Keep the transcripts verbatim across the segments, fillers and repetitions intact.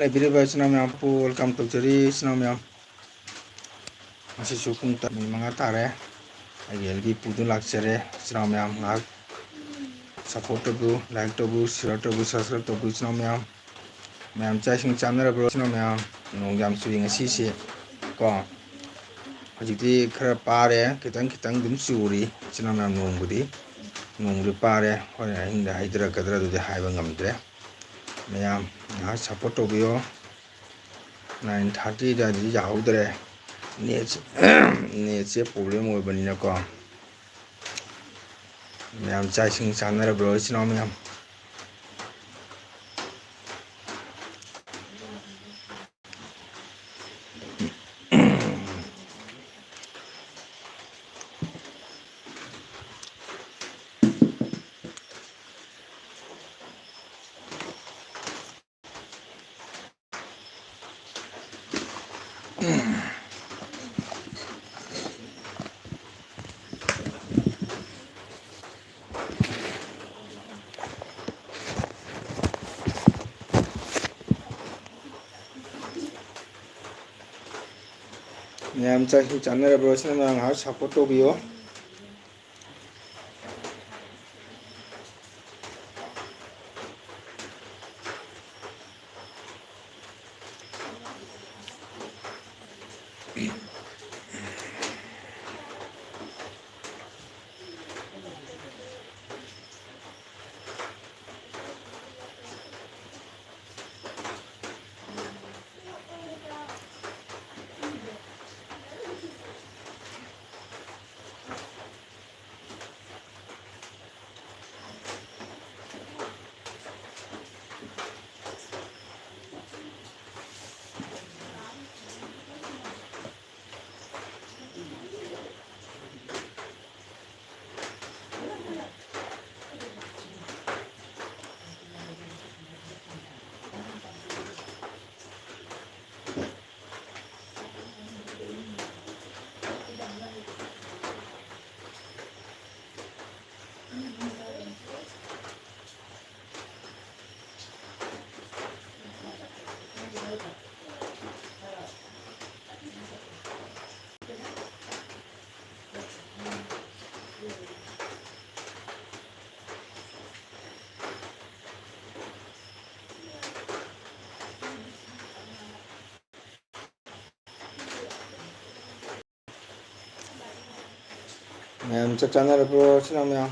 ꯂꯩꯕꯤꯔꯤꯕ ꯏꯆꯤꯟ ꯏꯅꯥꯎ ꯃꯌꯥꯝ ꯄꯨ welcome ꯇꯧꯖꯔꯤ꯫ ꯏꯆꯤꯟ ꯏꯅꯥꯎ ꯃꯌꯥꯝ, ꯉꯁꯤꯁꯨ ꯄꯨꯡ ꯇꯔꯥ ꯃꯤꯅꯤꯠ ꯃꯉꯥ ꯇꯥꯔꯦ꯫ ꯑꯩꯒꯤ ꯑꯦꯜ ꯕꯤ ꯄꯨꯗꯨꯅ ꯂꯥꯛꯆꯔꯦ꯫ ꯏꯆꯤꯟ ꯏꯅꯥꯎ ꯃꯌꯥꯝ ꯉꯥꯏꯍꯥꯛ support ꯇꯧꯕꯤꯌꯨ, like ꯇꯧꯕꯤꯌꯨ, share ꯇꯧꯕꯤꯌꯨ, subscribe ꯇꯧꯕꯤꯌꯨ꯫ ꯏꯆꯤꯟ ꯏꯅꯥꯎ ꯃꯌꯥꯝ, ꯃꯌꯥꯝ ꯆꯥꯛ ꯏꯁꯤꯡ ꯆꯥꯅꯔꯕ꯭ꯔꯣ? ꯏꯆꯤꯟ ꯏꯅꯥꯎ ꯃꯌꯥꯝ, ꯅꯣꯡ ꯌꯥꯝ ꯆꯨꯏ ꯉꯁꯤꯁꯦ ꯀꯣ꯫ ꯍꯧꯖꯤꯛꯇꯤ ꯈꯔ ꯄꯥꯔꯦ, ꯈꯤꯇꯪ ꯈꯤꯇꯪ ꯑꯗꯨꯝ ꯆꯨꯔꯤ꯫ ꯏꯆꯤꯟ ꯏꯅꯥꯎ ꯃꯌꯥꯝ, ꯅꯣꯡꯕꯨꯗꯤ, ꯅꯣꯡꯕꯨꯗꯤ ꯄꯥꯔꯦ꯫ ꯍꯣꯔꯦꯟ ꯑꯍꯤꯡꯗ ꯍꯩꯊꯔꯛꯀꯗ꯭ꯔꯥ ꯑꯗꯨꯗꯤ ꯍꯥꯏꯕ ꯉꯝꯗ꯭ꯔꯦ꯫ ꯃꯌꯥꯝ ꯉꯥꯏꯍꯥꯛ support ꯇꯧꯕꯤꯌꯣ꯫ Nine thirty ꯑꯗꯨꯋꯥꯏꯗꯗꯤ ꯌꯥꯍꯧꯗ꯭ꯔꯦ꯫ Netꯁꯦ, netꯁꯦ problem ꯑꯣꯏꯕꯅꯤꯅꯀꯣ꯫ ꯃꯌꯥꯝ ꯆꯥꯛ ꯏꯁꯤꯡ ꯆꯥꯅꯔꯕ꯭ꯔꯣ, ꯏꯆꯤꯟ ꯏꯅꯥꯎ ꯃꯌꯥꯝ? ꯃꯌꯥꯝ ꯆꯥꯛ ꯏꯁꯤꯡ ꯆꯥꯅꯔꯕ꯭ꯔꯣ? ꯏꯆꯤꯟ ꯏꯅꯥꯎ ꯉꯥꯏꯍꯥꯛ support ꯇꯧꯕꯤꯌꯣ꯫ ꯃꯌꯥꯝ ꯆꯥꯛ ꯆꯥꯅꯔꯕ꯭ꯔꯣ, ꯏꯆꯤꯟ ꯏꯅꯥꯎ ꯃꯌꯥꯝ?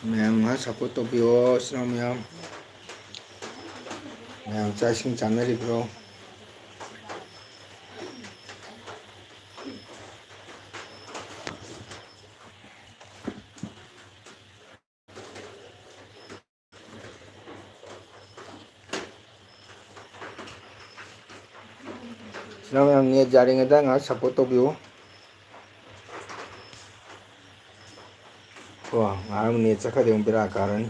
ꯃꯌꯥꯝ ꯉꯥꯏꯍꯥꯛ support ꯇꯧꯕꯤꯌꯣ, ꯏꯆꯤꯟ ꯏꯅꯥꯎ ꯃꯌꯥꯝ꯫ ꯃꯌꯥꯝ ꯆꯥꯛ ꯏꯁꯤꯡ ꯆꯥꯅꯔꯤꯕ꯭ꯔꯣ? ꯏꯆꯤꯟ ꯏꯅꯥꯎ ꯃꯌꯥꯝ, net ꯌꯥꯔꯤꯉꯩꯗ ꯉꯥꯏꯍꯥꯛ support ꯇꯧꯕꯤꯌꯨ꯫ ꯀꯣ, ꯉꯥꯏꯍꯥꯛ net ꯆꯠꯈ꯭ꯔꯗꯤ ꯑꯃꯨꯛ ꯕꯦꯔꯥ ꯀꯥꯔꯅꯤ꯫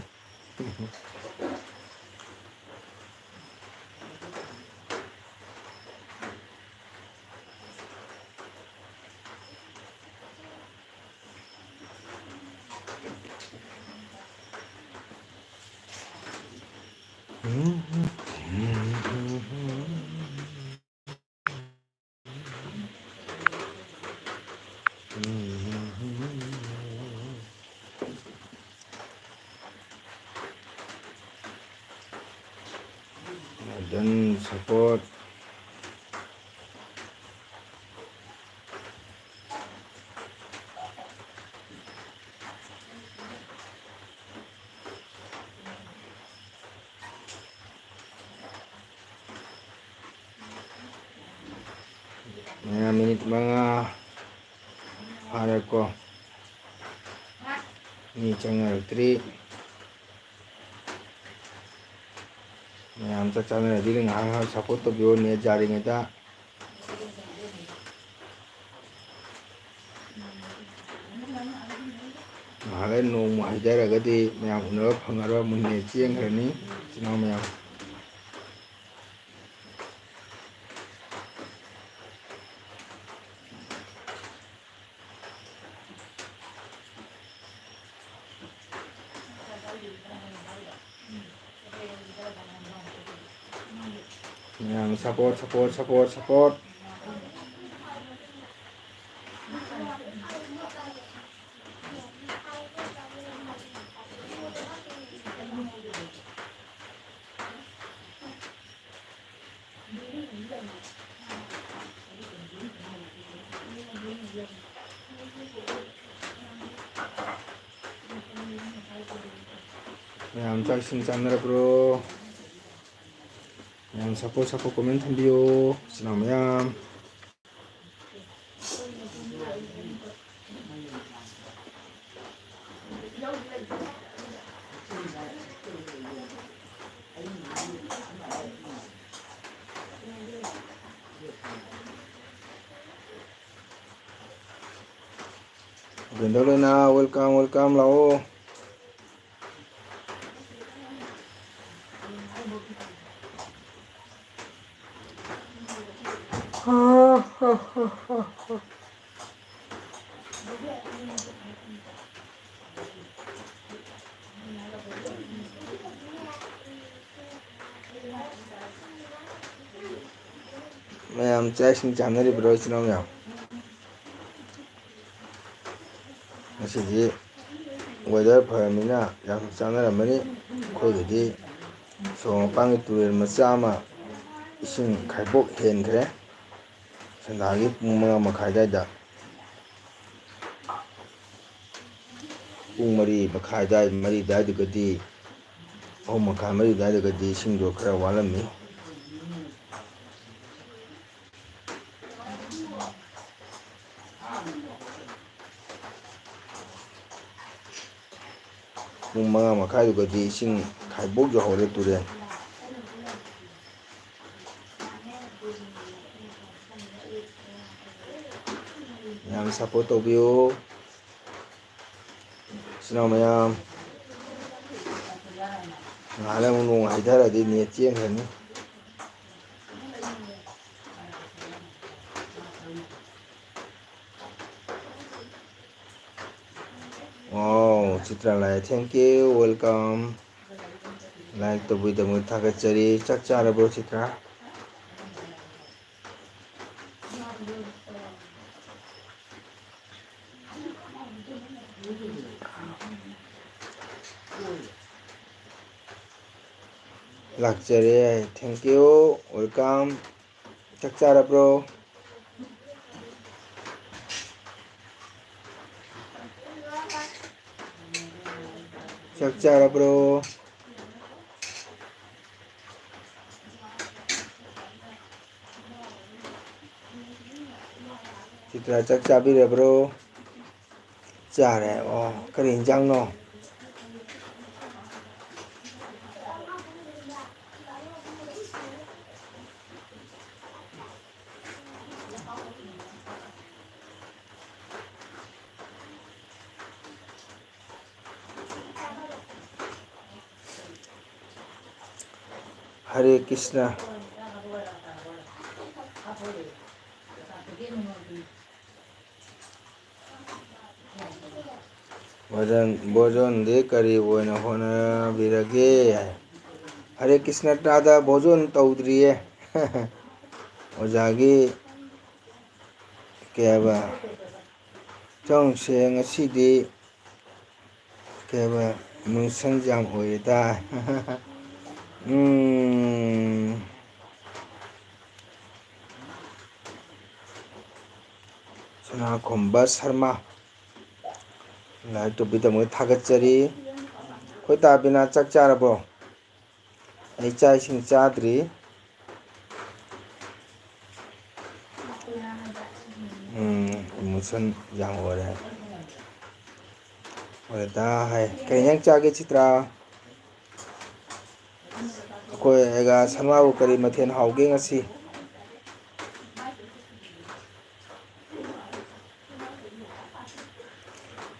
Done support. ꯃꯌꯥꯝ, minute ꯃꯉꯥ ꯐꯥꯔꯦꯀꯣ꯫ ꯃꯤ ꯆꯪꯅꯔꯛꯇ꯭ꯔꯤ꯫ ꯃꯌꯥꯝ ꯆꯥꯛ ꯆꯥꯅꯔꯗꯤ ꯉꯥꯏꯍꯥꯛ ꯉꯥꯏꯍꯥꯛ support ꯇꯧꯕꯤꯌꯣ, net ꯌꯥꯔꯤꯉꯩꯗ꯫ ꯉꯥꯏꯍꯥꯛ ꯅꯣꯡꯃꯨꯛ ꯍꯩꯊꯔꯒꯗꯤ ꯃꯌꯥꯝ ꯎꯅꯕ ꯐꯪꯉꯔꯣꯏ, ꯃꯨꯟꯅ ꯆꯦꯟꯈ꯭ꯔꯅꯤ ꯏꯆꯤꯟ ꯏꯅꯥꯎ ꯃꯌꯥꯝ꯫ ꯃꯌꯥꯝ support, support, support, support꯫ ꯃꯌꯥꯝ ꯆꯥꯛ ꯏꯁꯤꯡ ꯆꯥꯅꯔꯕ꯭ꯔꯣ? ꯃꯌꯥꯝ support, support comment ꯊꯝꯕꯤꯌꯨ, ꯏꯆꯤꯟ ꯏꯅꯥꯎ ꯃꯌꯥꯝ꯫ ꯕꯦꯟꯗꯣ ꯂꯣꯏꯅ welcome, welcome ꯂꯥꯛꯑꯣ꯫ ꯃꯌꯥꯝ ꯆꯥꯛ ꯏꯁꯤꯡ ꯆꯥꯅꯔꯤꯕ꯭ꯔꯣ, ꯏꯆꯤꯟ ꯏꯅꯥꯎ ꯃꯌꯥꯝ? ꯉꯁꯤꯗꯤ weather ꯐꯔꯃꯤꯅ ꯌꯥꯝ ꯆꯥꯅꯔꯝꯃꯅꯤ꯫ ꯑꯩꯈꯣꯏꯒꯤꯗꯤ ꯁꯣꯔꯣꯛ ꯃꯄꯥꯟꯒꯤ ꯇꯨꯔꯦꯜ ꯃꯆꯥ ꯑꯃ ꯏꯁꯤꯡ ꯈꯥꯏꯕꯣꯛ ꯍꯦꯟꯈ꯭ꯔꯦ, ꯁꯟꯗꯥꯒꯤ ꯄꯨꯡ ꯃꯉꯥ ꯃꯈꯥꯏ ꯑꯗꯨꯋꯥꯏꯗ꯫ ꯄꯨꯡ ꯃꯔꯤ ꯃꯈꯥꯏ ꯑꯗꯨꯋꯥꯏ, ꯃꯔꯤ ꯑꯗꯨꯋꯥꯏꯗꯨꯒꯗꯤ, ꯑꯍꯨꯝ ꯃꯈꯥꯏ, ꯃꯔꯤ ꯑꯗꯨꯋꯥꯏꯗꯨꯒꯗꯤ ꯏꯁꯤꯡꯗꯣ ꯈꯔ ꯋꯥꯠꯂꯝꯃꯤ꯫ ꯄꯨꯡ ꯃꯉꯥ ꯃꯈꯥꯏꯗꯨꯒꯗꯤ ꯏꯁꯤꯡ ꯈꯥꯏꯕꯣꯛ ꯌꯧꯍꯧꯔꯦ ꯇꯨꯔꯦꯟ꯫ ꯌꯥꯝ support ꯇꯧꯕꯤꯌꯨ꯫ ꯏꯅꯥꯎ ꯃꯌꯥꯝ, ꯉꯥꯏꯍꯥꯛ ꯂꯩꯔ ꯑꯃꯨꯛ ꯅꯣꯡ ꯍꯩꯊꯔꯗꯤ ꯅꯦꯠ ꯆꯦꯟꯈ꯭ꯔꯅꯤ꯫ ꯑꯣ, ꯆꯤꯇ꯭ꯔꯥ ꯂꯥꯛꯑꯦ, thank you, welcome꯫ Like ꯇꯧꯕꯤꯗꯃꯛ ꯊꯥꯒꯠꯆꯔꯤ꯫ ꯆꯥꯛ ꯆꯥꯔꯕ꯭ꯔꯣ, ꯆꯤꯇ꯭ꯔꯥ? ꯂꯥꯛꯆꯔꯦ꯫ Thank you, welcome꯫ ꯆꯥꯛ ꯆꯥꯔꯕ꯭ꯔꯣ? ꯆꯥꯛ ꯆꯥꯔꯕ꯭ꯔꯣ? ꯆꯤꯇ꯭ꯔꯥ, ꯆꯥꯛ ꯆꯥꯕꯤꯔꯕ꯭ꯔꯣ? ꯆꯥꯔꯦ꯫ ꯑꯣ, ꯀꯔꯤ ꯏꯟꯖꯥꯡꯅꯣ? ꯍꯔꯦ ꯀ꯭ꯔꯤꯁꯅ꯫ ꯚꯣꯖꯟ, ꯚꯣꯖꯟꯗꯤ ꯀꯔꯤ ꯑꯣꯏꯅ ꯍꯣꯠꯅꯕꯤꯔꯒꯦ? ꯍꯔꯦ ꯀ꯭ꯔꯤꯁꯅ, ꯇꯥꯗ ꯚꯣꯖꯟ ꯇꯧꯗ꯭ꯔꯤꯌꯦ꯫ ꯑꯣꯖꯥꯒꯤ ꯀꯩ ꯍꯥꯏꯕ, ꯆꯪꯁꯦ ꯉꯁꯤꯗꯤ ꯀꯩ ꯍꯥꯏꯕ, nuisance ꯌꯥꯝ ꯑꯣꯏꯔꯦꯗ꯫ ꯎꯝ꯫ ꯁꯅꯥꯈꯣꯝꯕ ꯁꯔꯃ꯫ Like ꯇꯧꯕꯤꯗꯃꯛ ꯊꯥꯒꯠꯆꯔꯤ꯫ ꯑꯩꯈꯣꯏ ꯇꯥꯕꯤꯅꯥ ꯆꯥꯛ ꯆꯥꯔꯕ꯭ꯔꯣ? ꯑꯩ ꯆꯥꯛ ꯏꯁꯤꯡ ꯆꯥꯗ꯭ꯔꯤ꯫ ꯎꯝ, emotion ꯌꯥꯝ ꯑꯣꯏꯔꯦ꯫ ꯑꯣꯏꯔꯦꯗ ꯍꯥꯏ꯫ ꯀꯩ ꯏꯟꯖꯥꯡ ꯆꯥꯒꯦ, ꯆꯤꯇ꯭ꯔꯥ? ꯑꯩꯈꯣꯏ ꯑꯩꯒ ꯁꯅꯥꯕꯨ ꯀꯔꯤ ꯃꯊꯦꯜ ꯍꯥꯎꯒꯦ ꯉꯁꯤ?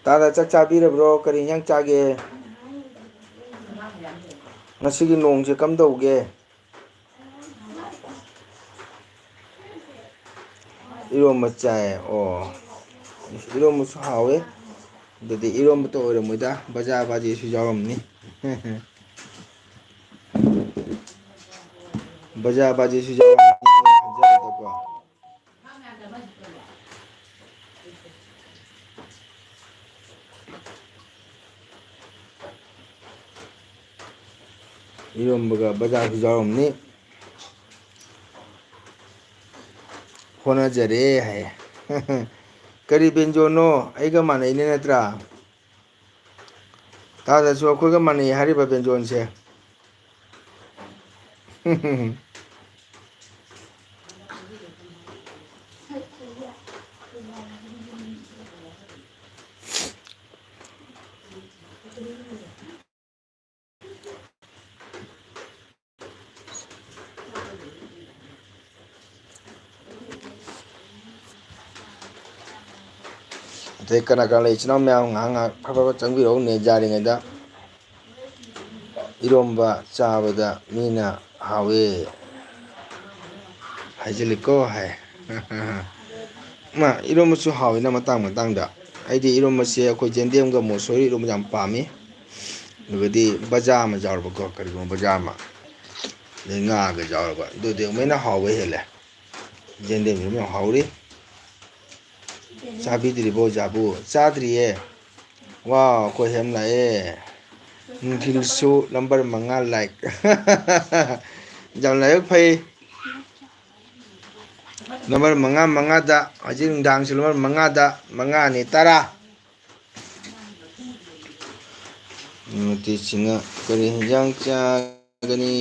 ꯇꯥꯗ, ꯆꯥꯛ ꯆꯥꯕꯤꯔꯕ꯭ꯔꯣ? ꯀꯔꯤ ꯏꯟꯖꯥꯡ ꯆꯥꯒꯦ? ꯉꯁꯤꯒꯤ ꯅꯣꯡꯁꯦ ꯀꯝꯗꯧꯒꯦ? ꯏꯔꯣꯝꯕ ꯆꯥꯏ꯫ ꯑꯣ, ꯏꯔꯣꯝꯕꯁꯨ ꯍꯥꯎꯋꯦ꯫ ꯑꯗꯨꯗꯤ ꯏꯔꯣꯝꯕꯇ ꯑꯣꯏꯔꯝꯃꯣꯏꯗ, ꯕꯖꯥ ꯕꯥꯖꯤꯁꯨ ꯌꯥꯎꯔꯝꯅꯤ꯫ ꯕꯖꯥ ꯕꯥꯖꯤꯁꯨ ꯌꯥꯎꯔꯝꯅꯤ ꯈꯟꯖꯕꯗꯀꯣ꯫ ꯏꯔꯣꯝꯕꯒ ꯕꯖꯥꯔꯁꯨ ꯌꯥꯎꯔꯝꯅꯤ꯫ ꯍꯣꯠꯅꯖꯔꯦ ꯍꯥꯏꯌꯦ꯫ ꯀꯔꯤ ꯕꯦꯟꯖꯣꯅꯣ? ꯑꯩꯒ ꯃꯥꯟꯅꯩꯅꯦ ꯅꯠꯇ꯭ꯔꯥ? ꯇꯥꯗꯁꯨ ꯑꯩꯈꯣꯏꯒ ꯃꯥꯟꯅꯩ ꯍꯥꯏꯔꯤꯕ ꯕꯦꯟꯖꯣꯟꯁꯦ꯫ ꯑꯇꯩ ꯀꯅꯥ ꯀꯅꯥ ꯂꯩ? ꯏꯆꯤꯟ ꯏꯅꯥꯎ ꯃꯌꯥꯝ ꯉꯥꯏꯍꯥꯛ ꯉꯥꯏꯍꯥꯛ ꯐꯠ ꯐꯠ ꯐꯠ ꯆꯪꯕꯤꯔꯛꯎ, ꯅꯦꯠ ꯌꯥꯔꯤꯉꯩꯗ꯫ ꯏꯔꯣꯝꯕ ꯆꯥꯕꯗ ꯃꯤꯅ ꯍꯥꯎꯋꯦ ꯍꯥꯏꯖꯤꯜꯂꯤꯀꯣ ꯍꯥꯏ꯫ ꯃꯥ ꯏꯔꯣꯝꯕꯁꯨ ꯍꯥꯎꯋꯤꯅ ꯃꯇꯥꯡ ꯃꯇꯥꯡꯗ꯫ ꯑꯩꯗꯤ ꯏꯔꯣꯝꯕꯁꯦ ꯑꯩꯈꯣꯏ ꯌꯦꯟꯗꯦꯝꯒ ꯃꯣꯁꯣꯔꯤ ꯏꯔꯣꯝꯕ ꯌꯥꯝ ꯄꯥꯝꯃꯤ꯫ ꯑꯗꯨꯒꯗꯤ ꯕꯖꯥ ꯑꯃ ꯌꯥꯎꯔꯕꯀꯣ, ꯀꯔꯤꯒꯨꯝꯕ ꯕꯖꯥ ꯑꯃ, ꯑꯗꯩ ꯉꯥꯒ ꯌꯥꯎꯔꯕ, ꯑꯗꯨꯗꯤ ꯑꯃꯨꯛ ꯍꯦꯟꯅ ꯍꯥꯎꯕ ꯍꯦꯜꯂꯦ꯫ ꯌꯦꯟꯗꯦꯝ ꯏꯔꯣꯝꯕ ꯌꯥꯝ ꯍꯥꯎꯔꯤ꯫ ꯆꯥꯕꯤꯗ꯭ꯔꯤꯕꯣ ꯑꯣꯖꯥꯕꯨ? ꯆꯥꯗ꯭ꯔꯤꯌꯦ꯫ ꯋꯥ, ꯑꯩꯈꯣꯏ ꯍꯦꯝ ꯂꯥꯛꯑꯦ꯫ ꯅꯨꯡꯊꯤꯜꯁꯨ ꯅꯝꯕꯔ ꯃꯉꯥ ꯂꯥꯏꯛ꯫ ꯌꯥꯝ ꯂꯥꯏꯕꯛ ꯐꯩ꯫ ꯅꯝꯕꯔ ꯃꯉꯥ ꯃꯉꯥꯗ, ꯍꯧꯖꯤꯛ ꯅꯨꯡꯗꯥꯡꯁꯨ ꯅꯝꯕꯔ ꯃꯉꯥꯗ, ꯃꯉꯥ ꯑꯅꯤ ꯇꯔꯥ꯫ ꯅꯨꯡꯇꯤꯁꯤꯡꯅ ꯀꯔꯤ ꯍꯤꯟꯖꯥꯡ ꯆꯥꯒꯅꯤ?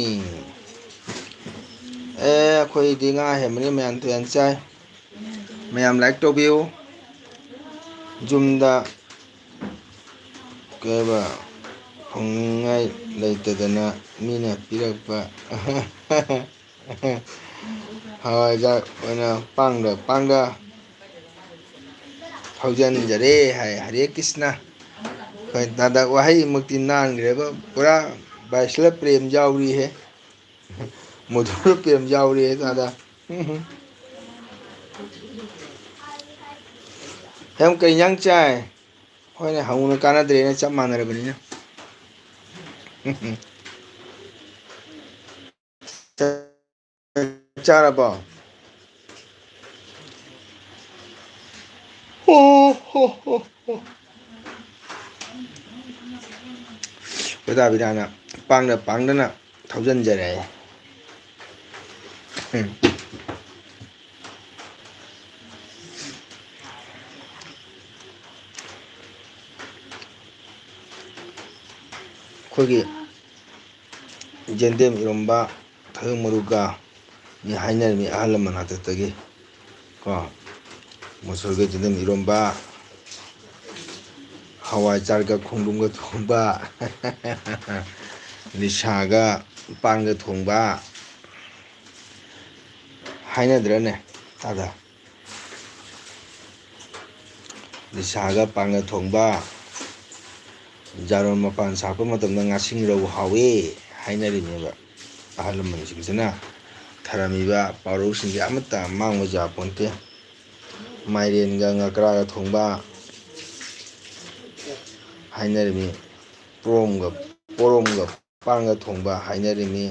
ꯑꯦ, ꯑꯩꯈꯣꯏꯗꯤ ꯉꯥ ꯍꯦꯟꯕꯅꯤ, ꯃꯌꯥꯝ ꯇꯨꯌꯥꯟ ꯆꯥꯏ꯫ ꯃꯌꯥꯝ ꯂꯥꯏꯛ ꯇꯧꯕꯤꯌꯨ꯫ ꯌꯨꯝꯗ ꯀꯩꯕ, ꯐꯪꯅꯤꯡꯉꯥꯏ ꯂꯩꯇꯗꯅ ꯃꯤꯅ ꯄꯤꯔꯛꯄ ꯍꯋꯥꯏꯖꯥꯛ ꯑꯣꯏꯅ ꯄꯥꯡꯗ ꯄꯥꯡꯗ ꯊꯧꯖꯟꯖꯔꯦ ꯍꯥꯏ꯫ ꯍꯔꯦ ꯀ꯭ꯔꯤꯁꯅ꯫ ꯍꯣꯏ, ꯇꯥꯗ ꯋꯥꯍꯩꯃꯛꯇꯤ ꯅꯥꯟꯈ꯭ꯔꯦꯕ꯫ ꯄꯨꯔꯥ ꯕꯥꯏꯁꯂ ꯄ꯭ꯔꯦꯝ ꯌꯥꯎꯔꯤꯍꯦ꯫ ꯃꯨꯗꯨꯔ ꯄ꯭ꯔꯦꯝ ꯌꯥꯎꯔꯤꯍꯦ ꯇꯥꯗ꯫ ꯎꯝ꯫ ꯍꯦꯝ, ꯀꯩ ꯏꯟꯖꯥꯡ ꯆꯥꯏ? ꯍꯣꯏꯅꯦ, ꯍꯪꯉꯨꯅ ꯀꯥꯟꯅꯗ꯭ꯔꯦꯅꯦ, ꯆꯞ ꯃꯥꯟꯅꯔꯕꯅꯤꯅ꯫ ꯆꯥꯛ ꯆꯥꯔꯕꯣ? ꯍꯣ, ꯍꯣ, ꯍꯣ, ꯍꯣ꯫ ꯄ꯭ꯔꯖꯥꯕꯤꯗꯥꯅ ꯄꯥꯡꯗ ꯄꯥꯡꯗꯅ ꯊꯧꯖꯤꯟꯖꯔꯦ꯫ ꯎꯝ꯫ ꯑꯩꯈꯣꯏꯒꯤ ꯌꯦꯟꯗꯦꯝ ꯏꯔꯣꯝꯕ, ꯊꯩꯕꯣꯡ ꯃꯔꯨꯒ ꯃꯤ ꯍꯥꯏꯅꯔꯝꯃꯤ ꯑꯍꯜ ꯂꯃꯟ ꯍꯥꯛꯇꯛꯇꯒꯤ꯫ ꯀꯣ, ꯃꯨꯁꯨꯔꯒ ꯌꯦꯟꯗꯦꯝ ꯏꯔꯣꯝꯕ, ꯍꯋꯥꯏ ꯆꯥꯔꯒ ꯈꯣꯡꯗ꯭ꯔꯨꯝꯒ ꯊꯣꯡꯕ, ꯅꯤꯁꯥꯒ ꯄꯥꯟꯒ ꯊꯣꯡꯕ ꯍꯥꯏꯅꯗ꯭ꯔꯅꯦ, ꯇꯥꯗ? ꯅꯤꯁꯥꯒ ꯄꯥꯟꯒ ꯊꯣꯡꯕ, ꯖꯥꯔꯣꯟ ꯃꯄꯥꯟ ꯁꯥꯔꯛꯄ ꯃꯇꯝꯗ ꯉꯥꯁꯤꯡ ꯔꯧ ꯍꯥꯎꯋꯦ ꯍꯥꯏꯅꯔꯤꯅꯦꯕ꯫ ꯑꯍꯜ ꯂꯃꯟꯁꯤꯡꯁꯤꯅ ꯊꯔꯝꯃꯤꯕ ꯄꯥꯎꯔꯧꯁꯤꯡꯁꯦ ꯑꯃꯠꯇ ꯃꯥꯡꯕ ꯌꯥꯄꯣꯟꯇꯦ꯫ ꯃꯥꯏꯔꯦꯟꯒ ꯉꯀ꯭ꯔꯥꯒ ꯊꯣꯡꯕ ꯍꯥꯏꯅꯔꯤꯃꯤ꯫ ꯄꯣꯔꯣꯝꯒ, ꯄꯣꯔꯣꯝꯒ ꯄꯥꯟꯒ ꯊꯣꯡꯕ ꯍꯥꯏꯅꯔꯤꯃꯤ꯫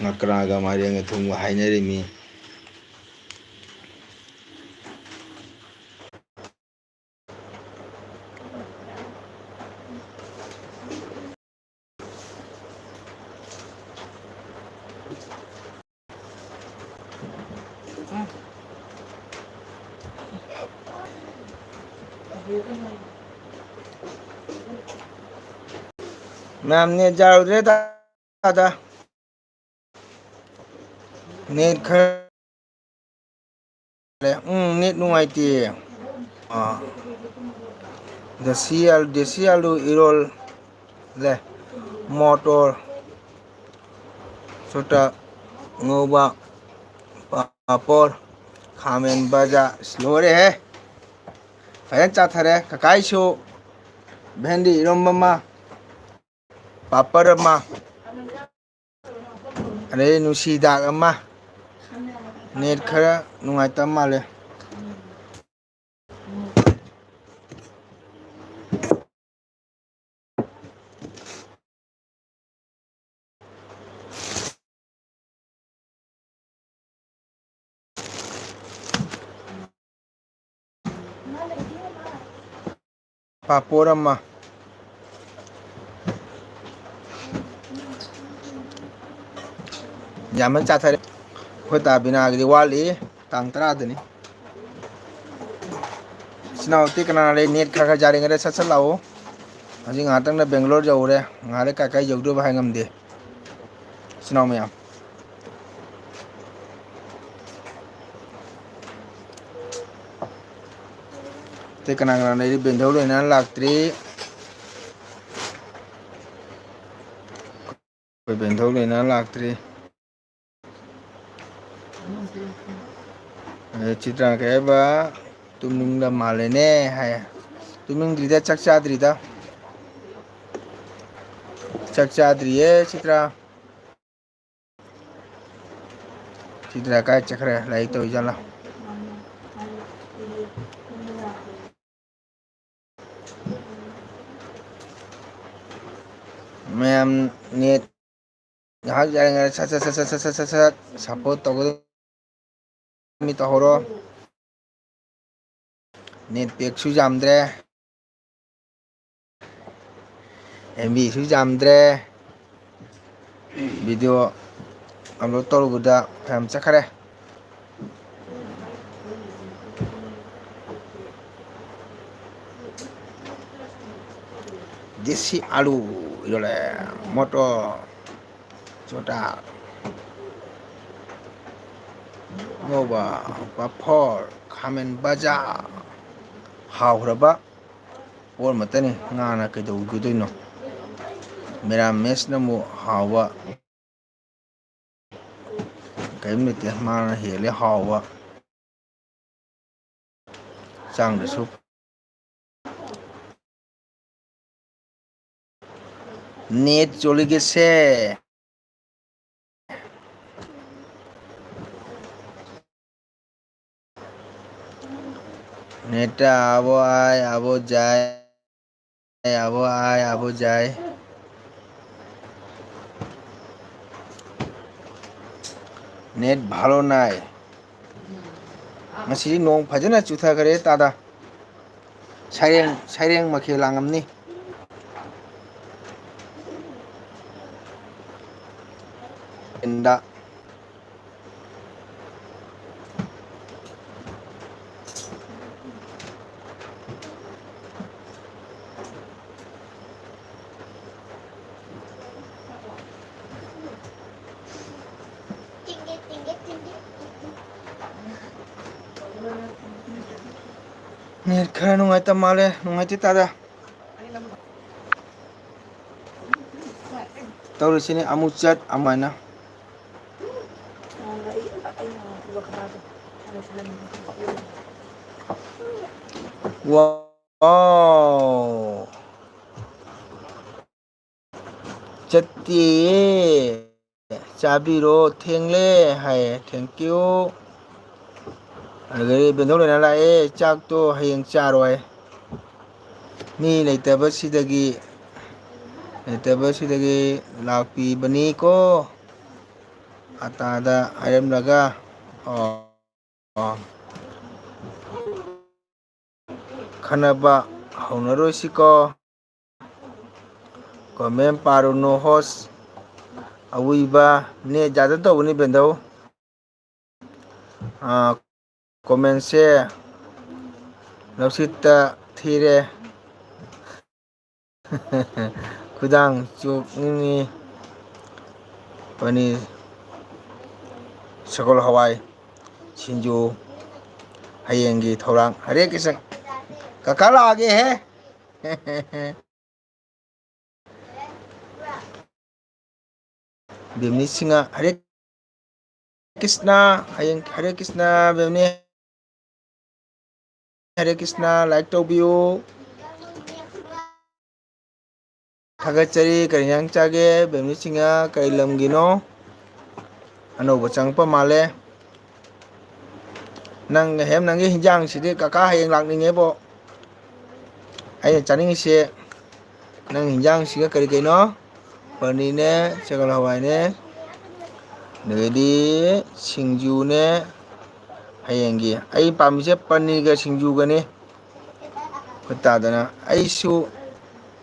ꯉꯀ꯭ꯔꯥꯒ ꯃꯥꯏꯔꯦꯟꯒ ꯊꯣꯡꯕ ꯍꯥꯏꯅꯔꯤꯃꯤ꯫ ꯃꯌꯥꯝ ꯅꯦꯠ ꯌꯥꯔꯨꯗ꯭ꯔꯦ ꯇꯥꯗ꯫ ꯅꯦꯠ ꯈꯔ ꯎꯝ, ꯅꯦꯠ ꯅꯨꯡꯉꯥꯏꯇꯦ꯫ ꯑꯥ꯫ ꯗꯦꯁꯤ ꯑꯂꯨ, ꯗꯦꯁꯤ ꯑꯂꯨ ꯏꯔꯣꯜꯂꯦ꯫ ꯃꯣꯇꯣꯔ꯫ ꯆꯣꯇꯥ ꯉꯧꯕ, ꯄꯥꯄꯣꯔ, ꯈꯥꯃꯦꯟ ꯕꯖꯥ꯫ ꯑꯁ, ꯂꯣꯏꯔꯦꯍꯦ꯫ ꯐꯖꯅ ꯆꯥꯊꯔꯦ꯫ ꯀꯀꯥꯏꯁꯨ ꯚꯦꯟꯗꯤ ꯏꯔꯣꯝꯕ ꯑꯃ, ꯄꯥꯄꯔ ꯑꯃ, ꯑꯗꯩ ꯅꯨꯡꯁꯤ ꯍꯤꯗꯥꯛ ꯑꯃ꯫ ꯅꯦꯠ ꯈꯔ ꯅꯨꯡꯉꯥꯏꯇꯕ ꯃꯥꯜꯂꯦ꯫ ꯄꯥꯄꯣꯔ ꯑꯃ꯫ ꯌꯥꯝꯅ ꯆꯥꯊꯔꯦ꯫ ꯑꯩꯈꯣꯏ ꯇꯥꯕꯤꯅꯥꯒꯤꯗꯤ ꯋꯥꯠꯂꯤ, ꯇꯥꯡ ꯇꯔꯥꯗꯅꯤ꯫ ꯏꯆꯤꯟ ꯏꯅꯥꯎ ꯑꯇꯩ ꯀꯅꯥ ꯂꯩ? ꯅꯦꯠ ꯈꯔ ꯈꯔ ꯌꯥꯔꯤꯉꯩꯗ ꯁꯠ ꯁꯠ ꯂꯥꯛꯑꯣ꯫ ꯍꯧꯖꯤꯛ ꯉꯥꯏꯍꯥꯛꯇꯪꯗ ꯕꯦꯡꯒ꯭ꯂꯣꯔ ꯌꯧꯔꯦ, ꯉꯥꯏꯍꯥꯛ ꯂꯩ ꯀꯥꯏ ꯀꯥꯏ ꯌꯧꯗꯣꯏꯕ ꯍꯥꯏ ꯉꯝꯗꯦ꯫ ꯏꯆꯤꯟ ꯏꯅꯥꯎ ꯃꯌꯥꯝ, ꯑꯇꯩ ꯀꯅꯥ ꯀꯅꯥ ꯂꯩꯔꯤ? ꯕꯦꯟꯊꯧ ꯂꯣꯏꯅ ꯂꯥꯛꯇ꯭ꯔꯤ꯫ ꯑꯩꯈꯣꯏ ꯕꯦꯟꯊꯧ ꯂꯣꯏꯅ ꯂꯥꯛꯇ꯭ꯔꯤ꯫ ꯑꯦ, ꯆꯤꯇ꯭ꯔꯥ ꯀꯩ ꯍꯥꯏꯕ? ꯇꯨꯝꯅꯤꯡꯕ ꯃꯥꯜꯂꯦꯅꯦ ꯍꯥꯏ꯫ ꯇꯨꯝꯅꯤꯡꯗ꯭ꯔꯤꯗ, ꯆꯥꯛ ꯆꯥꯗ꯭ꯔꯤꯗ꯫ ꯆꯥꯛ ꯆꯥꯗ꯭ꯔꯤꯌꯦ, ꯆꯤꯇ꯭ꯔꯥ꯫ ꯆꯤꯇ꯭ꯔꯥ ꯀꯥꯏ ꯆꯠꯈ꯭ꯔꯦ? ꯂꯥꯏꯔꯤꯛ ꯇꯧꯔꯤꯖꯥꯠꯂꯥ? ꯃꯌꯥꯝ ꯅꯦꯠ ꯉꯥꯏꯍꯥꯛ ꯌꯥꯔꯤꯉꯩꯗ ꯁꯠ ꯁꯠ ꯁꯞꯄꯣꯔꯠ ꯇꯧꯒꯗꯕ ꯃꯤ ꯇꯧꯍꯧꯔꯣ꯫ ꯅꯦꯠ ꯄꯦꯛꯁꯨ ꯌꯥꯝꯗ꯭ꯔꯦ, ꯑꯦꯝ ꯕꯤꯁꯨ ꯌꯥꯝꯗ꯭ꯔꯦ꯫ ꯚꯤꯗꯤꯑꯣ ꯑꯞꯂꯣꯗ ꯇꯧꯔꯨꯕꯗ ꯐꯅꯌꯥꯝ ꯆꯠꯈ꯭ꯔꯦ꯫ ꯗꯦꯁꯤ ꯑꯂꯨ ꯏꯔꯣꯜꯂꯦ, ꯃꯣꯇꯣꯔ, ꯆꯣꯇꯥ, ꯉꯧꯕ, ꯄꯥꯐꯣꯔ, ꯈꯥꯃꯦꯟ ꯕꯖꯥ꯫ ꯍꯥꯎꯈ꯭ꯔꯕ ꯄꯣꯠ ꯑꯃꯠꯇꯅꯤ꯫ ꯉꯥꯅ ꯀꯩꯗꯧꯒꯗꯣꯏꯅꯣ? ꯃꯦꯔꯥꯃꯦꯁꯅ ꯑꯃꯨꯛ ꯍꯥꯎꯕ ꯀꯔꯤꯝ ꯂꯩꯇꯦ, ꯃꯥꯅ ꯍꯦꯜꯂꯦ ꯍꯥꯎꯕ꯫ ꯍꯛꯆꯥꯡꯗꯁꯨ꯫ Net ꯆꯣꯠꯂꯤꯒꯦꯁꯦ꯫ Net টা আবো আয়, আবো যায়, আবো আয়, আবো যায়। Net ভালো নাই। ꯉꯁꯤꯗꯤ ꯅꯣꯡ ꯐꯖꯅ ꯆꯨꯊꯈ꯭ꯔꯦ ꯇꯥꯗ꯫ ꯁꯩꯔꯦꯡ, ꯁꯩꯔꯦꯡ ꯃꯈꯦꯜ ꯂꯥꯡꯉꯝꯅꯤ꯫ ꯏꯟꯗ꯫ Net ꯈꯔ ꯅꯨꯡꯉꯥꯏꯇ ꯃꯥꯜꯂꯦ꯫ ꯅꯨꯡꯉꯥꯏꯇꯦ ꯇꯥꯗ꯫ ꯇꯧꯔꯤꯁꯤꯅꯦ ꯑꯃꯨꯛ ꯆꯠ ꯑꯃꯥꯏꯅ꯫ ꯋꯥꯎ꯫ ꯆꯠꯇꯦꯌꯦ꯫ ꯆꯥꯕꯤꯔꯣ, ꯊꯦꯡꯂꯦ ꯍꯥꯏꯌꯦ꯫ Thank you꯫ ꯑꯗꯨꯗꯒꯤ ꯕꯦꯟꯊꯧ ꯂꯣꯏꯅ ꯂꯥꯛꯑꯦ, ꯆꯥꯛꯇꯣ ꯍꯌꯦꯡ ꯆꯥꯔꯣꯏ꯫ ꯃꯤ ꯂꯩꯇꯕꯁꯤꯗꯒꯤ, ꯂꯩꯇꯕꯁꯤꯗꯒꯤ ꯂꯥꯛꯄꯤꯕꯅꯤꯀꯣ꯫ ꯑꯇꯥꯗ ꯍꯥꯏꯔꯝꯂꯒ, ꯑꯣ꯫ ꯈꯟꯅꯕ ꯍꯧꯅꯔꯣꯏꯁꯤꯀꯣ꯫ Comment ꯄꯥꯔꯨꯅꯨ host꯫ ꯑꯋꯨꯏꯕ net ꯌꯥꯗ ꯇꯧꯕꯅꯤ ꯕꯦꯟꯗꯧ꯫ ꯑꯥ, comment ꯁꯦ ꯂꯧꯁꯤꯠꯇ ꯊꯤꯔꯦ꯫ ꯈꯨꯗꯥꯡ ꯆꯣꯛꯅꯤꯡꯉꯤ꯫ ꯄꯅꯤꯔ, ꯁꯒꯣꯜ ꯍꯋꯥꯏ, ꯁꯤꯡꯖꯨ, ꯍꯌꯦꯡꯒꯤ ꯊꯧꯔꯥꯡ꯫ ꯍꯔꯦ ꯀ꯭ꯔꯤꯁꯟ꯫ ꯀꯀꯥ ꯂꯥꯛꯑꯒꯦꯍꯦ꯫ ꯕꯤꯝꯅꯤ ꯁꯤꯡꯍ, ꯍꯔꯦ ꯀ꯭ꯔꯤꯁꯅ, ꯍꯌꯦꯡ ꯍꯔꯦ ꯀ꯭ꯔꯤꯁꯅ, ꯕꯦꯝꯅꯤ꯫ ꯍꯔꯦ ꯀ꯭ꯔꯤꯁꯅ, like ꯇꯧꯕꯤꯌꯨ꯫ ꯊꯥꯒꯠꯆꯔꯤ꯫ ꯀꯔꯤ ꯏꯟꯖꯥꯡ ꯆꯥꯒꯦ? ꯕꯦꯝꯅꯤ ꯁꯤꯡꯍ ꯀꯔꯤ ꯂꯝꯒꯤꯅꯣ? ꯑꯅꯧꯕ ꯆꯪꯉꯛꯄ ꯃꯥꯜꯂꯦ꯫ ꯅꯪ ꯍꯦꯝ, ꯅꯪꯒꯤ ꯍꯤꯟꯖꯥꯡꯁꯤꯗꯤ ꯀꯀꯥ ꯍꯌꯦꯡ ꯂꯥꯛꯅꯤꯡꯉꯦꯕꯣ꯫ ꯑꯩꯅ ꯆꯥꯅꯤꯡꯉꯤꯁꯦ ꯅꯪ ꯍꯤꯟꯖꯥꯡꯁꯤꯒ ꯀꯔꯤ ꯀꯩꯅꯣ? ꯄꯅꯤꯔꯅꯦ, ꯁꯒꯣꯜ ꯍꯋꯥꯏꯅꯦ, ꯑꯗꯒꯤꯗꯤ ꯁꯤꯡꯖꯨꯅꯦ꯫ ꯍꯌꯦꯡꯒꯤ ꯑꯩ ꯄꯥꯝꯃꯤꯁꯦ ꯄꯅꯤꯔꯒ ꯁꯤꯡꯖꯨꯒꯅꯤ꯫ ꯈꯨꯠ ꯇꯥꯗꯅ ꯑꯩꯁꯨ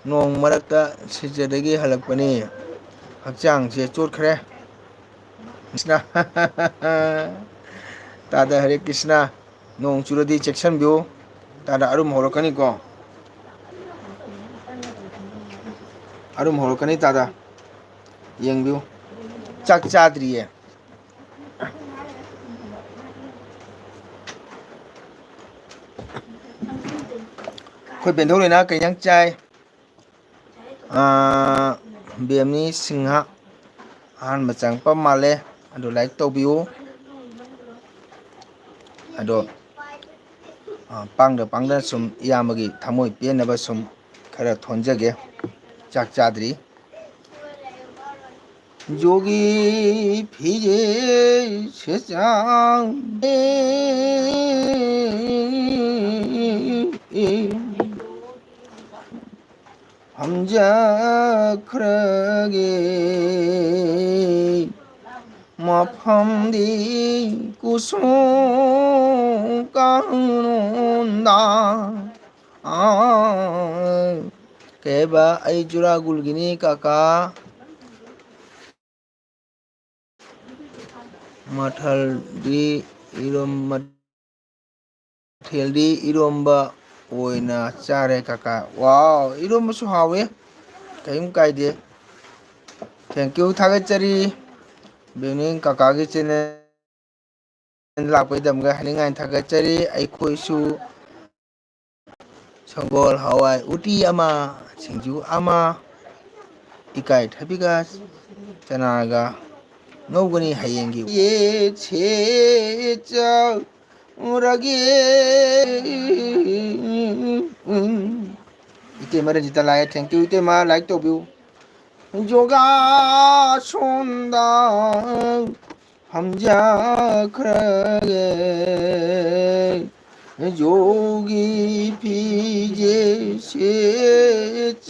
ꯅꯣꯡ ꯃꯔꯛꯇ ꯁꯤꯖꯗꯒꯤ ꯍꯜꯂꯛꯄꯅꯤ꯫ ꯍꯛꯆꯥꯡꯁꯦ ꯆꯣꯠꯈ꯭ꯔꯦ꯫ ꯀ꯭ꯔꯤꯁꯅ꯫ ꯇꯥꯗ ꯍꯔꯦ ꯀ꯭ꯔꯤꯁꯅ꯫ ꯅꯣꯡ ꯆꯨꯔꯗꯤ ꯆꯦꯛꯁꯤꯟꯕꯤꯌꯨ꯫ ꯇꯥꯗ ꯑꯔꯨꯝ ꯍꯧꯔꯛꯀꯅꯤꯀꯣ꯫ ꯑꯔꯨꯝ ꯍꯧꯔꯛꯀꯅꯤ ꯇꯥꯗ꯫ ꯌꯦꯡꯕꯤꯌꯨ꯫ ꯆꯥꯛ ꯆꯥꯗ꯭ꯔꯤꯌꯦ꯫ ꯑꯩꯈꯣꯏ ꯕꯦꯟꯗꯧ ꯂꯣꯏꯅ ꯀꯩ ꯏꯟꯖꯥꯡ ꯆꯥꯏ? ꯑꯥ, ꯕꯦꯝꯅꯤ ꯁꯤꯡꯍ ꯑꯍꯥꯟꯕ ꯆꯪꯉꯛꯄ ꯃꯥꯜꯂꯦ꯫ ꯑꯗꯨ like ꯇꯧꯕꯤꯌꯨ꯫ ꯑꯗꯣ, ꯑꯥ, ꯄꯥꯡꯗ ꯄꯥꯡꯗꯅ ꯁꯨꯝ ꯏꯌꯥꯝꯕꯒꯤ ꯊꯃꯣꯏ ꯄꯦꯟꯅꯕ ꯁꯨꯝ ꯈꯔ ꯊꯣꯟꯖꯒꯦ꯫ ꯆꯥꯛ ꯆꯥꯗ꯭ꯔꯤ꯫ ꯖꯣꯒꯤ ꯐꯤꯖꯦ ꯁꯦꯆꯥꯡ ꯐꯝꯖꯈ꯭ꯔꯒꯦ꯫ ꯃꯐꯝꯗꯤ ꯀꯨꯁꯨꯝ ꯀꯥꯡꯂꯣꯟꯗ꯫ ꯑꯥ, ꯀꯩ ꯍꯥꯏꯕ? ꯑꯩ ꯆꯨꯔꯥꯒꯨꯜꯒꯤꯅꯤ ꯀꯀꯥ꯫ ꯃꯊꯦꯜꯗꯤ ꯏꯔꯣꯝ-, ꯃꯊꯦꯜꯗꯤ ꯏꯔꯣꯝꯕ ꯑꯣꯏꯅ ꯆꯥꯔꯦ ꯀꯀꯥ꯫ ꯋꯥꯎ, ꯏꯔꯣꯝꯕꯁꯨ ꯍꯥꯎꯋꯦ, ꯀꯔꯤꯝ ꯀꯥꯏꯗꯦ꯫ Thank you, ꯊꯥꯒꯠꯆꯔꯤ꯫ ꯕꯦꯝꯅꯤꯡ ꯀꯀꯥꯒꯤ channel ꯂꯥꯛꯄꯒꯤꯗꯃꯛꯇ ꯍꯥꯏꯅꯤꯡꯉꯥꯏ ꯊꯥꯒꯠꯆꯔꯤ꯫ ꯑꯩꯈꯣꯏꯁꯨ ꯁꯒꯣꯜ ꯍꯋꯥꯏ ꯎꯇꯤ ꯑꯃ, ꯁꯤꯡꯖꯨ ꯑꯃ, ꯏꯀꯥꯏꯊꯕꯤꯒ ꯆꯅꯥꯒ ꯉꯧꯒꯅꯤ ꯍꯌꯦꯡꯒꯤ꯫ ꯌꯦꯛꯁꯦ ꯆꯥꯎꯔꯒꯦ꯫ ꯏꯇꯩꯃ ꯔꯟꯖꯤꯇꯥ ꯂꯥꯛꯑꯦ, thank you ꯏꯇꯩꯃ, like ꯇꯧꯕꯤꯌꯨ꯫ ꯌꯣꯒꯥꯁꯣꯟꯗ ꯐꯝꯖꯈ꯭ꯔꯒꯦ꯫ ꯌꯣꯒꯤ ꯐꯤꯖꯦ ꯁꯦꯠꯆꯔꯒꯦ꯫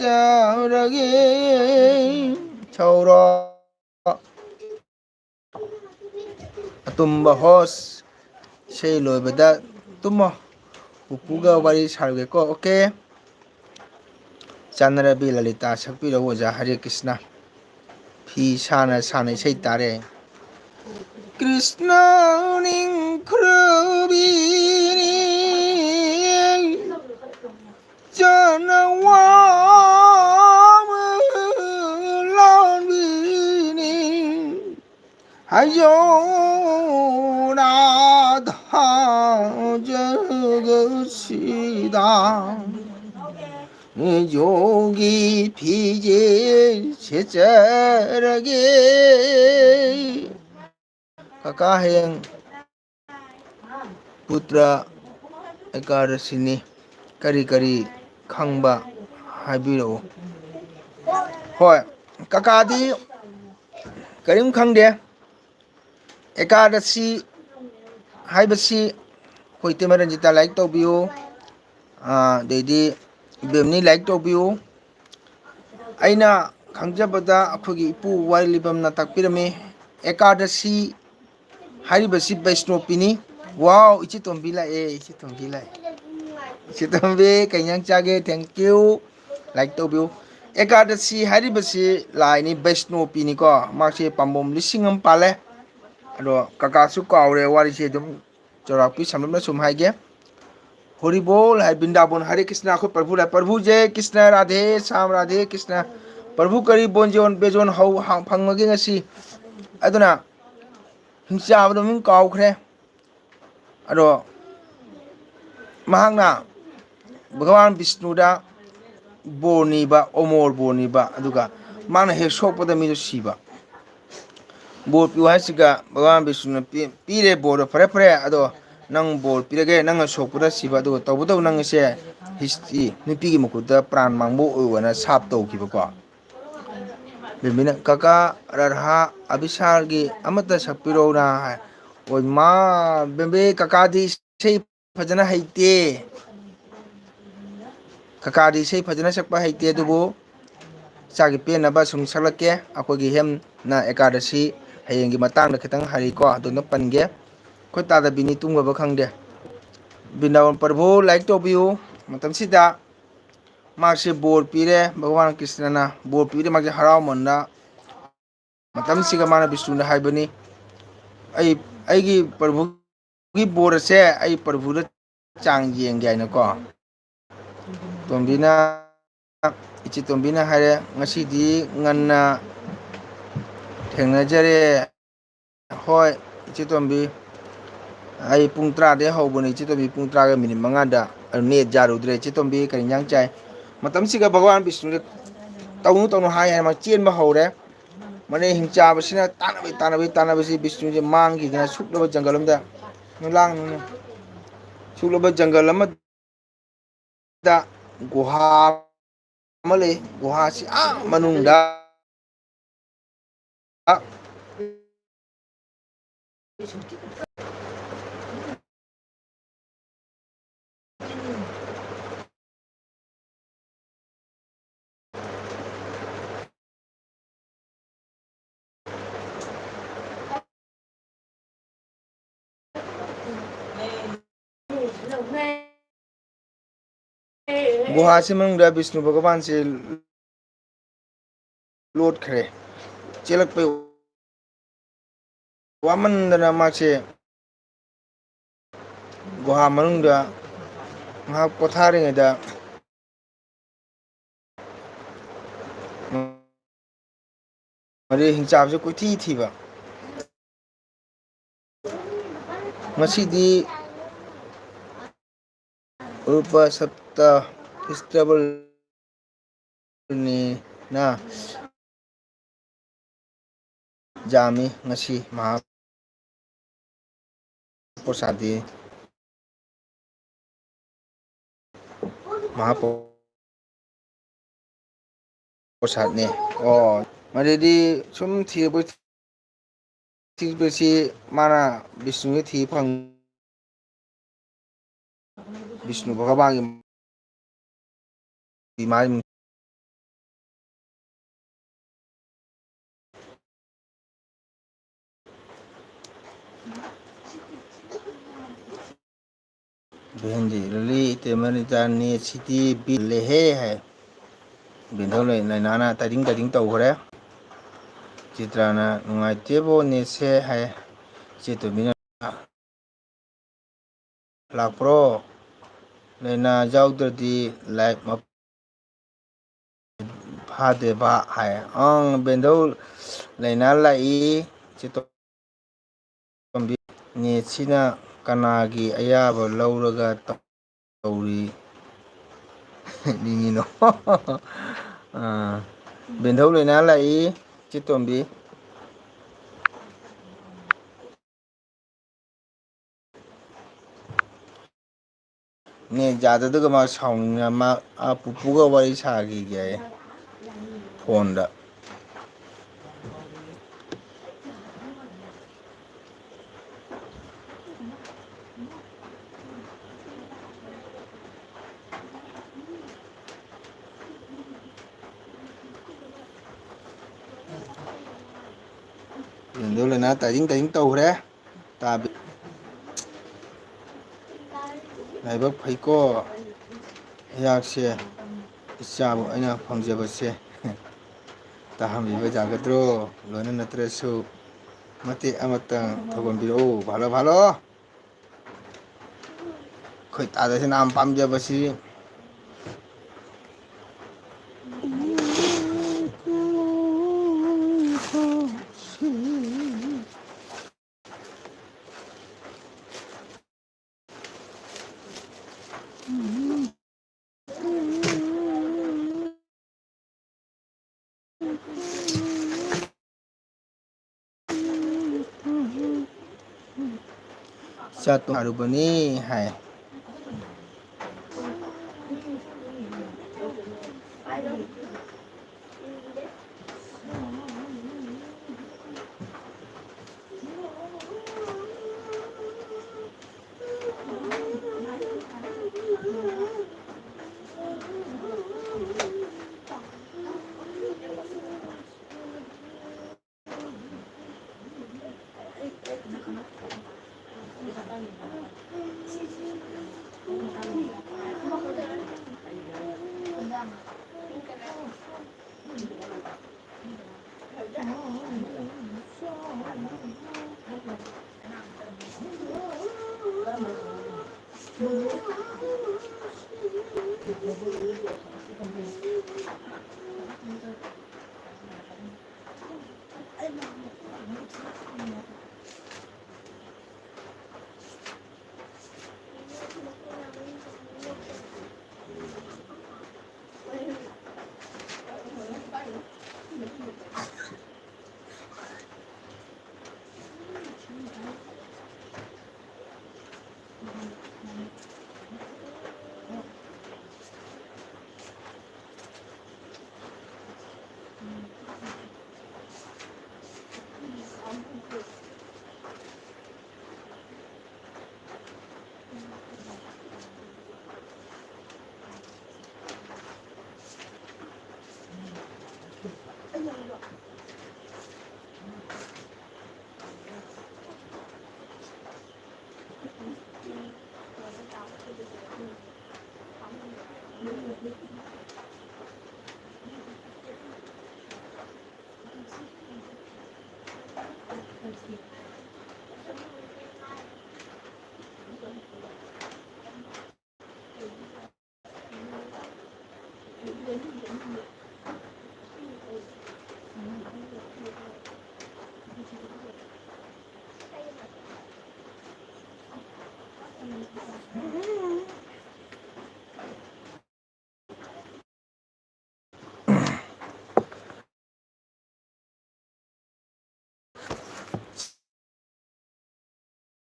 ꯁꯧꯔꯣ꯫ ꯑꯇꯨꯝꯕ host, ꯏꯁꯩ ꯂꯣꯏꯕꯗ ꯇꯨꯝꯃꯣ꯫ ꯄꯨꯄꯨꯒ ꯋꯥꯔꯤ ꯁꯥꯔꯒꯦꯀꯣ, okay? ꯆꯥꯟꯅꯔꯕꯤ ꯂꯂꯤꯇꯥ ꯁꯛꯄꯤꯔꯛꯎ ꯑꯣꯖꯥ, ꯍꯔꯦ ꯀ꯭ꯔꯤꯁꯅ꯫ ꯐꯤ ꯁꯥꯅ ꯁꯥꯅ ꯏꯁꯩ ꯇꯥꯔꯦ꯫ ꯀ꯭ꯔꯤꯁꯅ ꯅꯤꯡꯈ꯭ꯔꯕꯤꯅꯤ, ꯆꯅꯋꯥ ꯂꯥꯟꯕꯤꯅꯤ꯫ ꯍꯥꯏꯖꯧ ꯔꯥꯙꯥ ꯖꯒꯠꯁꯤꯗ, ꯌꯣꯒꯤ ꯐꯤꯖꯦ ꯁꯦꯠꯆꯔꯒꯦ꯫ ꯀꯀꯥ, ꯍꯌꯦꯡ ꯄꯨꯇ꯭ꯔ ꯑꯦꯀꯥꯗꯁꯤꯅꯤ꯫ ꯀꯔꯤ ꯀꯔꯤ ꯈꯪꯕ ꯍꯥꯏꯕꯤꯔꯛꯎ꯫ ꯍꯣꯏ, ꯀꯀꯥꯗꯤ ꯀꯔꯤꯝ ꯈꯪꯗꯦ꯫ ꯑꯦꯀꯥꯗꯁꯤ ꯍꯥꯏꯕꯁꯤ ꯑꯩꯈꯣꯏ ꯏꯇꯩꯃ ꯔꯟꯖꯤꯇꯥ like ꯇꯧꯕꯤꯌꯨ, ꯑꯥ, ꯑꯗꯩꯗꯤ ꯏꯕꯦꯝꯅꯤ like ꯇꯧꯕꯤꯌꯨ꯫ ꯑꯩꯅ ꯈꯪꯖꯕꯗ ꯑꯩꯈꯣꯏꯒꯤ ꯏꯄꯨ ꯋꯥꯏ ꯂꯤꯕꯝꯅ ꯇꯥꯛꯄꯤꯔꯝꯃꯤ, ꯑꯦꯀꯥꯗꯁꯤ ꯍꯥꯏꯔꯤꯕꯁꯤ ꯕꯩꯁꯅꯣꯄꯤꯅꯤ꯫ ꯋꯥꯎ, ꯏꯆꯦ ꯇꯣꯝꯕꯤ ꯂꯥꯛꯑꯦ, ꯏꯆꯦ ꯇꯣꯝꯕꯤ ꯂꯥꯛꯑꯦ꯫ ꯏꯆꯦ ꯇꯣꯝꯕꯤ, ꯀꯩ ꯏꯟꯖꯥꯡ ꯆꯥꯒꯦ? Thank you꯫ Like ꯇꯧꯕꯤꯌꯨ꯫ ꯑꯦꯀꯥꯗꯁꯤ ꯍꯥꯏꯔꯤꯕꯁꯤ ꯂꯥꯏꯅꯤ, ꯕꯩꯁꯅꯣꯄꯤꯅꯤꯀꯣ꯫ ꯃꯥꯁꯦ ꯄꯥꯝꯕꯣꯝ ꯂꯤꯁꯤꯡ ꯑꯃ ꯄꯥꯜꯂꯦ꯫ ꯑꯗꯣ ꯀꯀꯥꯁꯨ ꯀꯥꯎꯔꯦ, ꯋꯥꯔꯤꯁꯦ ꯑꯗꯨꯝ ꯆꯥꯎꯔꯥꯛꯄꯤ ꯁꯝꯂꯞꯅ ꯁꯨꯝ ꯍꯥꯏꯒꯦ꯫ ꯍꯣꯔꯤꯕꯣꯜ ꯍꯥꯏ ꯕ꯭ꯔꯤꯟꯗꯥꯕꯣꯟ, ꯍꯔꯦ ꯀ꯭ꯔꯤꯁꯅ, ꯑꯩꯈꯣꯏ ꯄ꯭ꯔꯚꯨ ꯂꯥꯏ, ꯄ꯭ꯔꯚꯨ ꯖꯦ ꯀ꯭ꯔꯤꯁꯅ, ꯔꯥꯙꯦ ꯁ꯭ꯌꯥꯝ, ꯔꯥꯙꯦ ꯀ꯭ꯔꯤꯁꯅ, ꯄ꯭ꯔꯚꯨ ꯀꯔꯤ ꯕꯣꯟꯖꯣꯟ ꯕꯦꯖꯣꯟ ꯍꯧ-, ꯍꯥ-, ꯐꯪꯉꯒꯦ ꯉꯁꯤ? ꯑꯗꯨꯅ ꯍꯤꯡꯆꯥꯕꯗꯣ ꯃꯃꯤꯡ ꯀꯥꯎꯈ꯭ꯔꯦ꯫ ꯑꯗꯣ ꯃꯍꯥꯛꯅ ꯚꯒꯋꯥꯟ ꯕꯤꯁꯅꯨꯗ ꯕꯣꯔ ꯅꯤꯕ, ꯑꯣꯃꯣꯔ ꯕꯣꯔ ꯅꯤꯕ, ꯑꯗꯨꯒ ꯃꯥꯅ ꯍꯦꯛ ꯁꯣꯛꯄꯗ ꯃꯤꯗꯨ ꯁꯤꯕ꯫ ꯕꯣꯔ ꯄꯤꯌꯨ ꯍꯥꯏꯁꯤꯒ ꯚꯒꯋꯥꯟ ꯕꯤꯁꯅꯨꯅ ꯄꯤ-, ꯄꯤꯔꯦ ꯕꯣꯔꯗꯣ, "ꯐꯔꯦ, ꯐꯔꯦ, ꯑꯗꯣ ꯅꯪ ꯕꯣꯔ ꯄꯤꯔꯒꯦ, ꯅꯪꯅ ꯁꯣꯛꯄꯗ ꯁꯤꯕ, ꯑꯗꯨꯒ ꯇꯧꯕꯇꯕꯨ ꯅꯪ ꯑꯁꯦ ꯍꯤꯁ-, ꯅꯨꯄꯤꯒꯤ ꯃꯈꯨꯠꯇ ꯄ꯭ꯔꯥꯟ ꯃꯥꯡꯕ ꯑꯣꯏꯌꯣꯅ ꯁꯥꯞ ꯇꯧꯈꯤꯕꯀꯣ"꯫ ꯕꯦꯝꯕꯤꯅ, "ꯀꯀꯥ, ꯔꯥꯙꯥ ꯑꯕꯤꯁꯥꯔꯒꯤ ꯑꯃꯠꯇ ꯁꯛꯄꯤꯔꯛꯎꯅ" ꯍꯥꯏ꯫ ꯑꯣꯏ ꯃꯥ, ꯕꯦꯝꯕꯤ, ꯀꯀꯥꯗꯤ ꯏꯁꯩ ꯐꯖꯅ ꯍꯩꯇꯦ꯫ ꯀꯀꯥꯗꯤ ꯏꯁꯩ ꯐꯖꯅ ꯁꯛꯄ ꯍꯩꯇꯦ, ꯑꯗꯨꯕꯨ ꯏꯆꯥꯒꯤ ꯄꯦꯟꯅꯕ ꯁꯨꯝ ꯁꯛꯂꯛꯀꯦ꯫ ꯑꯩꯈꯣꯏꯒꯤ ꯍꯦꯝꯅ ꯑꯦꯀꯥꯗꯁꯤ ꯍꯌꯦꯡꯒꯤ ꯃꯇꯥꯡꯗ ꯈꯤꯇꯪ ꯍꯥꯏꯔꯤꯀꯣ, ꯑꯗꯨꯅ ꯄꯟꯒꯦ꯫ ꯑꯩꯈꯣꯏ ꯇꯥꯗꯕꯤꯅꯤ ꯇꯨꯝꯈ꯭ꯔꯕ ꯈꯪꯗꯦ꯫ ꯕ꯭ꯔꯤꯟꯗꯥꯕꯟ ꯄ꯭ꯔꯚꯨ ꯂꯥꯏꯛ ꯇꯧꯕꯤꯌꯨ꯫ ꯃꯇꯝꯁꯤꯗ ꯃꯍꯥꯛꯁꯦ ꯕꯣꯔ ꯄꯤꯔꯦ, ꯚꯒꯋꯥꯟ ꯀ꯭ꯔꯤꯁꯅꯅ ꯕꯣꯔ ꯄꯤꯔꯦ, ꯃꯥꯒꯤ ꯍꯔꯥꯎꯃꯟꯗ ꯃꯇꯝꯁꯤꯒ ꯃꯥꯅ ꯕꯤꯁꯅꯨꯗ ꯍꯥꯏꯕꯅꯤ, "ꯑꯩ, ꯑꯩꯒꯤ ꯄ꯭ꯔꯚꯨꯒꯤ ꯕꯣꯔ ꯑꯁꯦ ꯑꯩ ꯄ꯭ꯔꯚꯨꯗ ꯆꯥꯡ ꯌꯦꯡꯒꯦ" ꯍꯥꯏꯅꯀꯣ꯫ ꯇꯣꯝꯕꯤꯅ, ꯏꯆꯦ ꯇꯣꯝꯕꯤꯅ ꯍꯥꯏꯔꯦ, "ꯉꯁꯤꯗꯤ ꯉꯟꯅ ꯊꯦꯡꯅꯖꯔꯦ"꯫ ꯍꯣꯏ, ꯏꯆꯦ ꯇꯣꯝꯕꯤ, ꯑꯩ ꯄꯨꯡ ꯇꯔꯥꯗꯩ ꯍꯧꯕꯅꯦ, ꯏꯆꯦ ꯇꯣꯝꯕꯤ, ꯄꯨꯡ ꯇꯔꯥꯒ ꯃꯤꯅꯤꯠ ꯃꯉꯥꯗ꯫ ꯑꯗꯨ ꯅꯦꯠ ꯌꯥꯔꯨꯗ꯭ꯔꯦ꯫ ꯏꯆꯦ ꯇꯣꯝꯕꯤ, ꯀꯔꯤ ꯏꯟꯖꯥꯡ ꯆꯥꯏ? ꯃꯇꯝꯁꯤꯒ ꯚꯒꯋꯥꯟ ꯕꯤꯁꯅꯨꯗ ꯇꯧꯅꯨ, ꯇꯧꯅꯨ ꯍꯥꯏ ꯍꯥꯏꯅ ꯃꯥ ꯆꯦꯟꯕ ꯍꯧꯔꯦ꯫ ꯃꯅꯦ ꯍꯤꯡꯆꯥꯕꯁꯤꯅ ꯇꯥꯟꯅꯕꯩ, ꯇꯥꯟꯅꯕꯩ, ꯇꯥꯟꯅꯕꯁꯤ ꯕꯤꯁꯅꯨꯁꯦ ꯃꯥꯡꯈꯤꯗꯅ ꯁꯨꯛꯂꯕ ꯖꯪꯒꯜ ꯑꯃꯗ, ꯅꯨꯂꯥꯡ, ꯁꯨꯛꯂꯕ ꯖꯪꯒꯜ ꯑꯃꯗ ꯒꯨꯍꯥ ꯑꯃ ꯂꯩ꯫ ꯒꯨꯍꯥꯁꯤ ꯑꯥ ꯃꯅꯨꯡꯗ ꯒꯨꯍꯥꯁꯤ ꯃꯅꯨꯡꯗ ꯕꯤꯁꯅꯨ ꯚꯒꯋꯥꯟꯁꯦ ꯂꯣꯠꯈ꯭ꯔꯦ꯫ ꯆꯦꯜꯂꯛꯄꯩ ꯋꯥꯃꯟꯗꯅ ꯃꯥꯁꯦ ꯒꯨꯍꯥ ꯃꯅꯨꯡꯗ ꯉꯥꯏꯍꯥꯛ ꯄꯣꯊꯥꯔꯤꯉꯩꯗ ꯃꯗꯨ ꯍꯤꯡꯆꯥꯕꯁꯨ ꯀꯣꯏꯊꯤ ꯊꯤꯕ꯫ ꯉꯁꯤꯗꯤ ꯔꯨꯄ ꯁꯞꯇ ꯐꯦꯁꯇꯤꯚꯦꯜꯅꯤꯅ ꯌꯥꯝꯃꯤ ꯉꯁꯤ ꯃꯍꯥ ꯄ꯭ꯔꯁꯥꯗꯤ ꯃꯍꯥꯄ꯭ꯔ- ꯄ꯭ꯔꯁꯥꯗꯅꯦ꯫ ꯑꯣ, ꯃꯗꯨꯗꯤ ꯁꯨꯝ ꯊꯤꯔꯛꯄ ꯊꯤꯕꯁꯤ ꯃꯥꯅ ꯕꯤꯁꯅꯨꯒꯤ ꯊꯤ ꯐꯪ ꯕꯤꯁꯅꯨ ꯚꯒꯕꯥꯟꯒꯤ ꯏꯃꯥ ꯕꯦꯟꯗꯤ ꯔꯂꯤ ꯏꯇꯦꯃꯔꯤꯇꯥ ꯅꯦꯠꯁꯤꯗꯤ ꯕꯤꯜꯂꯦꯍꯦ ꯍꯥꯏ꯫ ꯕꯦꯟꯊꯧ ꯂꯩ-, ꯂꯩꯅꯥꯅ ꯇꯥꯏꯗꯤꯡ ꯇꯥꯏꯗꯤꯡ ꯇꯧꯈ꯭ꯔꯦ꯫ ꯆꯤꯇ꯭ꯔꯥꯅ ꯅꯨꯡꯉꯥꯏꯇꯦꯕꯣ ꯅꯦꯠꯁꯦ ꯍꯥꯏ꯫ ꯆꯦ ꯇꯣꯝꯕꯤꯅ ꯂꯥꯛꯄ꯭ꯔꯣ? ꯂꯥꯏꯅꯥ ꯌꯥꯎꯗ꯭ꯔꯗꯤ ꯂꯥꯏꯛ ꯃ-, ꯐꯥꯗꯦꯕ ꯍꯥꯏ꯫ ꯑꯪ, ꯕꯦꯟꯗꯧ ꯂꯥꯏꯅꯥ ꯂꯥꯛꯏ꯫ ꯆꯦ ꯇꯣꯝꯕꯤ, ꯅꯦꯠꯁꯤꯅ ꯀꯅꯥꯒꯤ ꯑꯌꯥꯕ ꯂꯧꯔꯒ ꯇꯧꯔꯤ? ꯅꯤꯡꯉꯤꯅꯣ? ꯑꯥ, ꯕꯦꯟꯗꯧ ꯂꯥꯏꯅꯥ ꯂꯥꯛꯏ, ꯆꯦ ꯇꯣꯝꯕꯤ꯫ ꯅꯦꯠ ꯌꯥꯗꯗꯨꯒ ꯃꯥ ꯁꯥꯎꯅꯤꯡꯅ ꯃꯥ, ꯑꯥ, ꯄꯨꯄꯨꯒ ꯋꯥꯔꯤ ꯁꯥꯈꯤꯒꯦ ꯍꯥꯏꯌꯦ ꯐꯣꯟꯗ꯫ ꯂꯦꯟꯗꯣ ꯂꯩꯅꯥ ꯇꯥꯏꯗꯤꯡ ꯇꯥꯏꯗꯤꯡ ꯇꯧꯈ꯭ꯔꯦ꯫ ꯇꯥꯕꯤ-, ꯂꯥꯏꯕꯛ ꯐꯩꯀꯣ꯫ ꯑꯩꯍꯥꯛꯁꯦ ꯏꯆꯥꯕꯨ ꯑꯩꯅ ꯐꯪꯖꯕꯁꯦ ꯇꯥꯍꯟꯕꯤꯕ ꯌꯥꯒꯗ꯭ꯔꯣ? ꯂꯣꯏꯅ ꯅꯠꯇ꯭ꯔꯁꯨ ꯃꯇꯦꯛ ꯑꯃꯇꯪ ꯊꯧꯒꯣꯟꯕꯤꯔꯛꯎ꯫ ꯐꯥꯂꯣ, ꯐꯥꯂꯣ꯫ ꯑꯩꯈꯣꯏ ꯇꯥꯗꯁꯤꯅ ꯌꯥꯝ ꯄꯥꯝꯖꯕꯁꯤ꯫ ꯆꯥꯠꯇꯣ ꯍꯥꯏꯔꯨꯕꯅꯤ ꯍꯥꯏ꯫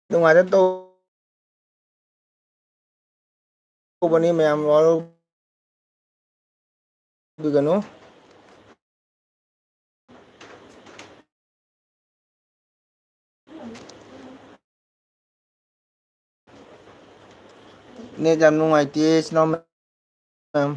ꯅꯨꯡꯉꯥꯏꯗ ꯇꯧ꯫ ꯇꯧꯕꯅꯤ, ꯃꯌꯥꯝ ꯋꯥꯔꯧꯕꯤꯒꯅꯨ꯫ ꯅꯦꯠ ꯌꯥꯝ ꯅꯨꯡꯉꯥꯏꯇꯦ, ꯏꯆꯤꯟ ꯏꯅꯥꯎ ꯃꯌꯥꯝ꯫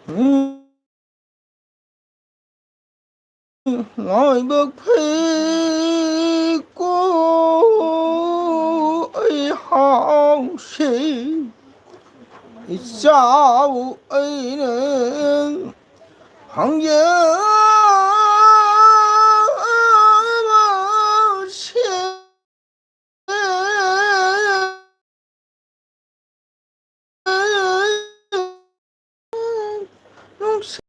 ꯎꯝ꯫ ꯂꯥꯏꯕꯛ ꯐꯩꯀꯣ ꯑꯩꯍꯥꯛꯁꯦ, ꯏꯆꯥꯎ ꯑꯩꯅ ꯍꯪꯖꯕꯁꯦ꯫ ꯅꯨꯡꯁꯤ-,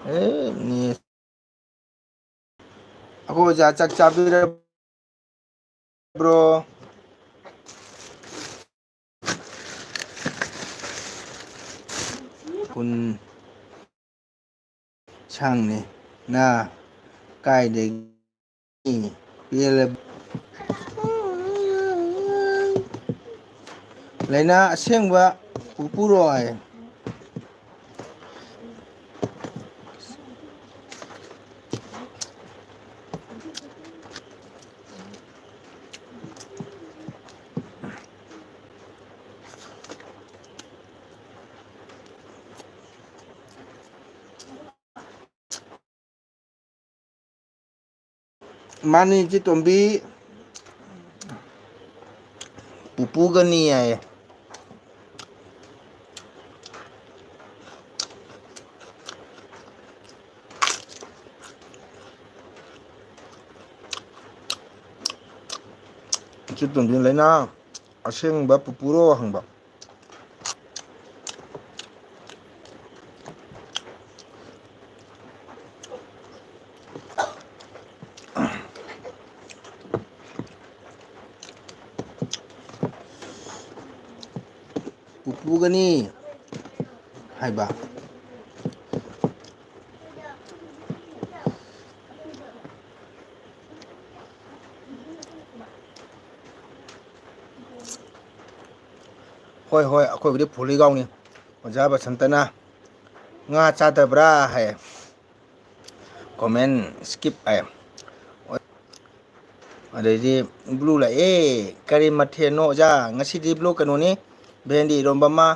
ꯑꯦ, ꯅꯦ-, ꯑꯩꯈꯣꯏ ꯑꯣꯖꯥ ꯆꯥꯛ ꯆꯥꯕꯤꯔꯕ꯭ꯔꯣ? ꯀꯨꯟ ꯁꯥꯡꯅꯤ꯫ ꯅꯥ, ꯀꯥꯏꯗꯒꯤ ꯄꯦꯜꯂꯦ꯫ ꯂꯥꯏꯅꯥ ꯑꯁꯦꯡꯕ ꯄꯨꯄꯨꯔꯣꯏ꯫ ꯃꯥꯅꯤ, ꯏꯆꯦ ꯇꯣꯝꯕꯤ, ꯄꯨꯄꯨꯒꯅꯤ ꯍꯥꯏꯌꯦ꯫ ꯆꯨ ꯇꯣꯟꯕꯤ, ꯂꯥꯏꯅꯥ ꯑꯁꯦꯡꯕ ꯄꯨꯄꯨꯔꯣ ꯍꯪꯕ꯫ ꯄꯨꯄꯨꯒꯅꯤ ꯍꯥꯏꯕ꯫ ꯍꯣꯏ, ꯍꯣꯏ, ꯑꯩꯈꯣꯏꯕꯨꯗꯤ ꯐꯨꯜꯂꯤꯒꯥꯎꯅꯤ꯫ ꯑꯣꯖꯥ ꯕꯁꯟꯇꯅ "ꯉꯥ ꯆꯥꯗꯕ꯭ꯔꯥ?" ꯍꯥꯏ꯫ ꯀꯣꯃꯦꯟ ꯁ꯭ꯀꯤꯞ ꯍꯥꯏ꯫ ꯑꯗꯩꯗꯤ ꯕ꯭ꯂꯨ ꯂꯥꯛꯑꯦ꯫ "ꯀꯔꯤ ꯃꯊꯦꯜꯅꯣ ꯑꯣꯖꯥ?" ꯉꯁꯤꯗꯤ ꯕ꯭ꯂꯨ ꯀꯩꯅꯣꯅꯤ, ꯚꯦꯟꯗꯤ ꯏꯔꯣꯝꯕ ꯑꯃ,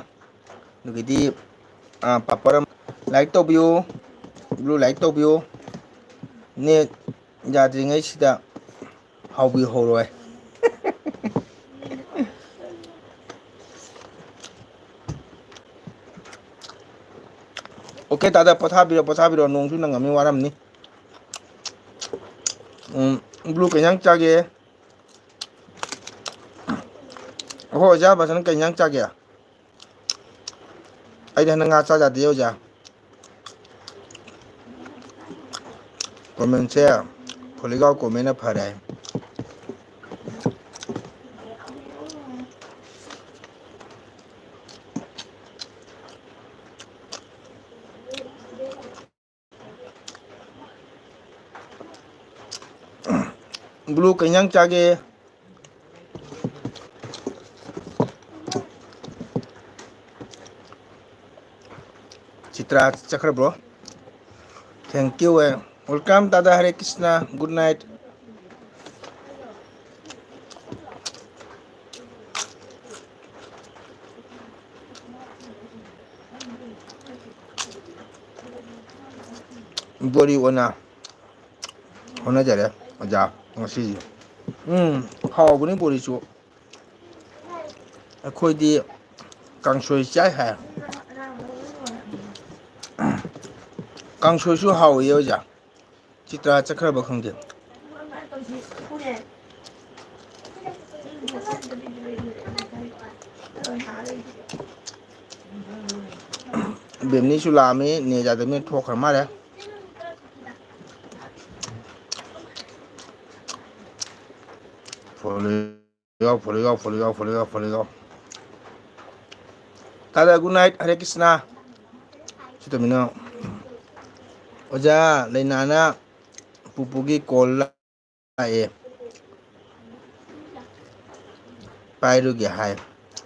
ꯑꯗꯨꯒꯤꯗꯤ, ꯑꯥ, ꯄꯥꯄꯔ ꯑꯃ꯫ ꯂꯥꯏꯛ ꯇꯧꯕꯤꯌꯨ, ꯕ꯭ꯂꯨ ꯂꯥꯏꯛ ꯇꯧꯕꯤꯌꯨ꯫ ꯅꯦꯠ ꯌꯥꯗ꯭ꯔꯤꯉꯩꯁꯤꯗ ꯍꯥꯎꯕꯤꯍꯧꯔꯣꯏ꯫ ꯑꯣꯀꯦ, ꯇꯥꯗ, ꯄꯣꯊꯥꯕꯤꯔꯣ, ꯄꯣꯊꯥꯕꯤꯔꯣ, ꯅꯣꯡꯁꯨ ꯅꯪꯉꯝꯃꯤ, ꯋꯥꯔꯝꯅꯤ꯫ ꯎꯝ, ꯕ꯭ꯂꯨ ꯀꯩ ꯏꯟꯖꯥꯡ ꯆꯥꯒꯦ? ꯑꯩꯈꯣꯏ ꯑꯣꯖꯥ ꯕꯁꯟ ꯀꯩ ꯏꯟꯖꯥꯡ ꯆꯥꯒꯦ? ꯑꯩꯗꯤ ꯍꯟꯗꯛ ꯉꯥ ꯆꯥ ꯌꯥꯗꯦ ꯑꯣꯖꯥ꯫ ꯀꯣꯃꯦꯟꯁꯦ ꯐꯨꯜꯂꯤꯒꯥꯎ ꯀꯣꯃꯦꯟꯅ ꯐꯔꯦ꯫ ꯕ꯭ꯂꯨ ꯀꯩ ꯏꯟꯖꯥꯡ ꯆꯥꯒꯦ? Chitra ꯆꯠꯈ꯭ꯔꯕ꯭ꯔꯣ? Thank you, A. Welcome, ꯇꯥꯗ, ꯍꯔꯦ ꯀ꯭ꯔꯤꯁꯅ, good night꯫ ꯕꯣꯔꯤ ꯑꯣꯏꯅ ꯍꯣꯠꯅꯖꯔꯦ ꯑꯣꯖꯥ ꯉꯁꯤꯗꯤ꯫ ꯎꯝ, ꯍꯥꯎꯕꯅꯤ ꯕꯣꯔꯤꯁꯨ꯫ ꯑꯩꯈꯣꯏꯗꯤ ꯀꯥꯡꯁꯣꯏ ꯆꯥꯏ ꯍꯥꯏ꯫ ꯀꯥꯡꯁꯣꯏꯁꯨ ꯍꯥꯎꯏ ꯑꯣꯖꯥ꯫ ꯆꯤꯇ꯭ꯔꯥ ꯆꯠꯈ꯭ꯔꯕ ꯈꯪꯗꯦ꯫ ꯕꯦꯝꯅꯤꯁꯨ ꯂꯥꯛꯑꯝꯃꯤ, ꯅꯦ ꯌꯥꯗꯕꯅꯤꯅ ꯊꯣꯛꯈ꯭ꯔ ꯃꯥꯜꯂꯦ꯫ Follow ꯌꯥꯎ, follow ꯌꯥꯎ, follow ꯌꯥꯎ, follow ꯌꯥꯎ, follow ꯌꯥꯎ꯫ ꯇꯥꯗ, good night, ꯍꯔꯦ ꯀ꯭ꯔꯤꯁꯅ꯫ ꯁꯤ ꯇꯧꯃꯤꯟꯅꯧ꯫ ꯑꯣꯖꯥ ꯂꯩꯅꯥꯅ ꯄꯨꯄꯨꯒꯤ call ꯂꯥꯛꯑꯦ꯫ ꯄꯥꯏꯔꯨꯒꯦ ꯍꯥꯏ꯫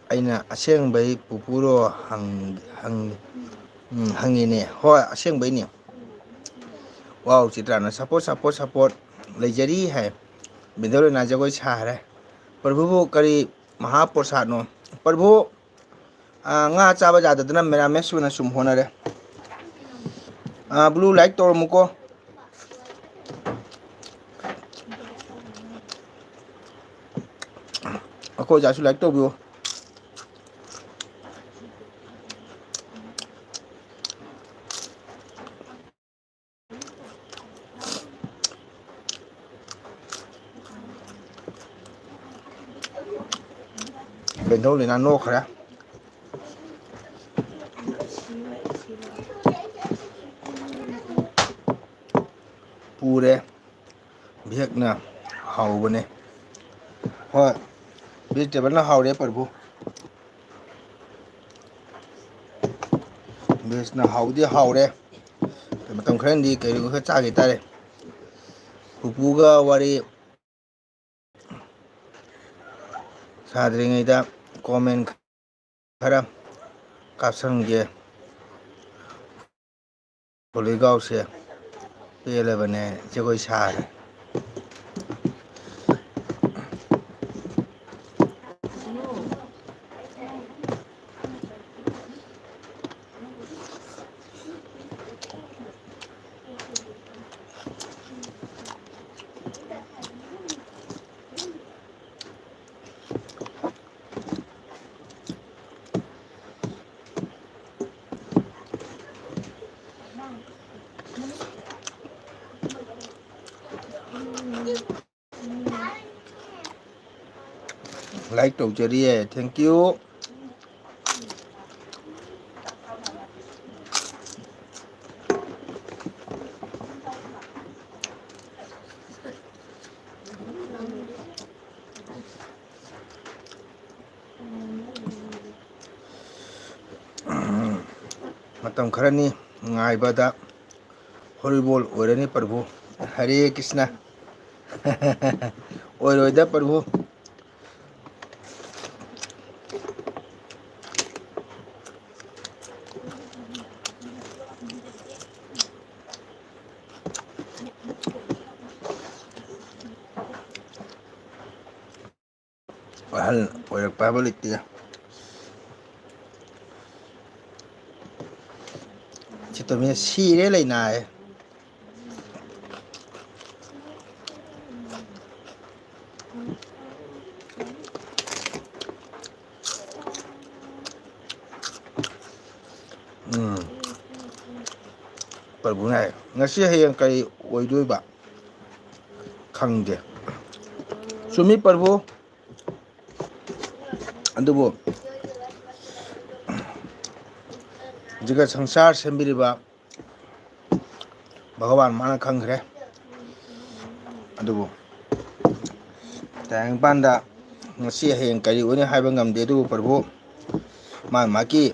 ꯑꯩꯅ, "ꯑꯁꯦꯡꯕꯩ ꯄꯨꯄꯨꯔꯣ?" ꯍꯪ-, ꯍꯪ-, ꯎꯝ, ꯍꯪꯉꯤꯅꯦ꯫ "ꯍꯣꯏ, ꯑꯁꯦꯡꯕꯩꯅꯦ꯫" Wow, ꯆꯤꯇ꯭ꯔꯥꯅ, "Support, support, support ꯂꯩꯖꯔꯤ" ꯍꯥꯏ꯫ ꯕꯤꯟꯗ꯭ꯌꯥ ꯂꯣꯏꯅꯥ ꯖꯒꯣꯏ ꯁꯥꯈ꯭ꯔꯦ꯫ ꯄ꯭ꯔꯚꯨꯕꯨ ꯀꯔꯤ ꯃꯍꯥꯄ꯭ꯔꯁꯥꯗꯅꯣ? ꯄ꯭ꯔꯚꯨ, ꯑ, ꯉꯥ ꯆꯥꯕ ꯌꯥꯗꯗꯅ ꯃꯦꯔꯥꯃꯦꯁ ꯑꯣꯏꯅ ꯁꯨꯝ ꯍꯣꯠꯅꯔꯦ꯫ ꯑ, blue like ꯇꯧꯔꯝꯃꯨꯀꯣ꯫ ꯑꯩꯈꯣꯏ ꯑꯣꯖꯥꯁꯨ like ꯇꯧꯕꯤꯌꯨ꯫ ꯕꯦꯟꯊꯧ ꯂꯩꯅꯥ ꯅꯣꯛꯈ꯭ꯔꯦ꯫ ꯄꯨꯔꯦ꯫ ꯚꯦꯖꯅ ꯍꯥꯎꯕꯅꯦ꯫ ꯍꯣꯏ, vegetableꯅ ꯍꯥꯎꯔꯦ ꯄ꯭ꯔꯚꯨ꯫ Vegꯅ ꯍꯥꯎꯗꯤ ꯍꯥꯎꯔꯦ꯫ ꯃꯇꯝ ꯈꯔꯗꯤ ꯀꯩꯅꯣ ꯈꯔ ꯆꯥꯈꯤ ꯇꯥꯔꯦ꯫ ꯄꯨꯄꯨꯒ ꯋꯥꯔꯤ ꯁꯥꯗ꯭ꯔꯤꯉꯩꯗ comment ꯈꯔ ꯀꯥꯞꯁꯟꯒꯦ꯫ ꯈꯣꯂꯤꯒꯥꯎꯁꯦ ꯄꯦꯜꯂꯕꯅꯦ, ꯖꯒꯣꯏ ꯁꯥꯔꯦ꯫ Like ꯇꯧꯖꯔꯤꯌꯦ, thank you꯫ ꯃꯇꯝ ꯈꯔꯅꯤ ꯉꯥꯏꯕꯗ ꯍꯣꯔꯤꯕꯣꯜ ꯑꯣꯏꯔꯅꯤ ꯄ꯭ꯔꯚꯨ꯫ ꯍꯔꯦ ꯀ꯭ꯔꯤꯁꯅ꯫ ꯑꯣꯏꯔꯣꯏꯗ ꯄ꯭ꯔꯚꯨ꯫ ꯑꯍꯜ ꯑꯣꯏꯔꯛꯄ ꯍꯥꯏꯕ ꯂꯩꯇꯦ꯫ ꯁꯤ ꯇꯧꯃꯤꯅ ꯁꯤꯔꯦ ꯂꯩꯅꯥꯌꯦ꯫ ꯎꯝ꯫ ꯄ꯭ꯔꯚꯨꯅ ꯍꯥꯏ, "ꯉꯁꯤ ꯍꯌꯦꯡ ꯀꯔꯤ ꯑꯣꯏꯗꯣꯏꯕ? ꯈꯪꯗꯦ꯫" ꯆꯨꯝꯃꯤ ꯄ꯭ꯔꯚꯨ꯫ ꯑꯗꯨꯕꯨ ꯖꯒꯠ ꯁꯪꯁꯥꯔ ꯁꯦꯝꯕꯤꯔꯤꯕ ꯚꯒꯋꯥꯟ ꯃꯥꯅ ꯈꯪꯈ꯭ꯔꯦ꯫ ꯑꯗꯨꯕꯨ ꯇꯥꯏꯕꯪꯄꯥꯟꯗ ꯉꯁꯤ ꯍꯌꯦꯡ ꯀꯔꯤ ꯑꯣꯏꯅꯤ ꯍꯥꯏꯕ ꯉꯝꯗꯦ꯫ ꯑꯗꯨꯕꯨ ꯄ꯭ꯔꯚꯨ, ꯃꯥ ꯃꯥꯒꯤ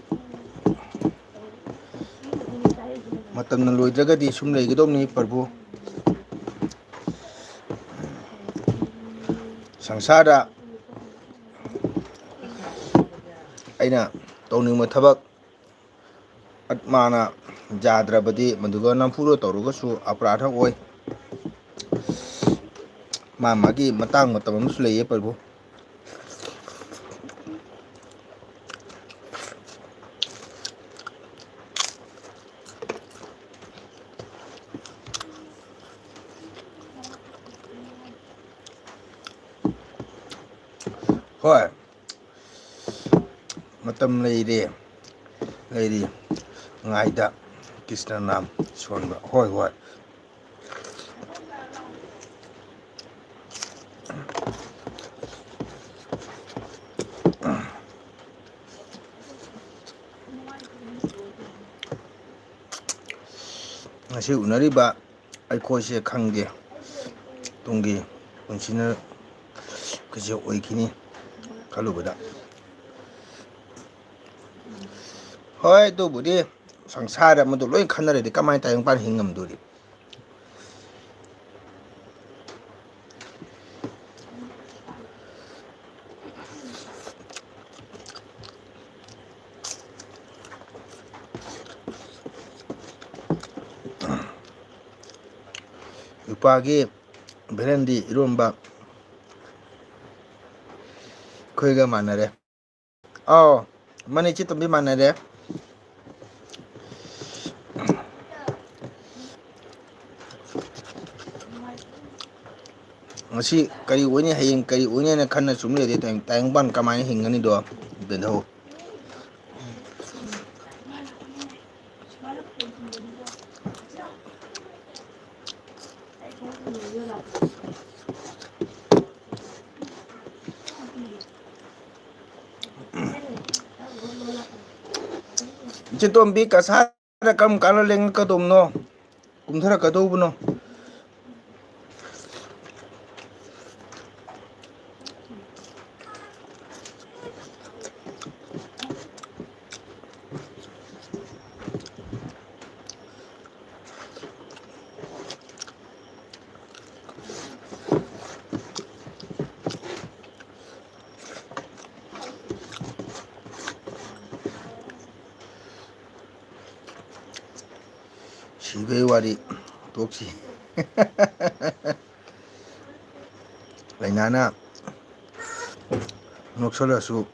ꯃꯇꯝꯅ ꯂꯣꯏꯗ꯭ꯔꯒꯗꯤ ꯁꯨꯝ ꯂꯩꯒꯗꯧꯕꯅꯤ ꯄ꯭ꯔꯚꯨ꯫ ꯁꯪꯁꯥꯔꯗ ꯑꯩꯅ ꯇꯧꯅꯤꯡꯕ ꯊꯕꯛ ꯑꯠꯃꯥꯅ ꯌꯥꯗ꯭ꯔꯕꯗꯤ ꯃꯗꯨꯒ ꯅꯝꯐꯨꯗ ꯇꯧꯔꯒꯁꯨ ꯑꯄꯔꯥꯙ ꯑꯣꯏ꯫ ꯃꯥ ꯃꯥꯒꯤ ꯃꯇꯥꯡ ꯃꯇꯝ ꯑꯃꯁꯨ ꯂꯩꯌꯦ ꯄ꯭ꯔꯚꯨ꯫ ꯍꯣꯏ꯫ ꯃꯇꯝ ꯂꯩꯔꯦ, ꯂꯩꯔꯤ꯫ ꯉꯥꯏꯗ ꯀ꯭ꯔꯤꯁꯅ ꯅꯥꯝ ꯁꯣꯟꯕ꯫ ꯍꯣꯏ, ꯍꯣꯏ꯫ ꯉꯁꯤ ꯎꯅꯔꯤꯕ ꯑꯩꯈꯣꯏꯁꯦ ꯈꯪꯗꯦ ꯇꯨꯡꯒꯤ ꯄꯨꯟꯁꯤꯅ ꯀꯩꯁꯨ ꯑꯣꯏꯈꯤꯅꯤ ꯈꯜꯂꯨꯕꯗ꯫ ꯍꯣꯏ, ꯑꯗꯨꯕꯨꯗꯤ ꯁꯪꯁꯥꯔ ꯑꯃꯗꯣ ꯂꯣꯏ ꯈꯟꯅꯔꯗꯤ ꯀꯃꯥꯏꯅ ꯇꯥꯏꯕꯪꯄꯥꯟ ꯍꯤꯡ ꯉꯝꯗꯣꯔꯤ? ꯅꯨꯄꯥꯒꯤ ꯚꯦꯂꯦꯟꯗꯤ ꯏꯔꯣꯝꯕ ꯑꯩꯈꯣꯏꯒ ꯃꯥꯟꯅꯔꯦ꯫ ꯑꯥꯎ, ꯃꯅꯤ ꯆꯦ ꯇꯣꯝꯕꯤ ꯃꯥꯟꯅꯔꯦ꯫ ꯉꯁꯤ ꯀꯔꯤ ꯑꯣꯏꯅꯤ, ꯍꯌꯦꯡ ꯀꯔꯤ ꯑꯣꯏꯅꯤ ꯍꯥꯏꯅ ꯈꯟꯅ ꯁꯨꯝ ꯂꯩꯔꯗꯤ ꯇꯥꯏ-, ꯇꯥꯏꯕꯪꯄꯥꯟ ꯀꯃꯥꯏꯅ ꯍꯤꯡꯒꯅꯤꯗꯣ? ꯕꯦꯟꯙꯧ꯫ ꯏꯆꯦ ꯇꯣꯝꯕꯤ, ꯀꯁꯥꯔꯗ ꯀꯔꯝ ꯀꯥꯟꯗ ꯂꯦꯡꯉꯛꯀꯗꯧꯕꯅꯣ, ꯀꯨꯝꯊꯔꯛꯀꯗꯧꯕꯅꯣ? ꯁꯤꯕꯩ ꯋꯥꯔꯤ ꯇꯣꯛꯁꯤ꯫ ꯂꯥꯏꯅꯥꯅ ꯅꯣꯛꯁꯜꯂꯁꯨ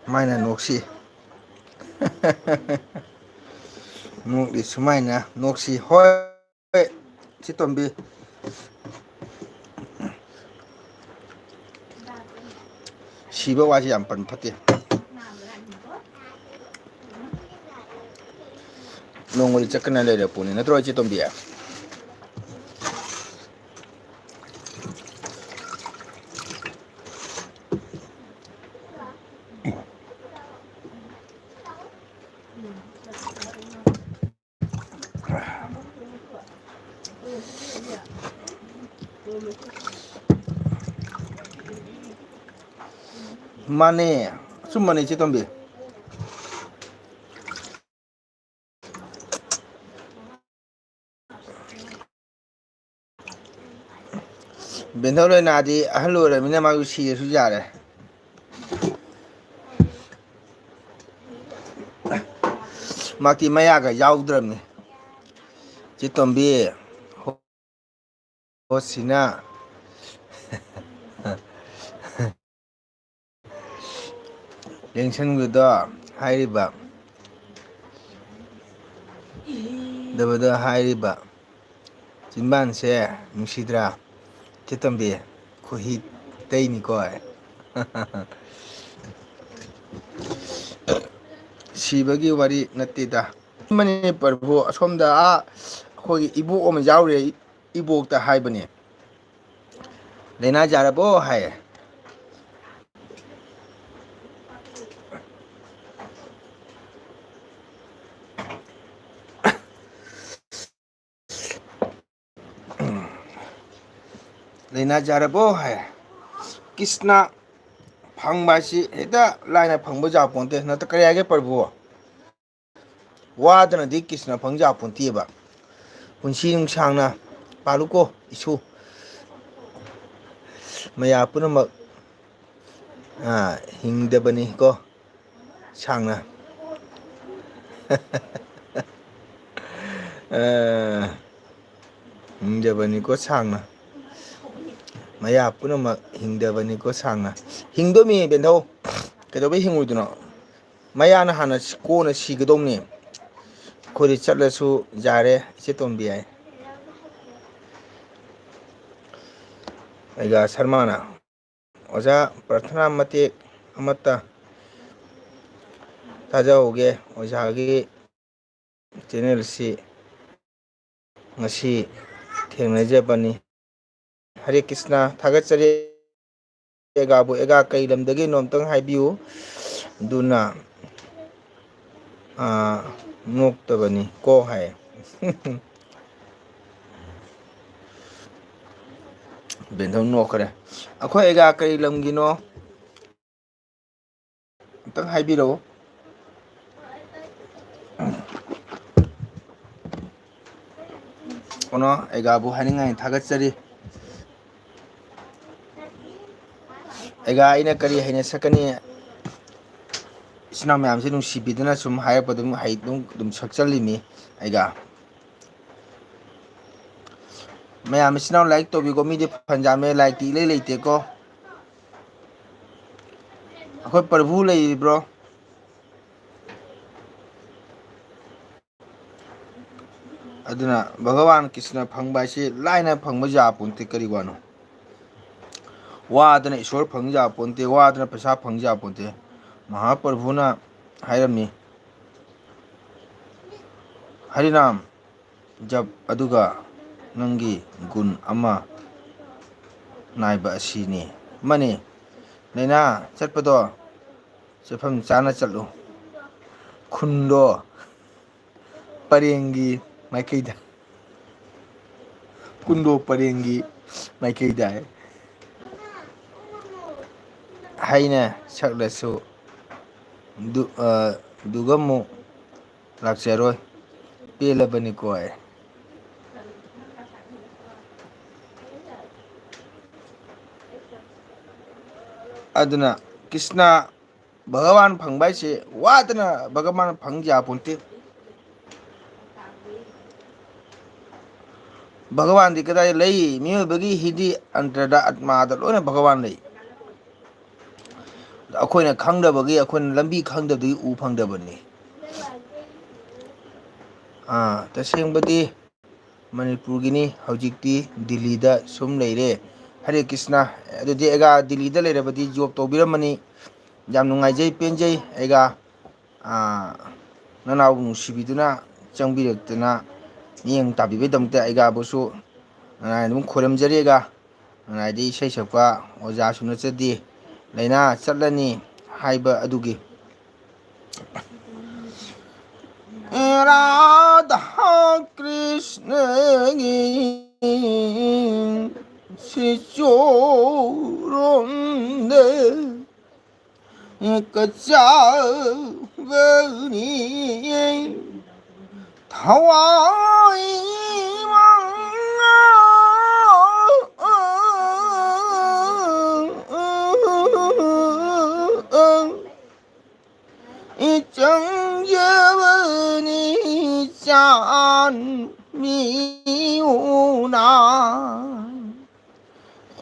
ꯃꯥꯏꯅ ꯅꯣꯛꯁꯤ꯫ ꯅꯣꯛꯂꯤ ꯁꯨꯃꯥꯏꯅ ꯅꯣꯛꯁꯤ꯫ ꯍꯣꯏ, ꯆꯦ ꯇꯣꯝꯕꯤ꯫ ꯁꯤꯕ ꯋꯥꯁꯤ ꯌꯥꯝ ꯄꯟ ꯐꯠꯇꯦ꯫ ꯅꯣꯡꯃꯗꯤ ꯆꯠꯀꯅ ꯂꯩꯔ ꯄꯣꯠꯅꯤ, ꯅꯠꯇ꯭ꯔꯣ, ꯏꯆꯦ ꯇꯣꯝꯕꯤ? ꯃꯥꯅꯦ, ꯑꯆꯨꯝꯕꯅꯦ, ꯏꯆꯦ ꯇꯣꯝꯕꯤ꯫ ꯕꯦꯟꯊꯧ ꯂꯣꯏꯅꯥꯗꯤ ꯑꯍꯜ ꯑꯣꯏꯔꯕꯅꯤꯅ ꯃꯥꯁꯨ ꯁꯤꯔꯁꯨ ꯌꯥꯔꯦ꯫ ꯃꯍꯥꯛꯇꯤ ꯃꯌꯥꯒ ꯌꯥꯎꯗ꯭ꯔꯕꯅꯤ꯫ ꯆꯦ ꯇꯣꯝꯕꯤ, ꯍꯣꯁꯤꯅ ꯂꯦꯡꯁꯟꯕꯗꯣ ꯍꯥꯏꯔꯤꯕ, ꯗꯕꯗ ꯍꯥꯏꯔꯤꯕ ꯆꯤꯟꯕꯥꯟꯁꯦ ꯅꯨꯡꯁꯤꯗ꯭ꯔꯥ? ꯆꯦ ꯇꯣꯝꯕꯤ, ꯈꯨꯍꯤ ꯇꯩꯅꯤꯀꯣ꯫ ꯁꯤꯕꯒꯤ ꯋꯥꯔꯤ ꯅꯠꯇꯦꯗ꯫ ꯃꯅꯤ ꯄ꯭ꯔꯚꯨ, ꯑꯁꯣꯝꯗ ꯑꯥ ꯑꯩꯈꯣꯏꯒꯤ ꯏꯕꯣꯛ ꯑꯃ ꯌꯥꯎꯔꯦ, ꯏꯕꯣꯛꯇ ꯍꯥꯏꯕꯅꯦ, "ꯂꯥꯏꯅꯥ ꯌꯥꯔꯕꯣ?" ꯍꯥꯏꯌꯦ꯫ "ꯂꯥꯏꯅꯥ ꯌꯥꯔꯕꯣ?" ꯍꯥꯏ꯫ ꯀ꯭ꯔꯤꯁꯅ ꯐꯪꯕ ꯍꯥꯏꯁꯤ ꯍꯦꯛꯇ ꯂꯥꯏꯅ ꯐꯪꯕ ꯌꯥꯄꯣꯟꯇꯦ꯫ ꯅꯠꯇ ꯀꯔꯤ ꯍꯥꯏꯒꯦ ꯄ꯭ꯔꯚꯨ? ꯋꯥꯗꯅꯗꯤ ꯀ꯭ꯔꯤꯁꯅ ꯐꯪ ꯌꯥꯄꯣꯟꯇꯦꯕ꯫ ꯄꯨꯟꯁꯤ ꯅꯨꯡꯁꯥꯡꯅ ꯄꯥꯜꯂꯨꯀꯣ ꯏꯁꯨ꯫ ꯃꯌꯥ ꯄꯨꯝꯅꯃꯛ, ꯑꯥ, ꯍꯤꯡꯗꯕꯅꯤꯀꯣ ꯁꯥꯡꯅ꯫ ꯑꯥ, ꯍꯤꯡꯗꯕꯅꯤꯀꯣ ꯁꯥꯡꯅ꯫ ꯃꯌꯥ ꯄꯨꯝꯅꯃꯛ ꯍꯤꯡꯗꯕꯅꯤꯀꯣ ꯁꯥꯡꯅ꯫ ꯍꯤꯡꯗꯣꯏꯃꯤ ꯕꯦꯟꯊꯧ꯫ ꯀꯩꯗꯧꯕꯩ ꯍꯤꯡꯉꯣꯏꯗꯣꯏꯅꯣ? ꯃꯌꯥꯅ ꯍꯥꯟꯅ ꯁꯤ-, ꯀꯣꯟꯅ ꯁꯤꯒꯗꯧꯅꯤ꯫ ꯑꯩꯈꯣꯏꯗꯤ ꯆꯠꯂꯁꯨ ꯌꯥꯔꯦ, ꯏꯆꯦ ꯇꯣꯝꯕꯤ ꯍꯥꯏ꯫ ꯑꯩꯒ ꯁꯔꯃꯥꯅ, "ꯑꯣꯖꯥ, ꯄ꯭ꯔꯊꯅꯥ ꯃꯇꯦꯛ ꯑꯃꯠꯇ ꯊꯥꯖꯍꯧꯒꯦ꯫ ꯑꯣꯖꯥꯒꯤ ꯆꯦꯅꯦꯜꯁꯤ ꯉꯁꯤ ꯊꯦꯡꯅꯖꯕꯅꯤ꯫" ꯍꯔꯦ ꯀ꯭ꯔꯤꯁꯅ, ꯊꯥꯒꯠꯆꯔꯤ꯫ ꯑꯦꯒꯥꯕꯨ ꯑꯦꯒꯥ ꯀꯩ ꯂꯝꯗꯒꯤꯅꯣ ꯑꯝꯇꯪ ꯍꯥꯏꯕꯤꯌꯨ꯫ ꯑꯗꯨꯅ, ꯑꯥ, ꯅꯣꯛꯇꯕꯅꯤ ꯀꯣ ꯍꯥꯏ꯫ ꯕꯦꯟꯊꯧ ꯅꯣꯛꯈ꯭ꯔꯦ꯫ ꯑꯩꯈꯣꯏ ꯑꯦꯒꯥ ꯀꯔꯤ ꯂꯝꯒꯤꯅꯣ? ꯑꯝꯇꯪ ꯍꯥꯏꯕꯤꯔꯛꯎ꯫ ꯀꯩꯅꯣ, ꯑꯩꯒꯥꯕꯨ ꯍꯥꯏꯅꯤꯡꯉꯥꯏ ꯊꯥꯒꯠꯆꯔꯤ꯫ ꯑꯩꯒ ꯑꯩꯅ ꯀꯔꯤ ꯍꯩꯅ ꯁꯛꯀꯅꯤ? ꯏꯆꯤꯟ ꯏꯅꯥꯎ ꯃꯌꯥꯝꯁꯦ ꯅꯨꯡꯁꯤꯕꯤꯗꯅ ꯁꯨꯝ ꯍꯥꯏꯔꯛꯄ ꯑꯗꯨꯝ ꯍꯩ-, ꯑꯗꯨꯝ, ꯑꯗꯨꯝ ꯁꯛꯆꯜꯂꯤꯅꯤ꯫ ꯑꯩꯒ ꯃꯌꯥꯝ ꯏꯆꯤꯟ ꯏꯅꯥꯎ ꯂꯥꯏꯛ ꯇꯧꯕꯤꯀꯣ꯫ ꯃꯤꯗꯤ ꯐꯟꯖꯥꯃꯦ, ꯂꯥꯏꯛꯇꯤ ꯏꯂꯩ ꯂꯩꯇꯦꯀꯣ꯫ ꯑꯩꯈꯣꯏ ꯄ꯭ꯔꯚꯨ ꯂꯩꯔꯤꯕ꯭ꯔꯣ? ꯑꯗꯨꯅ ꯚꯒꯋꯥꯟ ꯀ꯭ꯔꯤꯁꯅ ꯐꯪꯕ ꯍꯥꯏꯁꯤ ꯂꯥꯏꯅ ꯐꯪꯕ ꯌꯥꯄꯣꯟꯇꯦ꯫ ꯀꯔꯤ ꯋꯥꯅꯣ? ꯋꯥꯗꯅ ꯏꯁꯣꯔ ꯐꯪ ꯌꯥꯄꯣꯟꯇꯦ, ꯋꯥꯗꯅ ꯄꯩꯁꯥ ꯐꯪ ꯌꯥꯄꯣꯟꯇꯦ꯫ ꯃꯍꯥꯄ꯭ꯔꯚꯨꯅ ꯍꯥꯏꯔꯝꯃꯤ, "ꯍꯔꯤꯅꯥꯝ ꯖꯞ ꯑꯗꯨꯒ ꯅꯪꯒꯤ ꯒꯨꯟ ꯑꯃ ꯅꯥꯏꯕ ꯑꯁꯤꯅꯤ"꯫ ꯃꯥꯅꯤ, ꯂꯥꯏꯅꯥ ꯆꯠꯄꯗꯣ ꯆꯠꯐꯝ ꯆꯥꯅ ꯆꯠꯂꯨ꯫ ꯈꯨꯟꯗꯣ ꯄꯔꯦꯡꯒꯤ ꯃꯥꯏꯀꯩꯗ, ꯀꯨꯟꯗꯣ ꯄꯔꯦꯡꯒꯤ ꯃꯥꯏꯀꯩꯗ ꯍꯥꯏꯅ ꯁꯛꯂꯁꯨ, ꯗꯨ-, ꯑ, ꯗꯨꯒꯃꯨꯛ ꯂꯥꯛꯆꯔꯣꯏ꯫ ꯄꯦꯜꯂꯕꯅꯤꯀꯣ ꯑꯩ꯫ ꯑꯗꯨꯅ ꯀ꯭ꯔꯤꯁꯅ ꯚꯒꯋꯥꯟ ꯐꯪꯕ ꯍꯥꯏꯁꯦ ꯋꯥꯗꯅ ꯚꯒꯋꯥꯟ ꯐꯪ ꯌꯥꯄꯣꯟꯇꯦ꯫ ꯚꯒꯋꯥꯟꯗꯤ ꯀꯗꯥꯏ ꯂꯩ? ꯃꯤꯑꯣꯏꯕꯒꯤ ꯍꯤꯗꯤ ꯑꯟꯇꯔꯗ, ꯑꯠꯃꯥꯗ ꯂꯣꯏꯅ ꯚꯒꯋꯥꯟ ꯂꯩ꯫ ꯑꯩꯈꯣꯏꯅ ꯈꯪꯗꯕꯒꯤ, ꯑꯩꯈꯣꯏꯅ ꯂꯝꯕꯤ ꯈꯪꯗꯕꯗꯒꯤ ꯎ ꯐꯪꯗꯕꯅꯤ꯫ ꯑꯥ, ꯇꯁꯦꯡꯕꯗꯤ ꯃꯅꯤꯄꯨꯔꯒꯤꯅꯤ, ꯍꯧꯖꯤꯛꯇꯤ ꯗꯤꯜꯂꯤꯗ ꯁꯨꯝ ꯂꯩꯔꯦ꯫ ꯍꯔꯦ ꯀ꯭ꯔꯤꯁꯅ꯫ ꯑꯗꯨꯗꯤ ꯑꯩꯒ ꯗꯤꯜꯂꯤꯗ ꯂꯩꯔꯕꯗꯤ ꯖꯣꯕ ꯇꯧꯕꯤꯔꯝꯃꯅꯤ꯫ ꯌꯥꯝ ꯅꯨꯡꯉꯥꯏꯖꯩ, ꯄꯦꯟꯖꯩ꯫ ꯑꯩꯒ, ꯑꯥ, ꯅꯅꯥꯎꯕꯨ ꯅꯨꯡꯁꯤꯕꯤꯗꯨꯅ ꯆꯪꯕꯤꯔꯛꯇꯅ ꯃꯤꯠꯌꯦꯡ ꯇꯥꯕꯤꯕꯒꯤꯗꯃꯛꯇ ꯑꯩꯒꯕꯨꯁꯨ ꯅꯅꯥꯏ ꯑꯗꯨꯝ ꯈꯣꯏꯔꯝꯖꯔꯤ꯫ ꯑꯩꯒ ꯅꯅꯥꯏꯗ ꯏꯁꯩ ꯁꯛꯄ ꯑꯣꯖꯥꯁꯨ ꯅꯠꯆꯗꯦ, ꯂꯥꯏꯅꯥ ꯆꯠꯂꯅꯤ ꯍꯥꯏꯕ ꯑꯗꯨꯒꯤ꯫ ꯔꯥꯙꯥ ꯀ꯭ꯔꯤꯁꯅꯒꯤ ꯁꯤꯆꯣꯔꯣꯟꯗ ꯀꯆꯥꯕꯅꯤ ꯊꯋꯥꯏ ꯃꯉꯥ꯫ ꯆꯥꯟꯕꯤꯌꯨꯅ꯫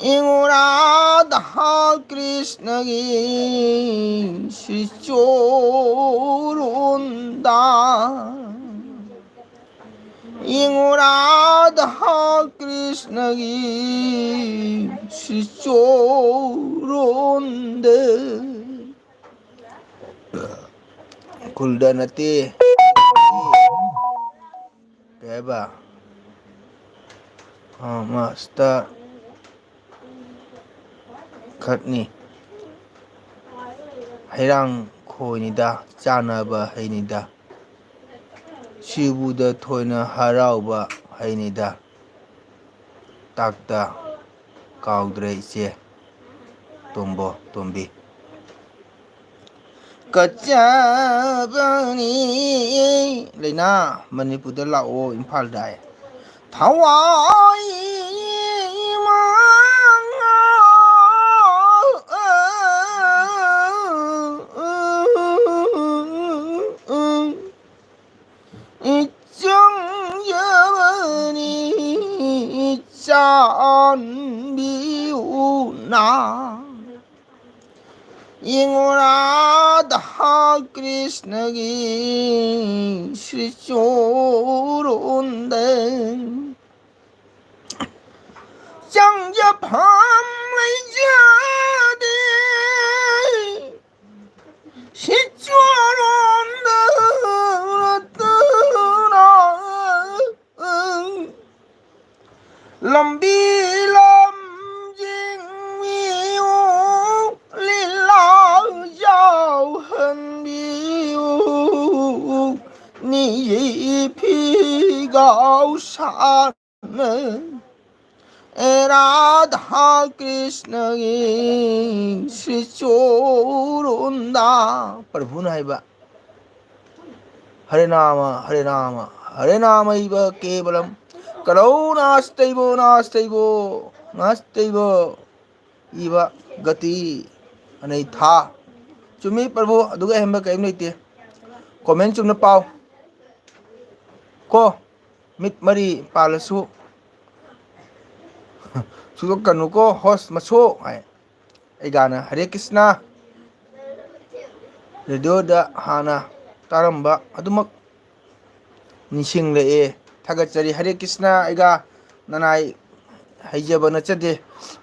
ꯏꯉꯨꯔꯥꯗ ꯀ꯭ꯔꯤꯁꯅꯒꯤ ꯁ꯭ꯔꯤꯆꯣꯔꯨꯟꯗ, ꯏꯉꯨꯔꯥꯗ ꯀ꯭ꯔꯤꯁꯅꯒꯤ ꯁ꯭ꯔꯤꯆꯣꯔꯨꯟꯗ꯫ ꯈꯨꯜꯗ ꯅꯠꯇꯦ꯫ ꯀꯩ ꯍꯥꯏꯕ? ꯑꯥ, ꯃꯥꯁꯇ ꯈꯛꯅꯤ꯫ ꯍꯩꯔꯥꯡ ꯈꯣꯏꯅꯤꯗ, ꯆꯥꯅꯕ ꯍꯩꯅꯤꯗ꯫ ꯁꯤꯕꯨꯗ ꯊꯣꯏꯅ ꯍꯔꯥꯎꯕ ꯍꯩꯅꯤꯗ꯫ ꯇꯥꯛꯇ ꯀꯥꯎꯗ꯭ꯔꯦ ꯏꯆꯦ꯫ ꯇꯣꯝꯕꯣ, ꯇꯣꯝꯕꯤ꯫ ꯀꯠꯆꯕꯅꯤ꯫ ꯂꯩꯅꯥ, ꯃꯅꯤꯄꯨꯔꯗ ꯂꯥꯛꯑꯣ, ꯏꯝꯐꯥꯜꯗ꯫ ꯊꯋꯥꯏ ꯃꯉꯥ ꯆꯪꯖꯕꯅꯤ ꯆꯥꯟꯕꯤꯌꯨꯅ꯫ ꯏꯉꯣꯔꯥꯗ ꯀ꯭ꯔꯤꯁꯅꯒꯤ ꯁ꯭ꯔꯤꯆꯣꯔꯣꯟꯗ ꯆꯪꯖꯐꯝ ꯂꯩꯖꯗꯦ꯫ ꯁ꯭ꯔꯤꯆꯣꯔꯣꯟꯗ ꯔꯇꯅ ꯂꯝꯕꯤ ꯂꯝꯖꯤꯡꯕꯤꯌꯨ, ꯂꯤꯂꯥ ꯌꯥꯎꯍꯟꯕꯤꯌꯨ, ꯃꯤꯒꯤ ꯐꯤꯒꯥꯎ ꯁꯥꯅ꯫ ꯑꯦ ꯔꯥꯙꯥ ꯀ꯭ꯔꯤꯁꯅꯒꯤ ꯁ꯭ꯔꯤꯆꯣꯔꯣꯟꯗ꯫ ꯄ꯭ꯔꯚꯨꯅ ꯍꯥꯏꯕ꯫ ꯍꯔꯦ ꯅꯥꯃ, ꯍꯔꯦ ꯅꯥꯃ, ꯍꯔꯦ ꯅꯥꯃꯩꯕ ꯀꯦꯕꯂꯝ꯫ ꯀꯂꯧ ꯅꯥꯁꯇꯩꯕꯣ, ꯅꯥꯁꯇꯩꯕꯣ, ꯅꯥꯁꯇꯩꯕꯣ꯫ ꯏꯕ ꯒꯇꯤ ꯑꯅꯩ ꯊꯥ꯫ ꯆꯨꯝꯃꯤ ꯄ꯭ꯔꯚꯨ, ꯑꯗꯨꯒ ꯑꯍꯦꯟꯕ ꯀꯔꯤꯝ ꯂꯩꯇꯦ꯫ ꯀꯣꯃꯦꯟ ꯆꯨꯝꯅ ꯄꯥꯎ꯫ ꯀꯣ, ꯃꯤꯠ ꯃꯔꯤ ꯄꯥꯜꯂꯁꯨ ꯁꯨꯗꯣꯛꯀꯅꯨꯀꯣ ꯍꯣꯁ ꯃꯁꯨ ꯍꯥꯏ꯫ ꯑꯩꯒꯥꯅ ꯍꯔꯦ ꯀ꯭ꯔꯤꯁꯅ ꯔꯦꯗꯤꯑꯣꯗ ꯍꯥꯟꯅ ꯇꯥꯔꯝꯕ ꯑꯗꯨꯃꯛ ꯅꯤꯡꯁꯤꯡꯂꯛꯑꯦ꯫ ꯊꯥꯒꯠꯆꯔꯤ꯫ ꯍꯔꯦ ꯀ꯭ꯔꯤꯁꯅ꯫ ꯑꯩꯒꯥ ꯅꯅꯥꯏ ꯍꯩꯖꯕ ꯅꯠꯆꯗꯦ꯫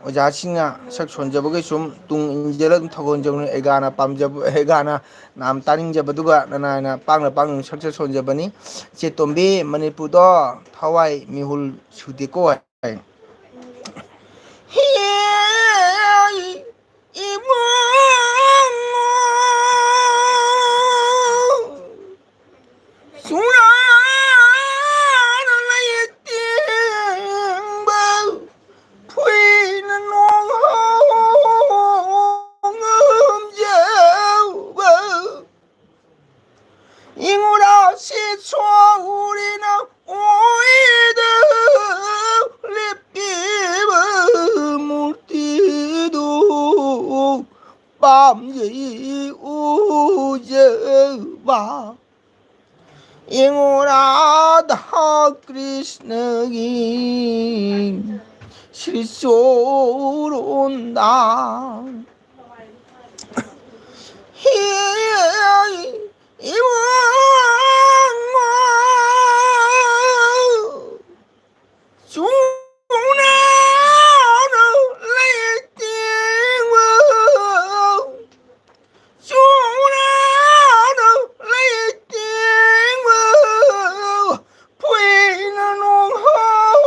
ꯑꯣꯖꯥꯁꯤꯡꯅ ꯁꯛ ꯁꯣꯟꯖꯕꯒꯤ ꯁꯨꯝ ꯇꯨꯡ ꯏꯟꯖꯔ ꯑꯗꯨꯝ ꯊꯧꯒꯣꯟꯖꯕꯅꯤ꯫ ꯑꯩꯒꯥꯅ ꯄꯥꯝꯖꯕ, ꯑꯩꯒꯥꯅ ꯅꯥꯝ ꯇꯥꯅꯤꯡꯖꯕꯗꯨꯒ ꯅꯅꯥꯏꯅ ꯄꯥꯡꯅ ꯄꯥꯡꯅ ꯁꯛ ꯁꯛ ꯁꯣꯟꯖꯕꯅꯤ꯫ ꯏꯆꯦ ꯇꯣꯝꯕꯤ, ꯃꯅꯤꯄꯨꯔꯗꯣ ꯊꯋꯥꯏ ꯃꯤꯍꯨꯜ ꯁꯨꯗꯦꯀꯣ ꯍꯥꯏ꯫ ꯍꯦ, ꯏꯕꯨꯡꯉꯣ꯫ ꯆꯨꯔꯥꯅ ꯂꯩꯇꯦꯡꯕ ꯐꯨꯏꯅ ꯅꯣꯡ ꯍꯥꯎ ꯉꯝꯖꯕ ꯏꯉꯨꯔꯥꯁꯤ ꯁꯣꯔꯤꯅ ꯑꯣꯏꯗ ꯂꯦꯞꯄꯤꯕ ꯃꯨꯔꯇꯤꯗꯨ ꯄꯥꯝꯖꯩ ꯎꯖꯕ ꯏꯉꯣ ꯔꯥꯙꯥ ꯀ꯭ꯔꯤꯁꯅꯒꯤ ꯁ꯭ꯔꯤ ꯆꯣꯔꯣꯟꯗ ꯍꯦ ꯏꯃꯥ ꯆꯨꯅꯥꯅ ꯂꯩꯇꯦꯡꯕ ꯆꯨꯔꯥꯅ ꯂꯩꯇꯦꯡꯕ ꯐꯨꯏꯅ ꯅꯣꯡꯍꯥꯎ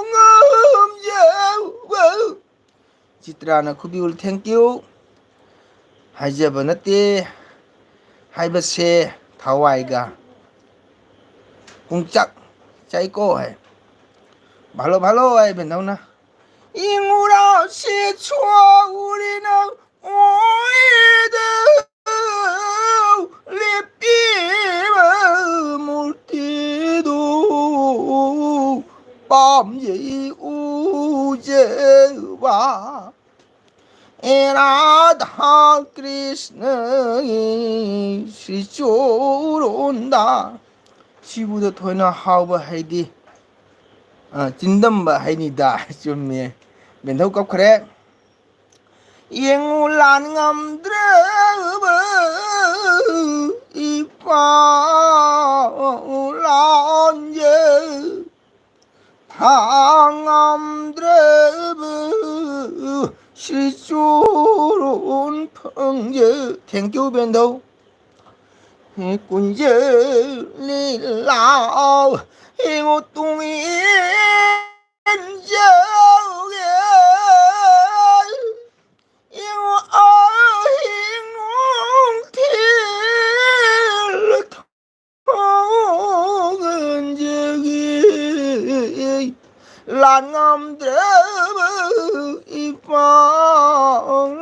ꯉꯝꯖꯕ ꯆꯤꯇ꯭ꯔꯥꯅ ꯈꯨꯕꯤꯌꯨꯜ thank you꯫ ꯍꯥꯏꯖꯕ ꯅꯠꯇꯦ ꯍꯥꯏꯕꯁꯦ ꯊꯋꯥꯏꯒ ꯄꯨꯡꯆꯥꯛ ꯆꯥꯏꯀꯣ ꯍꯥꯏ꯫ ꯚꯥꯂꯣ ꯚꯥꯂꯣ ꯍꯥꯏ ꯕꯦꯟꯗꯧꯅ ꯏꯉꯨꯔꯥꯁꯤ ꯁꯣꯒꯨꯔꯤꯅ ꯑꯣꯏꯗ ꯂꯦꯞꯄꯤꯕ ꯃꯨꯔꯇꯤꯗꯨ ꯄꯥꯝꯖꯩ ꯎꯖꯕ ꯑꯦ ꯔꯥꯙꯥ ꯀ꯭ꯔꯤꯁꯅꯒꯤ ꯁ꯭ꯔꯤ ꯆꯣꯔꯣꯟꯗ ꯁꯤꯕꯨꯗ ꯊꯣꯏꯅ ꯍꯥꯎꯕ ꯍꯩꯗꯤ, ꯑ, ꯆꯤꯟꯗꯝꯕ ꯍꯩꯅꯤꯗ꯫ ꯆꯨꯝꯃꯦ꯫ ꯕꯦꯟꯊꯧ ꯀꯞꯈ꯭ꯔꯦ꯫ ꯌꯦꯡꯉꯨ ꯂꯥꯟ ꯉꯝꯗ꯭ꯔꯕ ꯏꯄꯥ ꯂꯥꯟꯖꯦ꯫ ꯊꯥꯉꯝꯗ꯭ꯔꯕ ꯁ꯭ꯔꯤ ꯆꯨꯔꯣꯟ ꯐꯪꯖ꯫ Thank you, ꯕꯦꯟꯙꯧ꯫ ꯀꯨꯟꯖ ꯂꯤꯂꯥꯎ ꯏꯉꯣ ꯇꯨꯡ ꯏꯟꯖꯒꯦ꯫ ꯏꯉꯣ ꯑꯍꯤꯡ ꯅꯨꯡꯊꯤꯜ ꯂꯥꯟ ꯉꯝꯗ꯭ꯔꯕ ꯏꯄꯥ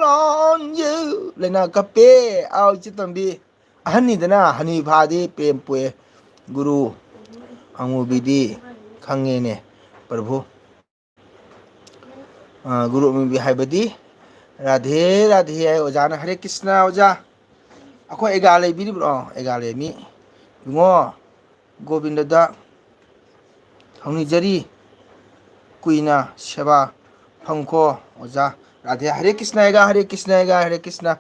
ꯂꯥꯟꯖꯦ꯫ ꯂꯩꯅꯥ ꯀꯞꯄꯦ꯫ ꯑꯥꯎ, ꯏꯆꯦ ꯇꯣꯝꯕꯤ꯫ ꯑꯍꯟꯅꯤꯗꯅ, ꯍꯅꯨꯕꯤ ꯐꯥꯗꯤ ꯄ꯭ꯔꯦꯝ ꯄꯣꯛꯑꯦ꯫ ꯒꯨꯔꯨ ꯑꯃꯨꯕꯤꯗꯤ ꯈꯪꯉꯦꯅꯦ, ꯄ꯭ꯔꯚꯨ꯫ ꯑ, ꯒꯨꯔꯨ ꯑꯃꯨꯕꯤ ꯍꯥꯏꯕꯗꯤ ꯔꯥꯙꯦ ꯔꯥꯙꯦ ꯍꯥꯏ꯫ ꯑꯣꯖꯥꯅ ꯍꯔꯦ ꯀ꯭ꯔꯤꯁꯅ ꯑꯣꯖꯥ꯫ ꯑꯩꯈꯣꯏ ꯑꯦꯒꯥ ꯂꯩꯕꯤꯔꯤꯕ꯭ꯔꯣ? ꯑꯦꯒꯥ ꯂꯩꯔꯝꯃꯤ꯫ ꯏꯕꯨꯡꯉꯣ ꯒꯣꯕꯤꯟꯗꯗ ꯊꯧꯅꯤꯖꯔꯤ꯫ ꯀꯨꯏꯅ ꯁꯦꯕꯥ ꯐꯪꯈꯣ ꯑꯣꯖꯥ꯫ ꯔꯥꯙꯦ꯫ ꯍꯔꯦ ꯀ꯭ꯔꯤꯁꯅ ꯑꯦꯒꯥ, ꯍꯔꯦ ꯀ꯭ꯔꯤꯁꯅ ꯑꯦꯒꯥ, ꯍꯔꯦ ꯀ꯭ꯔꯤꯁꯅ꯫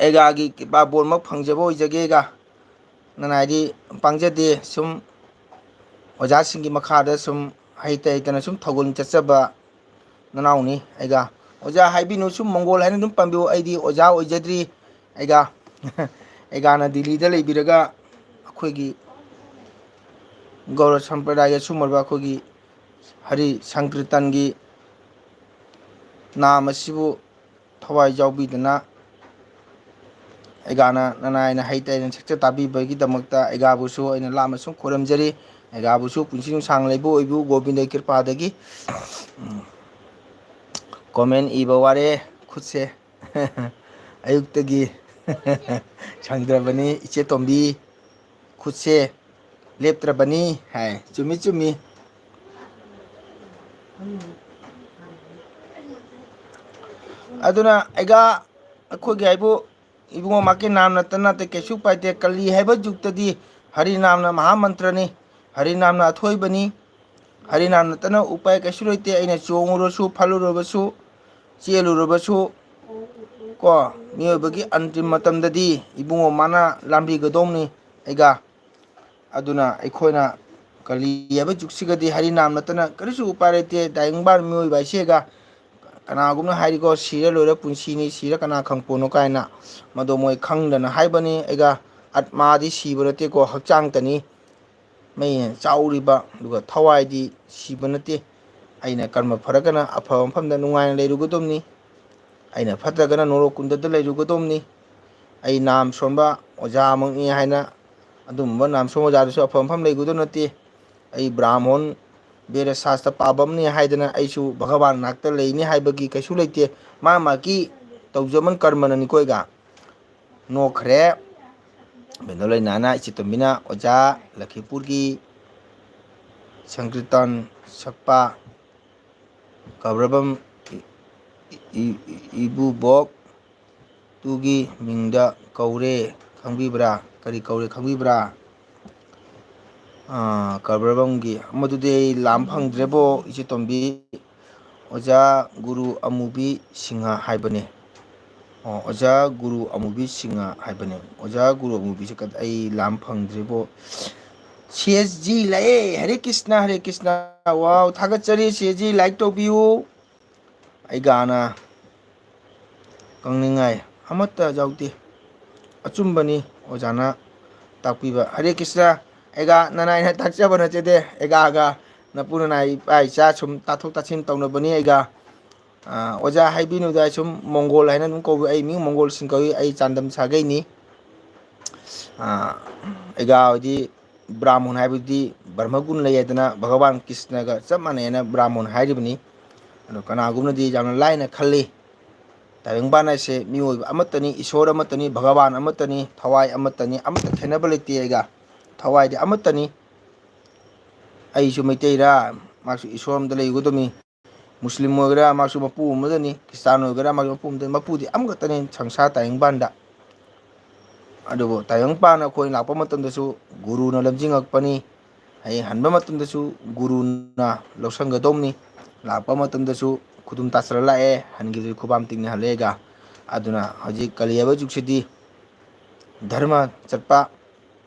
ꯑꯦꯒꯥꯒꯤ ꯀ꯭ꯔꯤꯄꯥ ꯕꯣꯔꯃꯛ ꯐꯪꯖꯕ ꯑꯣꯏꯖꯒꯦ ꯑꯦꯒꯥ꯫ ꯅꯅꯥꯏꯗꯤ ꯄꯥꯡꯖꯗꯦ꯫ ꯁꯨꯝ ꯑꯣꯖꯥꯁꯤꯡꯒꯤ ꯃꯈꯥꯗ ꯁꯨꯝ ꯍꯩꯇ ꯍꯩꯇꯅ ꯁꯨꯝ ꯊꯧꯒꯜ ꯆꯠꯆꯕ ꯅꯅꯥꯎꯅꯤ ꯑꯩꯒ꯫ ꯑꯣꯖꯥ ꯍꯥꯏꯕꯤꯅꯨ, ꯁꯨꯝ ꯃꯪꯒꯣꯜ ꯍꯥꯏꯅ ꯑꯗꯨꯝ ꯄꯥꯝꯕꯤꯌꯨ꯫ ꯑꯩꯗꯤ ꯑꯣꯖꯥ ꯑꯣꯏꯖꯗ꯭ꯔꯤ꯫ ꯑꯩꯒ ꯑꯩꯒꯥꯅ ꯗꯤꯜꯂꯤꯗ ꯂꯩꯕꯤꯔꯒ ꯑꯩꯈꯣꯏꯒꯤ ꯒꯧꯔ ꯁꯝꯄ꯭ꯔꯗꯥꯌꯒꯤ ꯑꯁꯨꯝꯕ ꯑꯩꯈꯣꯏꯒꯤ ꯍꯔꯤ ꯁꯪꯀ꯭ꯔꯤꯇꯟꯒꯤ ꯅꯥꯝ ꯑꯁꯤꯕꯨ ꯊꯋꯥꯏ ꯌꯥꯎꯕꯤꯗꯨꯅ ꯑꯩꯒꯥꯅ ꯅꯅꯥꯏꯅ ꯍꯩꯇ ꯍꯩꯇꯅ ꯁꯛꯆ ꯇꯥꯕꯤꯕꯒꯤꯗꯃꯛꯇ ꯑꯩꯒꯥꯕꯨꯁꯨ ꯑꯩꯅ ꯂꯥꯞꯅ ꯁꯨꯝ ꯈꯨꯔꯨꯝꯖꯔꯤ꯫ ꯑꯩꯒꯥꯕꯨꯁꯨ ꯄꯨꯟꯁꯤ ꯅꯨꯡꯁꯥꯡ ꯂꯩꯕ ꯑꯣꯏꯕꯤꯌꯨ ꯒꯣꯕꯤꯟꯗꯒꯤ ꯀ꯭ꯔꯤꯄꯥꯗꯒꯤ꯫ ꯎꯝ꯫ Comment ꯏꯕ ꯋꯥꯔꯦ ꯈꯨꯠꯁꯦ꯫ ꯑꯌꯨꯛꯇꯒꯤ ꯁꯪꯗ꯭ꯔꯕꯅꯤ ꯏꯆꯦ ꯇꯣꯝꯕꯤ꯫ ꯈꯨꯠꯁꯦ ꯂꯦꯞꯇ꯭ꯔꯕꯅꯤ ꯍꯥꯏ꯫ ꯆꯨꯝꯃꯤ, ꯆꯨꯝꯃꯤ꯫ ꯑꯗꯨꯅ ꯑꯩꯒꯥ, ꯑꯩꯈꯣꯏꯒꯤ ꯍꯥꯏꯕꯨ ꯏꯕꯨꯡꯉꯣ ꯃꯥꯀꯤ ꯅꯥꯝ ꯅꯠꯇꯅ ꯑꯇꯩ ꯀꯩꯁꯨ ꯄꯥꯏꯗꯦ꯫ ꯀꯂꯤ ꯍꯥꯏꯕ ꯖꯨꯛꯇꯗꯤ ꯍꯔꯤꯅꯥꯝꯅ ꯃꯍꯥꯃꯟꯇ꯭ꯔꯅꯤ꯫ ꯍꯔꯤꯅꯥꯝꯅ ꯑꯊꯣꯏꯕꯅꯤ꯫ ꯍꯔꯤꯅꯥꯝ ꯅꯠꯇꯅ ꯎꯄꯥꯏ ꯀꯩꯁꯨ ꯂꯩꯇꯦ꯫ ꯑꯩꯅ ꯆꯣꯡꯉꯨꯔꯁꯨ, ꯐꯜꯂꯨꯔꯕꯁꯨ, ꯆꯦꯜꯂꯨꯔꯕꯁꯨ, ꯀꯣ, ꯃꯤꯑꯣꯏꯕꯒꯤ ꯑꯟꯇꯤꯝ ꯃꯇꯝꯗꯗꯤ ꯏꯕꯨꯡꯉꯣ ꯃꯥꯅ ꯂꯥꯝꯕꯤꯒꯗꯧꯅꯤ ꯑꯩꯒ꯫ ꯑꯗꯨꯅ ꯑꯩꯈꯣꯏꯅ ꯀꯂꯤ ꯍꯥꯏꯕ ꯖꯨꯒꯁꯤꯒꯗꯤ ꯍꯔꯤꯅꯥꯝ ꯅꯠꯇꯅ ꯀꯔꯤꯁꯨ ꯎꯄꯥꯏ ꯂꯩꯇꯦ꯫ ꯇꯥꯏꯕꯪꯄꯥꯟ ꯃꯤꯑꯣꯏꯕ ꯍꯥꯏꯁꯦꯒ ꯀꯅꯥꯒꯨꯝꯅ ꯍꯥꯏꯔꯤꯀꯣ, "ꯁꯤꯔ ꯂꯣꯏꯔ ꯄꯨꯟꯁꯤꯅꯤ, ꯁꯤꯔ ꯀꯅꯥ ꯈꯪꯄꯣꯠꯅꯣ?" ꯀꯥꯏꯅ꯫ ꯃꯗꯣ ꯃꯣꯏ ꯈꯪꯗꯅ ꯍꯥꯏꯕꯅꯤ꯫ ꯑꯩꯒ ꯑꯠꯃꯥꯗꯤ ꯁꯤꯕ ꯅꯠꯇꯦꯀꯣ, ꯍꯛꯆꯥꯡꯇꯅꯤ꯫ ꯃꯩ ꯍꯦꯟꯅ ꯆꯥꯎꯔꯤꯕ, ꯑꯗꯨꯒ ꯊꯋꯥꯏꯗꯤ ꯁꯤꯕ ꯅꯠꯇꯦ꯫ ꯑꯩꯅ ꯀꯔꯃ ꯐꯔꯒꯅ ꯑꯐꯕ ꯃꯐꯝꯗ ꯅꯨꯡꯉꯥꯏꯅ ꯂꯩꯔꯨꯒꯗꯕꯅꯤ꯫ ꯑꯩꯅ ꯐꯠꯇ꯭ꯔꯒꯅ ꯅꯣꯔꯣꯛ ꯀꯨꯟꯗꯗ ꯂꯩꯔꯨꯒꯗꯕꯅꯤ꯫ ꯑꯩ ꯅꯥꯝ ꯁꯣꯟꯕ ꯑꯣꯖꯥꯃꯛꯅꯤ ꯍꯥꯏꯅ ꯑꯗꯨꯒꯨꯝꯕ ꯅꯥꯝ ꯁꯣꯟꯕ ꯑꯣꯖꯥꯗꯨꯁꯨ ꯑꯐꯕ ꯃꯐꯝ ꯂꯩꯒꯗꯕ ꯅꯠꯇꯦ꯫ ꯑꯩ ꯕ꯭ꯔꯥꯍꯃꯣꯟ ꯕꯦꯗ ꯁꯥꯁꯇ꯭ꯔ ꯄꯥꯕꯝꯅꯤ ꯍꯥꯏꯗꯅ ꯑꯩꯁꯨ ꯚꯒꯋꯥꯟ ꯅꯥꯛꯇ ꯂꯩꯅꯤ ꯍꯥꯏꯕꯒꯤ ꯀꯩꯁꯨ ꯂꯩꯇꯦ꯫ ꯃꯥ ꯃꯥꯒꯤ ꯇꯧꯖꯃꯟ ꯀꯔꯃꯅꯅꯤꯀꯣ ꯑꯩꯒ꯫ ꯅꯣꯛꯈ꯭ꯔꯦ꯫ ꯕꯦꯟꯗꯣ ꯂꯩꯅꯥꯅ ꯏꯆꯦꯇꯣꯝꯕꯤꯅ ꯑꯣꯖꯥ ꯂꯈꯤꯄꯨꯔꯒꯤ ꯁꯪꯀ꯭ꯔꯤꯇꯟ ꯁꯛꯄ ꯀꯕ꯭ꯔꯕꯝ ꯏ-, ꯏ-, ꯏ-, ꯏꯕꯨꯕꯣꯛ ꯇꯨꯒꯤ ꯃꯤꯡꯗ ꯀꯧꯔꯦ ꯈꯪꯕꯤꯕ꯭ꯔꯥ? ꯀꯔꯤ ꯀꯧꯔꯦ ꯈꯪꯕꯤꯕ꯭ꯔꯥ? ꯑꯥ, ꯀꯕ꯭ꯔꯕꯝꯒꯤ꯫ ꯃꯗꯨꯗꯤ ꯑꯩ ꯂꯥꯝ ꯐꯪꯗ꯭ꯔꯦꯕꯣ, ꯏꯆꯦꯇꯣꯝꯕꯤ꯫ ꯑꯣꯖꯥ ꯒꯨꯔꯨ ꯑꯃꯨꯕꯤ ꯁꯤꯡꯍ ꯍꯥꯏꯕꯅꯦ꯫ ꯑꯣ, ꯑꯣꯖꯥ ꯒꯨꯔꯨ ꯑꯃꯨꯕꯤ ꯁꯤꯡꯍ ꯍꯥꯏꯕꯅꯦ꯫ ꯑꯣꯖꯥ ꯒꯨꯔꯨ ꯑꯃꯨꯕꯤꯁꯦ ꯀꯗ-, ꯑꯩ ꯂꯥꯝ ꯐꯪꯗ꯭ꯔꯤꯕꯣ꯫ ꯁꯤ ꯑꯦꯁ ꯖꯤ ꯂꯥꯛꯑꯦ꯫ ꯍꯔꯦ ꯀ꯭ꯔꯤꯁꯅ, ꯍꯔꯦ ꯀ꯭ꯔꯤꯁꯅ꯫ ꯋꯥꯎ, ꯊꯥꯒꯠꯆꯔꯤ꯫ ꯁꯤ ꯑꯦꯁ ꯖꯤ like ꯇꯧꯕꯤꯌꯨ꯫ ꯑꯩ ꯒꯥꯅ ꯀꯪꯅꯤꯡꯉꯥꯏ ꯑꯃꯠꯇ ꯌꯥꯎꯗꯦ꯫ ꯑꯆꯨꯝꯕꯅꯤ ꯑꯣꯖꯥꯅ ꯇꯥꯛꯄꯤꯕ꯫ ꯍꯔꯦ ꯀ꯭ꯔꯤꯁꯅ꯫ ꯑꯩꯒ ꯅꯅꯥꯏꯅ ꯇꯥꯛꯆꯕ ꯅꯠꯆꯗꯦ꯫ ꯑꯩꯒꯥꯒ ꯅꯄꯨ ꯅꯅꯥꯏ ꯏꯄꯥ ꯏꯆꯥ ꯁꯨꯝ ꯇꯥꯊꯣꯛ ꯇꯥꯁꯤꯟ ꯇꯧꯅꯕꯅꯤ꯫ ꯑꯩꯒ, ꯑ, ꯑꯣꯖꯥ ꯍꯥꯏꯕꯤꯅꯨꯗ, ꯁꯨꯝ ꯃꯣꯡꯒꯣꯜ ꯍꯥꯏꯅ ꯑꯗꯨꯝ ꯀꯧꯏ꯫ ꯑꯩ ꯃꯤꯡ ꯃꯣꯡꯒꯣꯜ ꯁꯤꯡ ꯀꯧꯏ꯫ ꯑꯩ ꯆꯥꯟꯗꯝ ꯁꯥꯒꯩꯅꯤ꯫ ꯑ, ꯑꯩꯒ ꯍꯥꯏꯗꯤ ꯕ꯭ꯔꯥꯍꯃꯟ ꯍꯥꯏꯕꯗꯤ ꯕ꯭ꯔꯍꯃꯒꯨꯟ ꯂꯩ ꯍꯥꯏꯗꯅ ꯚꯒꯋꯥꯟ ꯀ꯭ꯔꯤꯁꯅꯒ ꯆꯞ ꯃꯥꯟꯅꯩ ꯍꯥꯏꯅ ꯕ꯭ꯔꯥꯍꯃꯟ ꯍꯥꯏꯔꯤꯕꯅꯤ꯫ ꯑꯗꯣ ꯀꯅꯥꯒꯨꯝꯕꯅꯗꯤ ꯌꯥꯝꯅ ꯂꯥꯏꯅ ꯈꯜꯂꯤ꯫ ꯇꯥꯏꯕꯪꯄꯥꯟ ꯍꯥꯏꯁꯦ ꯃꯤꯑꯣꯏꯕ ꯑꯃꯠꯇꯅꯤ, ꯏꯁꯣꯔ ꯑꯃꯠꯇꯅꯤ, ꯚꯒꯋꯥꯟ ꯑꯃꯠꯇꯅꯤ, ꯊꯋꯥꯏ ꯑꯃꯠꯇꯅꯤ, ꯑꯃꯠꯇ ꯈꯦꯠꯅꯕ ꯂꯩꯇꯦ꯫ ꯑꯩꯒ ꯊꯋꯥꯏꯗꯤ ꯑꯃꯠꯇꯅꯤ꯫ ꯑꯩꯁꯨ ꯃꯩꯇꯩꯔꯥ, ꯃꯥꯁꯨ ꯏꯁꯣꯔ ꯑꯃꯗ ꯂꯩꯒꯗꯕꯅꯤ꯫ ꯃꯨꯁꯂꯤꯝ ꯑꯣꯏꯒꯦꯔꯥ, ꯃꯥꯁꯨ ꯃꯄꯨ ꯑꯃꯗꯅꯤ꯫ ꯈ꯭ꯔꯤꯁꯇꯥꯟ ꯑꯣꯏꯒꯦꯔꯥ, ꯃꯥꯁꯨ ꯃꯄꯨ ꯑꯃꯗꯅꯤ꯫ ꯃꯄꯨꯗꯤ ꯑꯃꯈꯛꯇꯅꯤ ꯁꯪꯁꯥꯔ ꯇꯥꯏꯕꯪꯄꯥꯟꯗ꯫ ꯑꯗꯨꯕꯨ ꯇꯥꯏꯕꯪꯄꯥꯟ ꯑꯩꯈꯣꯏ ꯂꯥꯛꯄ ꯃꯇꯝꯗꯁꯨ ꯒꯨꯔꯨꯅ ꯂꯝꯖꯤꯡꯉꯛꯄꯅꯤ꯫ ꯍꯌꯦꯡ ꯍꯟꯕ ꯃꯇꯝꯗꯁꯨ ꯒꯨꯔꯨꯅ ꯂꯧꯁꯟꯒꯗꯧꯅꯤ꯫ ꯂꯥꯛꯄ ꯃꯇꯝꯗꯁꯨ ꯈꯨꯗꯨꯝ ꯇꯥꯁꯜꯂ ꯂꯥꯛꯑꯦ, ꯍꯟꯈꯤꯕꯗꯁꯨ ꯈꯨꯕꯥꯝ ꯇꯤꯡꯅ ꯍꯜꯂꯛꯑꯦꯒ꯫ ꯑꯗꯨꯅ ꯍꯧꯖꯤꯛ ꯀꯂꯤ ꯍꯥꯏꯕ ꯖꯨꯒꯁꯤꯗꯤ ꯙꯔꯃ ꯆꯠꯄ,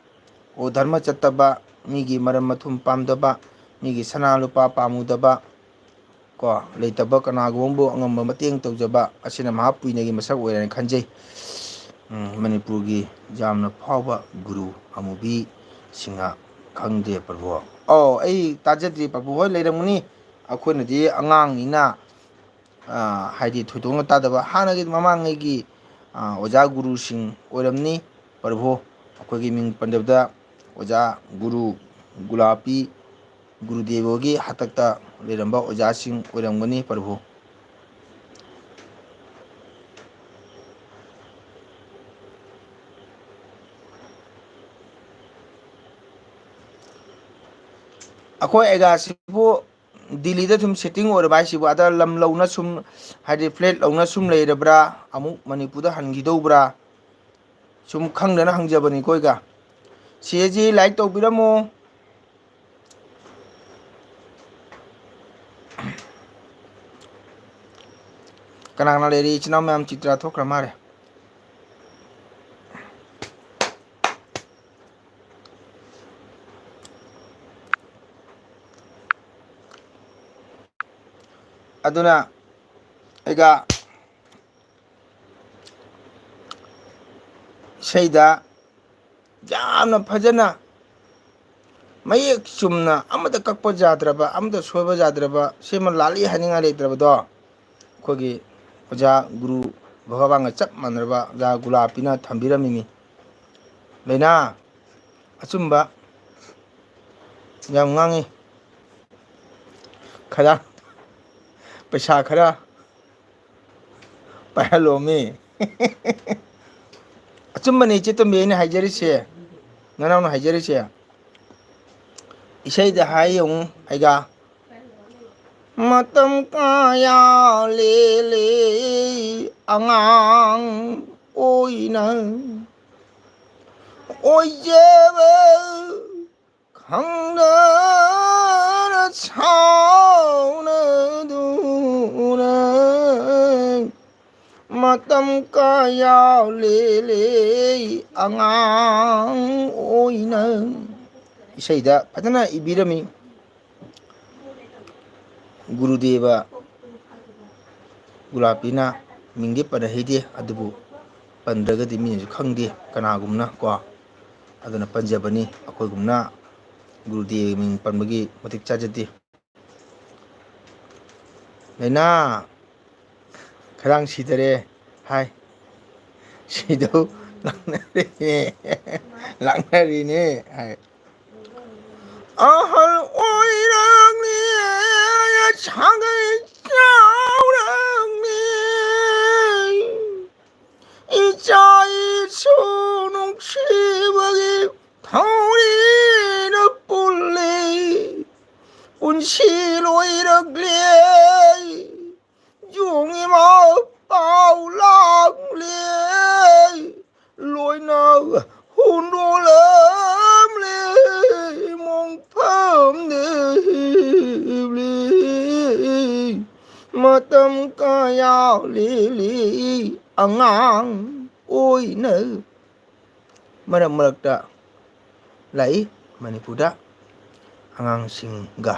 ꯑꯣ, ꯙꯔꯃ ꯆꯠꯇꯕ, ꯃꯤꯒꯤ ꯃꯔꯝ ꯃꯊꯨꯝ ꯄꯥꯝꯗꯕ, ꯃꯤꯒꯤ ꯁꯅꯥ ꯂꯨꯄꯥ ꯄꯥꯝꯃꯨꯗꯕ, ꯀꯣ, ꯂꯩꯇꯕ ꯀꯅꯥꯒꯨꯝꯕꯕꯨ ꯑꯉꯝꯕ ꯃꯇꯦꯡ ꯇꯧꯖꯕ ꯑꯁꯤꯅ ꯃꯍꯥ ꯄꯨꯏꯅꯒꯤ ꯃꯁꯛ ꯑꯣꯏꯔꯦꯅ ꯈꯟꯖꯩ꯫ ꯎꯝ, ꯃꯅꯤꯄꯨꯔꯒꯤ ꯌꯥꯝꯅ ꯐꯥꯎꯕ ꯒꯨꯔꯨ ꯑꯃꯨꯕꯤ ꯁꯤꯡꯍ ꯈꯪꯗꯦ ꯄ꯭ꯔꯚꯨ꯫ ꯑꯧ, ꯑꯩ ꯇꯥꯖꯗ꯭ꯔꯤ ꯄ꯭ꯔꯚꯨ꯫ ꯍꯣꯏ, ꯂꯩꯔꯝꯒꯅꯤ꯫ ꯑꯩꯈꯣꯏꯅꯗꯤ ꯑꯉꯥꯡꯅꯤꯅ, ꯑ, ꯍꯥꯏꯗꯤ ꯊꯣꯏꯗꯣꯛꯅ ꯇꯥꯗꯕ ꯍꯥꯟꯅꯒꯤ ꯃꯃꯥꯡꯉꯩꯒꯤ, ꯑ, ꯑꯣꯖꯥ ꯒꯨꯔꯨꯁꯤꯡ ꯑꯣꯏꯔꯝꯅꯤ ꯄ꯭ꯔꯚꯨ꯫ ꯑꯩꯈꯣꯏꯒꯤ ꯃꯤꯡ ꯄꯟꯖꯕꯗ ꯑꯣꯖꯥ ꯒꯨꯔꯨ ꯒꯨꯂꯥꯄꯤ, ꯒꯨꯔꯨꯗꯦꯕꯒꯤ ꯍꯥꯛꯇꯛꯇ ꯂꯩꯔꯝꯕ ꯑꯣꯖꯥꯁꯤꯡ ꯑꯣꯏꯔꯝꯒꯅꯤ ꯄ꯭ꯔꯚꯨ꯫ ꯑꯩꯈꯣꯏ ꯑꯦꯒꯥꯁꯤꯕꯨ ꯗꯤꯜꯂꯤꯗ ꯁꯨꯝ ꯁꯦꯠꯇꯤꯡ ꯑꯣꯏꯔꯕ ꯍꯥꯏꯁꯤꯕꯨ, ꯑꯗ ꯂꯝ ꯂꯧꯅ ꯁꯨꯝ, ꯍꯥꯏꯗꯤ ꯐ꯭ꯂꯦꯠ ꯂꯧꯅ ꯁꯨꯝ ꯂꯩꯔꯕ꯭ꯔꯥ, ꯑꯃꯨꯛ ꯃꯅꯤꯄꯨꯔꯗ ꯍꯟꯈꯤꯗꯧꯕ꯭ꯔꯥ, ꯁꯨꯝ ꯈꯪꯗꯅ ꯍꯪꯖꯕꯅꯤꯀꯣ ꯑꯩꯒ꯫ ꯁꯤꯁꯤ ꯂꯥꯏꯛ ꯇꯧꯕꯤꯔꯝꯃꯣ꯫ ꯀꯅꯥ ꯀꯅꯥ ꯂꯩꯔꯤ? ꯏꯆꯤꯟ ꯏꯅꯥꯎ ꯃꯌꯥꯝ ꯆꯤꯇ꯭ꯔꯥ ꯊꯣꯛꯈ꯭ꯔ ꯃꯥꯜꯂꯦ꯫ ꯑꯗꯨꯅ ꯑꯩꯒ ꯏꯁꯩꯗ ꯌꯥꯝꯅ ꯐꯖꯅ ꯃꯌꯦꯛ ꯆꯨꯝꯅ ꯑꯃꯇ ꯀꯛꯄ ꯌꯥꯗ꯭ꯔꯕ, ꯑꯃꯇ ꯁꯣꯏꯕ ꯌꯥꯗ꯭ꯔꯕ, ꯁꯤꯃ ꯂꯥꯜꯂꯤ ꯍꯥꯏꯅꯤꯡꯉꯥꯏ ꯂꯩꯇ꯭ꯔꯕꯗꯣ ꯑꯩꯈꯣꯏꯒꯤ ꯑꯣꯖꯥ ꯒꯨꯔꯨ ꯚꯒꯕꯥꯟꯒ ꯆꯞ ꯃꯥꯟꯅꯔꯕ ꯑꯣꯖꯥ ꯒꯨꯂꯥꯄꯤꯅ ꯊꯝꯕꯤꯔꯝꯃꯤꯅꯤ꯫ ꯂꯩꯅꯥ ꯑꯆꯨꯝꯕ ꯌꯥꯝ ꯉꯥꯡꯉꯤ꯫ ꯈꯔ ꯄꯩꯁꯥ ꯈꯔ ꯄꯥꯏꯍꯜꯂꯣꯃꯤ꯫ ꯑꯆꯨꯝꯕꯅꯤ ꯏꯆꯦ ꯇꯣꯝꯕꯤ ꯑꯩꯅ ꯍꯥꯏꯖꯔꯤꯁꯦ, ꯅꯅꯥꯎꯅ ꯍꯥꯏꯖꯔꯤꯁꯦ꯫ ꯏꯁꯩꯗ ꯍꯥꯏ ꯌꯦꯡꯉꯨ ꯑꯩꯒ꯫ ꯃꯇꯝ ꯀꯌꯥ ꯂꯦꯜꯂꯦ ꯑꯉꯥꯡ ꯑꯣꯏꯅ꯫ ꯑꯣꯏꯖꯕ ꯈꯪꯗꯅ ꯁꯥꯎꯅꯗꯨꯅ ꯃꯇꯝ ꯀꯌꯥ ꯂꯦꯜꯂꯦ ꯑꯉꯥꯡ ꯑꯣꯏꯅ꯫ ꯏꯁꯩꯗ ꯐꯖꯅ ꯏꯕꯤꯔꯝꯃꯤ꯫ ꯒꯨꯔꯨꯗꯦꯕ ꯒꯨꯂꯥꯄꯤꯅ ꯃꯤꯡꯗꯤ ꯄꯟꯍꯩꯗꯦ, ꯑꯗꯨꯕꯨ ꯄꯟꯗ꯭ꯔꯒꯗꯤ ꯃꯤꯅꯁꯨ ꯈꯪꯗꯦ ꯀꯅꯥꯒꯨꯝꯅ ꯀꯣ꯫ ꯑꯗꯨꯅ ꯄꯟꯖꯕꯅꯤ꯫ ꯑꯩꯈꯣꯏꯒꯨꯝꯅ ꯒꯨꯔꯨꯗꯦꯕ ꯃꯤꯡ ꯄꯟꯕꯒꯤ ꯃꯇꯤꯛ ꯆꯥꯖꯗꯦ꯫ ꯂꯥꯏꯅꯥ ꯈꯗꯥꯡ ꯁꯤꯗꯔꯦ ꯍꯥꯏ꯫ ꯁꯤꯗꯧ ꯂꯥꯛꯅꯔꯤꯅꯦ, ꯂꯥꯛꯅꯔꯤꯅꯦ ꯍꯥꯏ꯫ ꯑꯍꯜ ꯑꯣꯏꯔꯛꯂꯦ, ꯁꯥꯒꯩ ꯆꯥꯎꯔꯛꯂꯦ, ꯏꯆꯥ ꯏꯁꯨ ꯅꯨꯡꯁꯤꯕꯒꯤ ꯊꯧꯔꯤꯅ ꯄꯨꯜꯂꯤ꯫ ꯄꯨꯟꯁꯤ ꯂꯣꯏꯔꯛꯂꯦ, ꯌꯣꯡ ꯏꯃꯥ ꯄꯥꯎ ꯂꯥꯛꯂꯦ, ꯂꯣꯏꯅ ꯍꯨꯟꯗꯣꯛꯂꯝꯂꯦ, ꯃꯣꯡꯐꯝꯗ ꯍꯤꯞꯂꯤ꯫ ꯃꯇꯝ ꯀꯌꯥ ꯂꯦꯜꯂꯤ ꯑꯉꯥꯡ ꯑꯣꯏꯅ꯫ ꯃꯔꯛ ꯃꯔꯛꯇ ꯂꯥꯛꯏ ꯃꯅꯤꯄꯨꯔꯗ ꯑꯉꯥꯡꯁꯤꯡꯒ꯫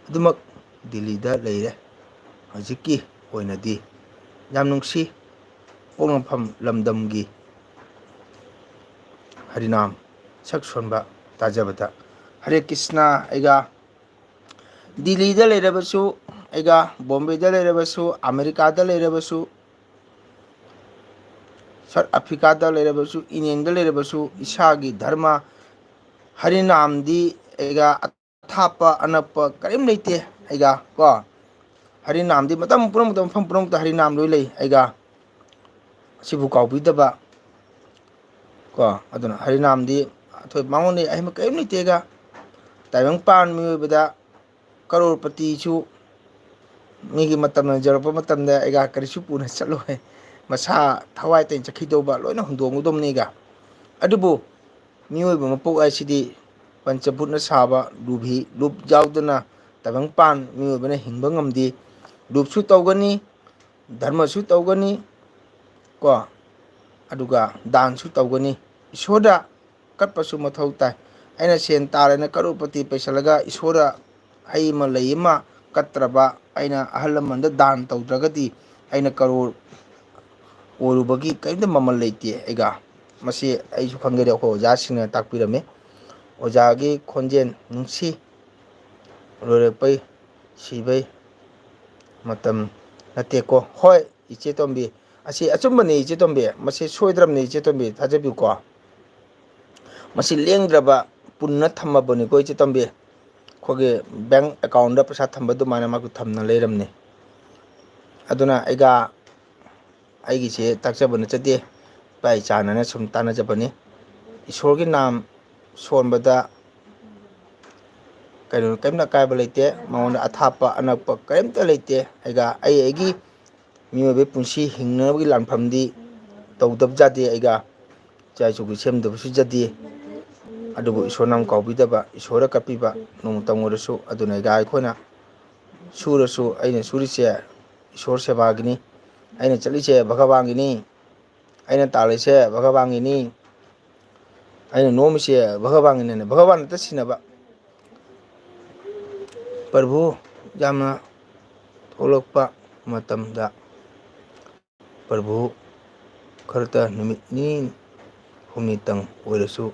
ꯑꯗꯨꯃꯛ ꯗꯤꯜꯂꯤꯗ ꯂꯩꯔꯦ꯫ ꯍꯧꯖꯤꯛꯀꯤ ꯑꯣꯏꯅꯗꯤ ꯌꯥꯝ ꯅꯨꯡꯁꯤ꯫ ꯄꯣꯛꯅꯐꯝ ꯂꯝꯗꯝꯒꯤ ꯍꯔꯤꯅꯥꯝ ꯁꯛ ꯁꯣꯟꯕ ꯇꯥꯖꯕꯗ꯫ ꯍꯔꯦ ꯀ꯭ꯔꯤꯁꯅ ꯑꯩꯒ꯫ ꯗꯤꯜꯂꯤꯗ ꯂꯩꯔꯕꯁꯨ ꯑꯩꯒ, ꯕꯣꯝꯕꯦꯗ ꯂꯩꯔꯕꯁꯨ, ꯑꯃꯦꯔꯤꯀꯥꯗ ꯂꯩꯔꯕꯁꯨ, ꯁꯥꯎꯠ ꯑꯐ꯭ꯔꯤꯀꯥꯗ ꯂꯩꯔꯕꯁꯨ, ꯏꯪꯂꯦꯟꯗ ꯂꯩꯔꯕꯁꯨ, ꯏꯁꯥꯒꯤ ꯙꯔꯃ ꯍꯔꯤꯅꯥꯝꯗꯤ ꯑꯩꯒ ꯑꯊꯥꯞꯄ ꯑꯅꯛꯄ ꯀꯔꯤꯝ ꯂꯩꯇꯦ ꯑꯩꯒ ꯀꯣ꯫ ꯍꯔꯤꯅꯥꯝꯗꯤ ꯃꯇꯝ ꯄꯨꯝꯅꯃꯛꯇ, ꯃꯐꯝ ꯄꯨꯝꯅꯃꯛꯇ ꯍꯔꯤꯅꯥꯝ ꯂꯣꯏ ꯂꯩ ꯑꯩꯒ꯫ ꯑꯁꯤꯕꯨ ꯀꯥꯎꯕꯤꯗꯕ ꯀꯣ꯫ ꯑꯗꯨꯅ ꯍꯔꯤꯅꯥꯝꯗꯤ ꯑꯊꯣꯏ ꯃꯉꯣꯟꯗ ꯑꯍꯦꯟꯕ ꯀꯔꯤꯝ ꯂꯩꯇꯦꯒ꯫ ꯇꯥꯏꯕꯪꯄꯥꯟ ꯃꯤꯑꯣꯏꯕꯗ ꯀꯔꯣꯔꯄꯇꯤꯁꯨ ꯃꯤꯒꯤ ꯃꯇꯝ ꯌꯧꯔꯛꯄ ꯃꯇꯝꯗ ꯑꯩꯒ ꯀꯔꯤꯁꯨ ꯄꯨꯅ ꯆꯠꯂꯣꯏ꯫ ꯃꯁꯥ ꯊꯋꯥꯏ ꯇꯩꯅ ꯆꯠꯈꯤꯗꯧꯕ ꯂꯣꯏꯅ ꯍꯨꯟꯗꯣꯛꯑꯝꯒꯗꯧꯕꯅꯤꯒ꯫ ꯑꯗꯨꯕꯨ ꯃꯤꯑꯣꯏꯕ ꯃꯄꯣꯛ ꯍꯥꯏꯁꯤꯗꯤ ꯄꯟꯆꯚꯨꯠꯅ ꯁꯥꯕ ꯂꯨꯞꯍꯤ, ꯂꯨꯞ ꯌꯥꯎꯗꯅ ꯇꯥꯏꯕꯪꯄꯥꯟ ꯃꯤꯑꯣꯏꯕꯅ ꯍꯤꯡꯕ ꯉꯝꯗꯦ꯫ ꯂꯨꯞꯁꯨ ꯇꯧꯒꯅꯤ, ꯙꯔꯃꯁꯨ ꯇꯧꯒꯅꯤ, ꯀꯣ, ꯑꯗꯨꯒ ꯗꯥꯟꯁꯨ ꯇꯧꯒꯅꯤ꯫ ꯏꯁꯣꯔꯗ ꯀꯠꯄꯁꯨ ꯃꯊꯧ ꯇꯥꯏ꯫ ꯑꯩꯅ ꯁꯦꯟ ꯇꯥꯔꯦꯅ ꯀꯔꯣꯔꯄꯇꯤ ꯄꯩꯁꯜꯂꯒ ꯏꯁꯣꯔꯗ ꯍꯩ ꯑꯃ ꯂꯩ ꯑꯃ ꯀꯠꯇ꯭ꯔꯕ, ꯑꯩꯅ ꯑꯍꯜ ꯂꯃꯟꯗ ꯗꯥꯟ ꯇꯧꯗ꯭ꯔꯒꯗꯤ ꯑꯩꯅ ꯀꯔꯣꯔ ꯑꯣꯏꯔꯨꯕꯒꯤ ꯀꯔꯤꯝꯇ ꯃꯃꯜ ꯂꯩꯇꯦ꯫ ꯑꯩꯒ ꯃꯁꯤ ꯑꯩꯁꯨ ꯈꯪꯖꯗꯦ, ꯑꯩꯈꯣꯏ ꯑꯣꯖꯥꯁꯤꯡꯅ ꯇꯥꯛꯄꯤꯔꯝꯃꯤ꯫ ꯑꯣꯖꯥꯒꯤ ꯈꯣꯟꯖꯦꯜ ꯅꯨꯡꯁꯤ, ꯂꯣꯏꯔꯛꯄꯩ ꯁꯤꯕꯩ ꯃꯇꯝ ꯅꯠꯇꯦꯀꯣ꯫ ꯍꯣꯏ, ꯏꯆꯦ ꯇꯣꯝꯕꯤ, ꯑꯁꯤ ꯑꯆꯨꯝꯕꯅꯤ ꯏꯆꯦ ꯇꯣꯝꯕꯤ, ꯃꯁꯤ ꯁꯣꯏꯗ꯭ꯔꯕꯅꯤ ꯏꯆꯦ ꯇꯣꯝꯕꯤ, ꯊꯥꯖꯕꯤꯌꯨꯀꯣ꯫ ꯃꯁꯤ ꯂꯦꯡꯗ꯭ꯔꯕ ꯄꯨꯟꯅ ꯊꯝꯃꯕꯅꯤꯀꯣ ꯏꯆꯦ ꯇꯣꯝꯕꯤ꯫ ꯑꯩꯈꯣꯏꯒꯤ ꯕꯦꯡ ꯑꯦꯀꯥꯎꯟꯗ ꯄꯩꯁꯥ ꯊꯝꯕ ꯑꯗꯨꯃꯥꯏꯅ ꯃꯥꯁꯨ ꯊꯝꯅ ꯂꯩꯔꯝꯅꯤ꯫ ꯑꯗꯨꯅ ꯑꯩꯒ ꯑꯩꯒꯤꯁꯦ ꯇꯥꯛꯆꯕ ꯅꯠꯆꯗꯦ, ꯏꯄꯥ ꯏꯆꯥꯅꯅ ꯁꯨꯝ ꯇꯥꯟꯅꯖꯕꯅꯤ꯫ ꯏꯁꯣꯔꯒꯤ ꯅꯥꯝ ꯁꯣꯟꯕꯗ ꯀꯩꯅꯣ ꯀꯔꯤꯝꯇ ꯑꯀꯥꯏꯕ ꯂꯩꯇꯦ, ꯃꯉꯣꯟꯗ ꯑꯊꯥꯞꯄ ꯑꯅꯛꯄ ꯀꯔꯤꯝꯇ ꯂꯩꯇꯦ꯫ ꯑꯩꯒ ꯑꯩ ꯑꯩꯒꯤ ꯃꯤꯑꯣꯏꯕꯒꯤ ꯄꯨꯟꯁꯤ ꯍꯤꯡꯅꯕꯒꯤ ꯂꯥꯟꯐꯝꯗꯤ ꯇꯧꯗꯕ ꯌꯥꯗꯦ꯫ ꯑꯩꯒ ꯏꯆꯥ ꯏꯁꯨꯒꯤ ꯁꯦꯝꯗꯕꯁꯨ ꯌꯥꯗꯦ꯫ ꯑꯗꯨꯕꯨ ꯏꯁꯣꯔꯅ ꯑꯃ ꯀꯥꯎꯕꯤꯗꯕ, ꯏꯁꯣꯔꯅ ꯀꯠꯄꯤꯕ ꯅꯣꯡꯃꯇꯪ ꯑꯣꯏꯔꯁꯨ꯫ ꯑꯗꯨꯅ ꯑꯩꯒ ꯑꯩꯈꯣꯏꯅ ꯁꯨꯔꯁꯨ, ꯑꯩꯅ ꯁꯨꯔꯤꯁꯦ ꯏꯁꯣꯔ ꯁꯦꯕꯥꯒꯤꯅꯤ, ꯑꯩꯅ ꯆꯠꯂꯤꯁꯦ ꯚꯒꯕꯥꯟꯒꯤꯅꯤ, ꯑꯩꯅ ꯇꯥꯜꯂꯤꯁꯦ ꯚꯒꯕꯥꯟꯒꯤꯅꯤ, ꯑꯩꯅ ꯅꯣꯝꯃꯤꯁꯦ ꯚꯒꯕꯥꯟꯒꯤꯅꯤꯅ ꯚꯒꯕꯥꯟ ꯑꯝꯇ ꯁꯤꯟꯅꯕ꯫ ꯄ꯭ꯔꯚꯨ ꯌꯥꯝꯅ ꯊꯣꯛꯂꯛꯄ ꯃꯇꯝꯗ ꯄ꯭ꯔꯚꯨ ꯈꯔꯇ ꯅꯨꯃꯤꯠ ꯅꯤꯅꯤ ꯍꯨꯝꯅꯤꯇꯪ ꯑꯣꯏꯔꯁꯨ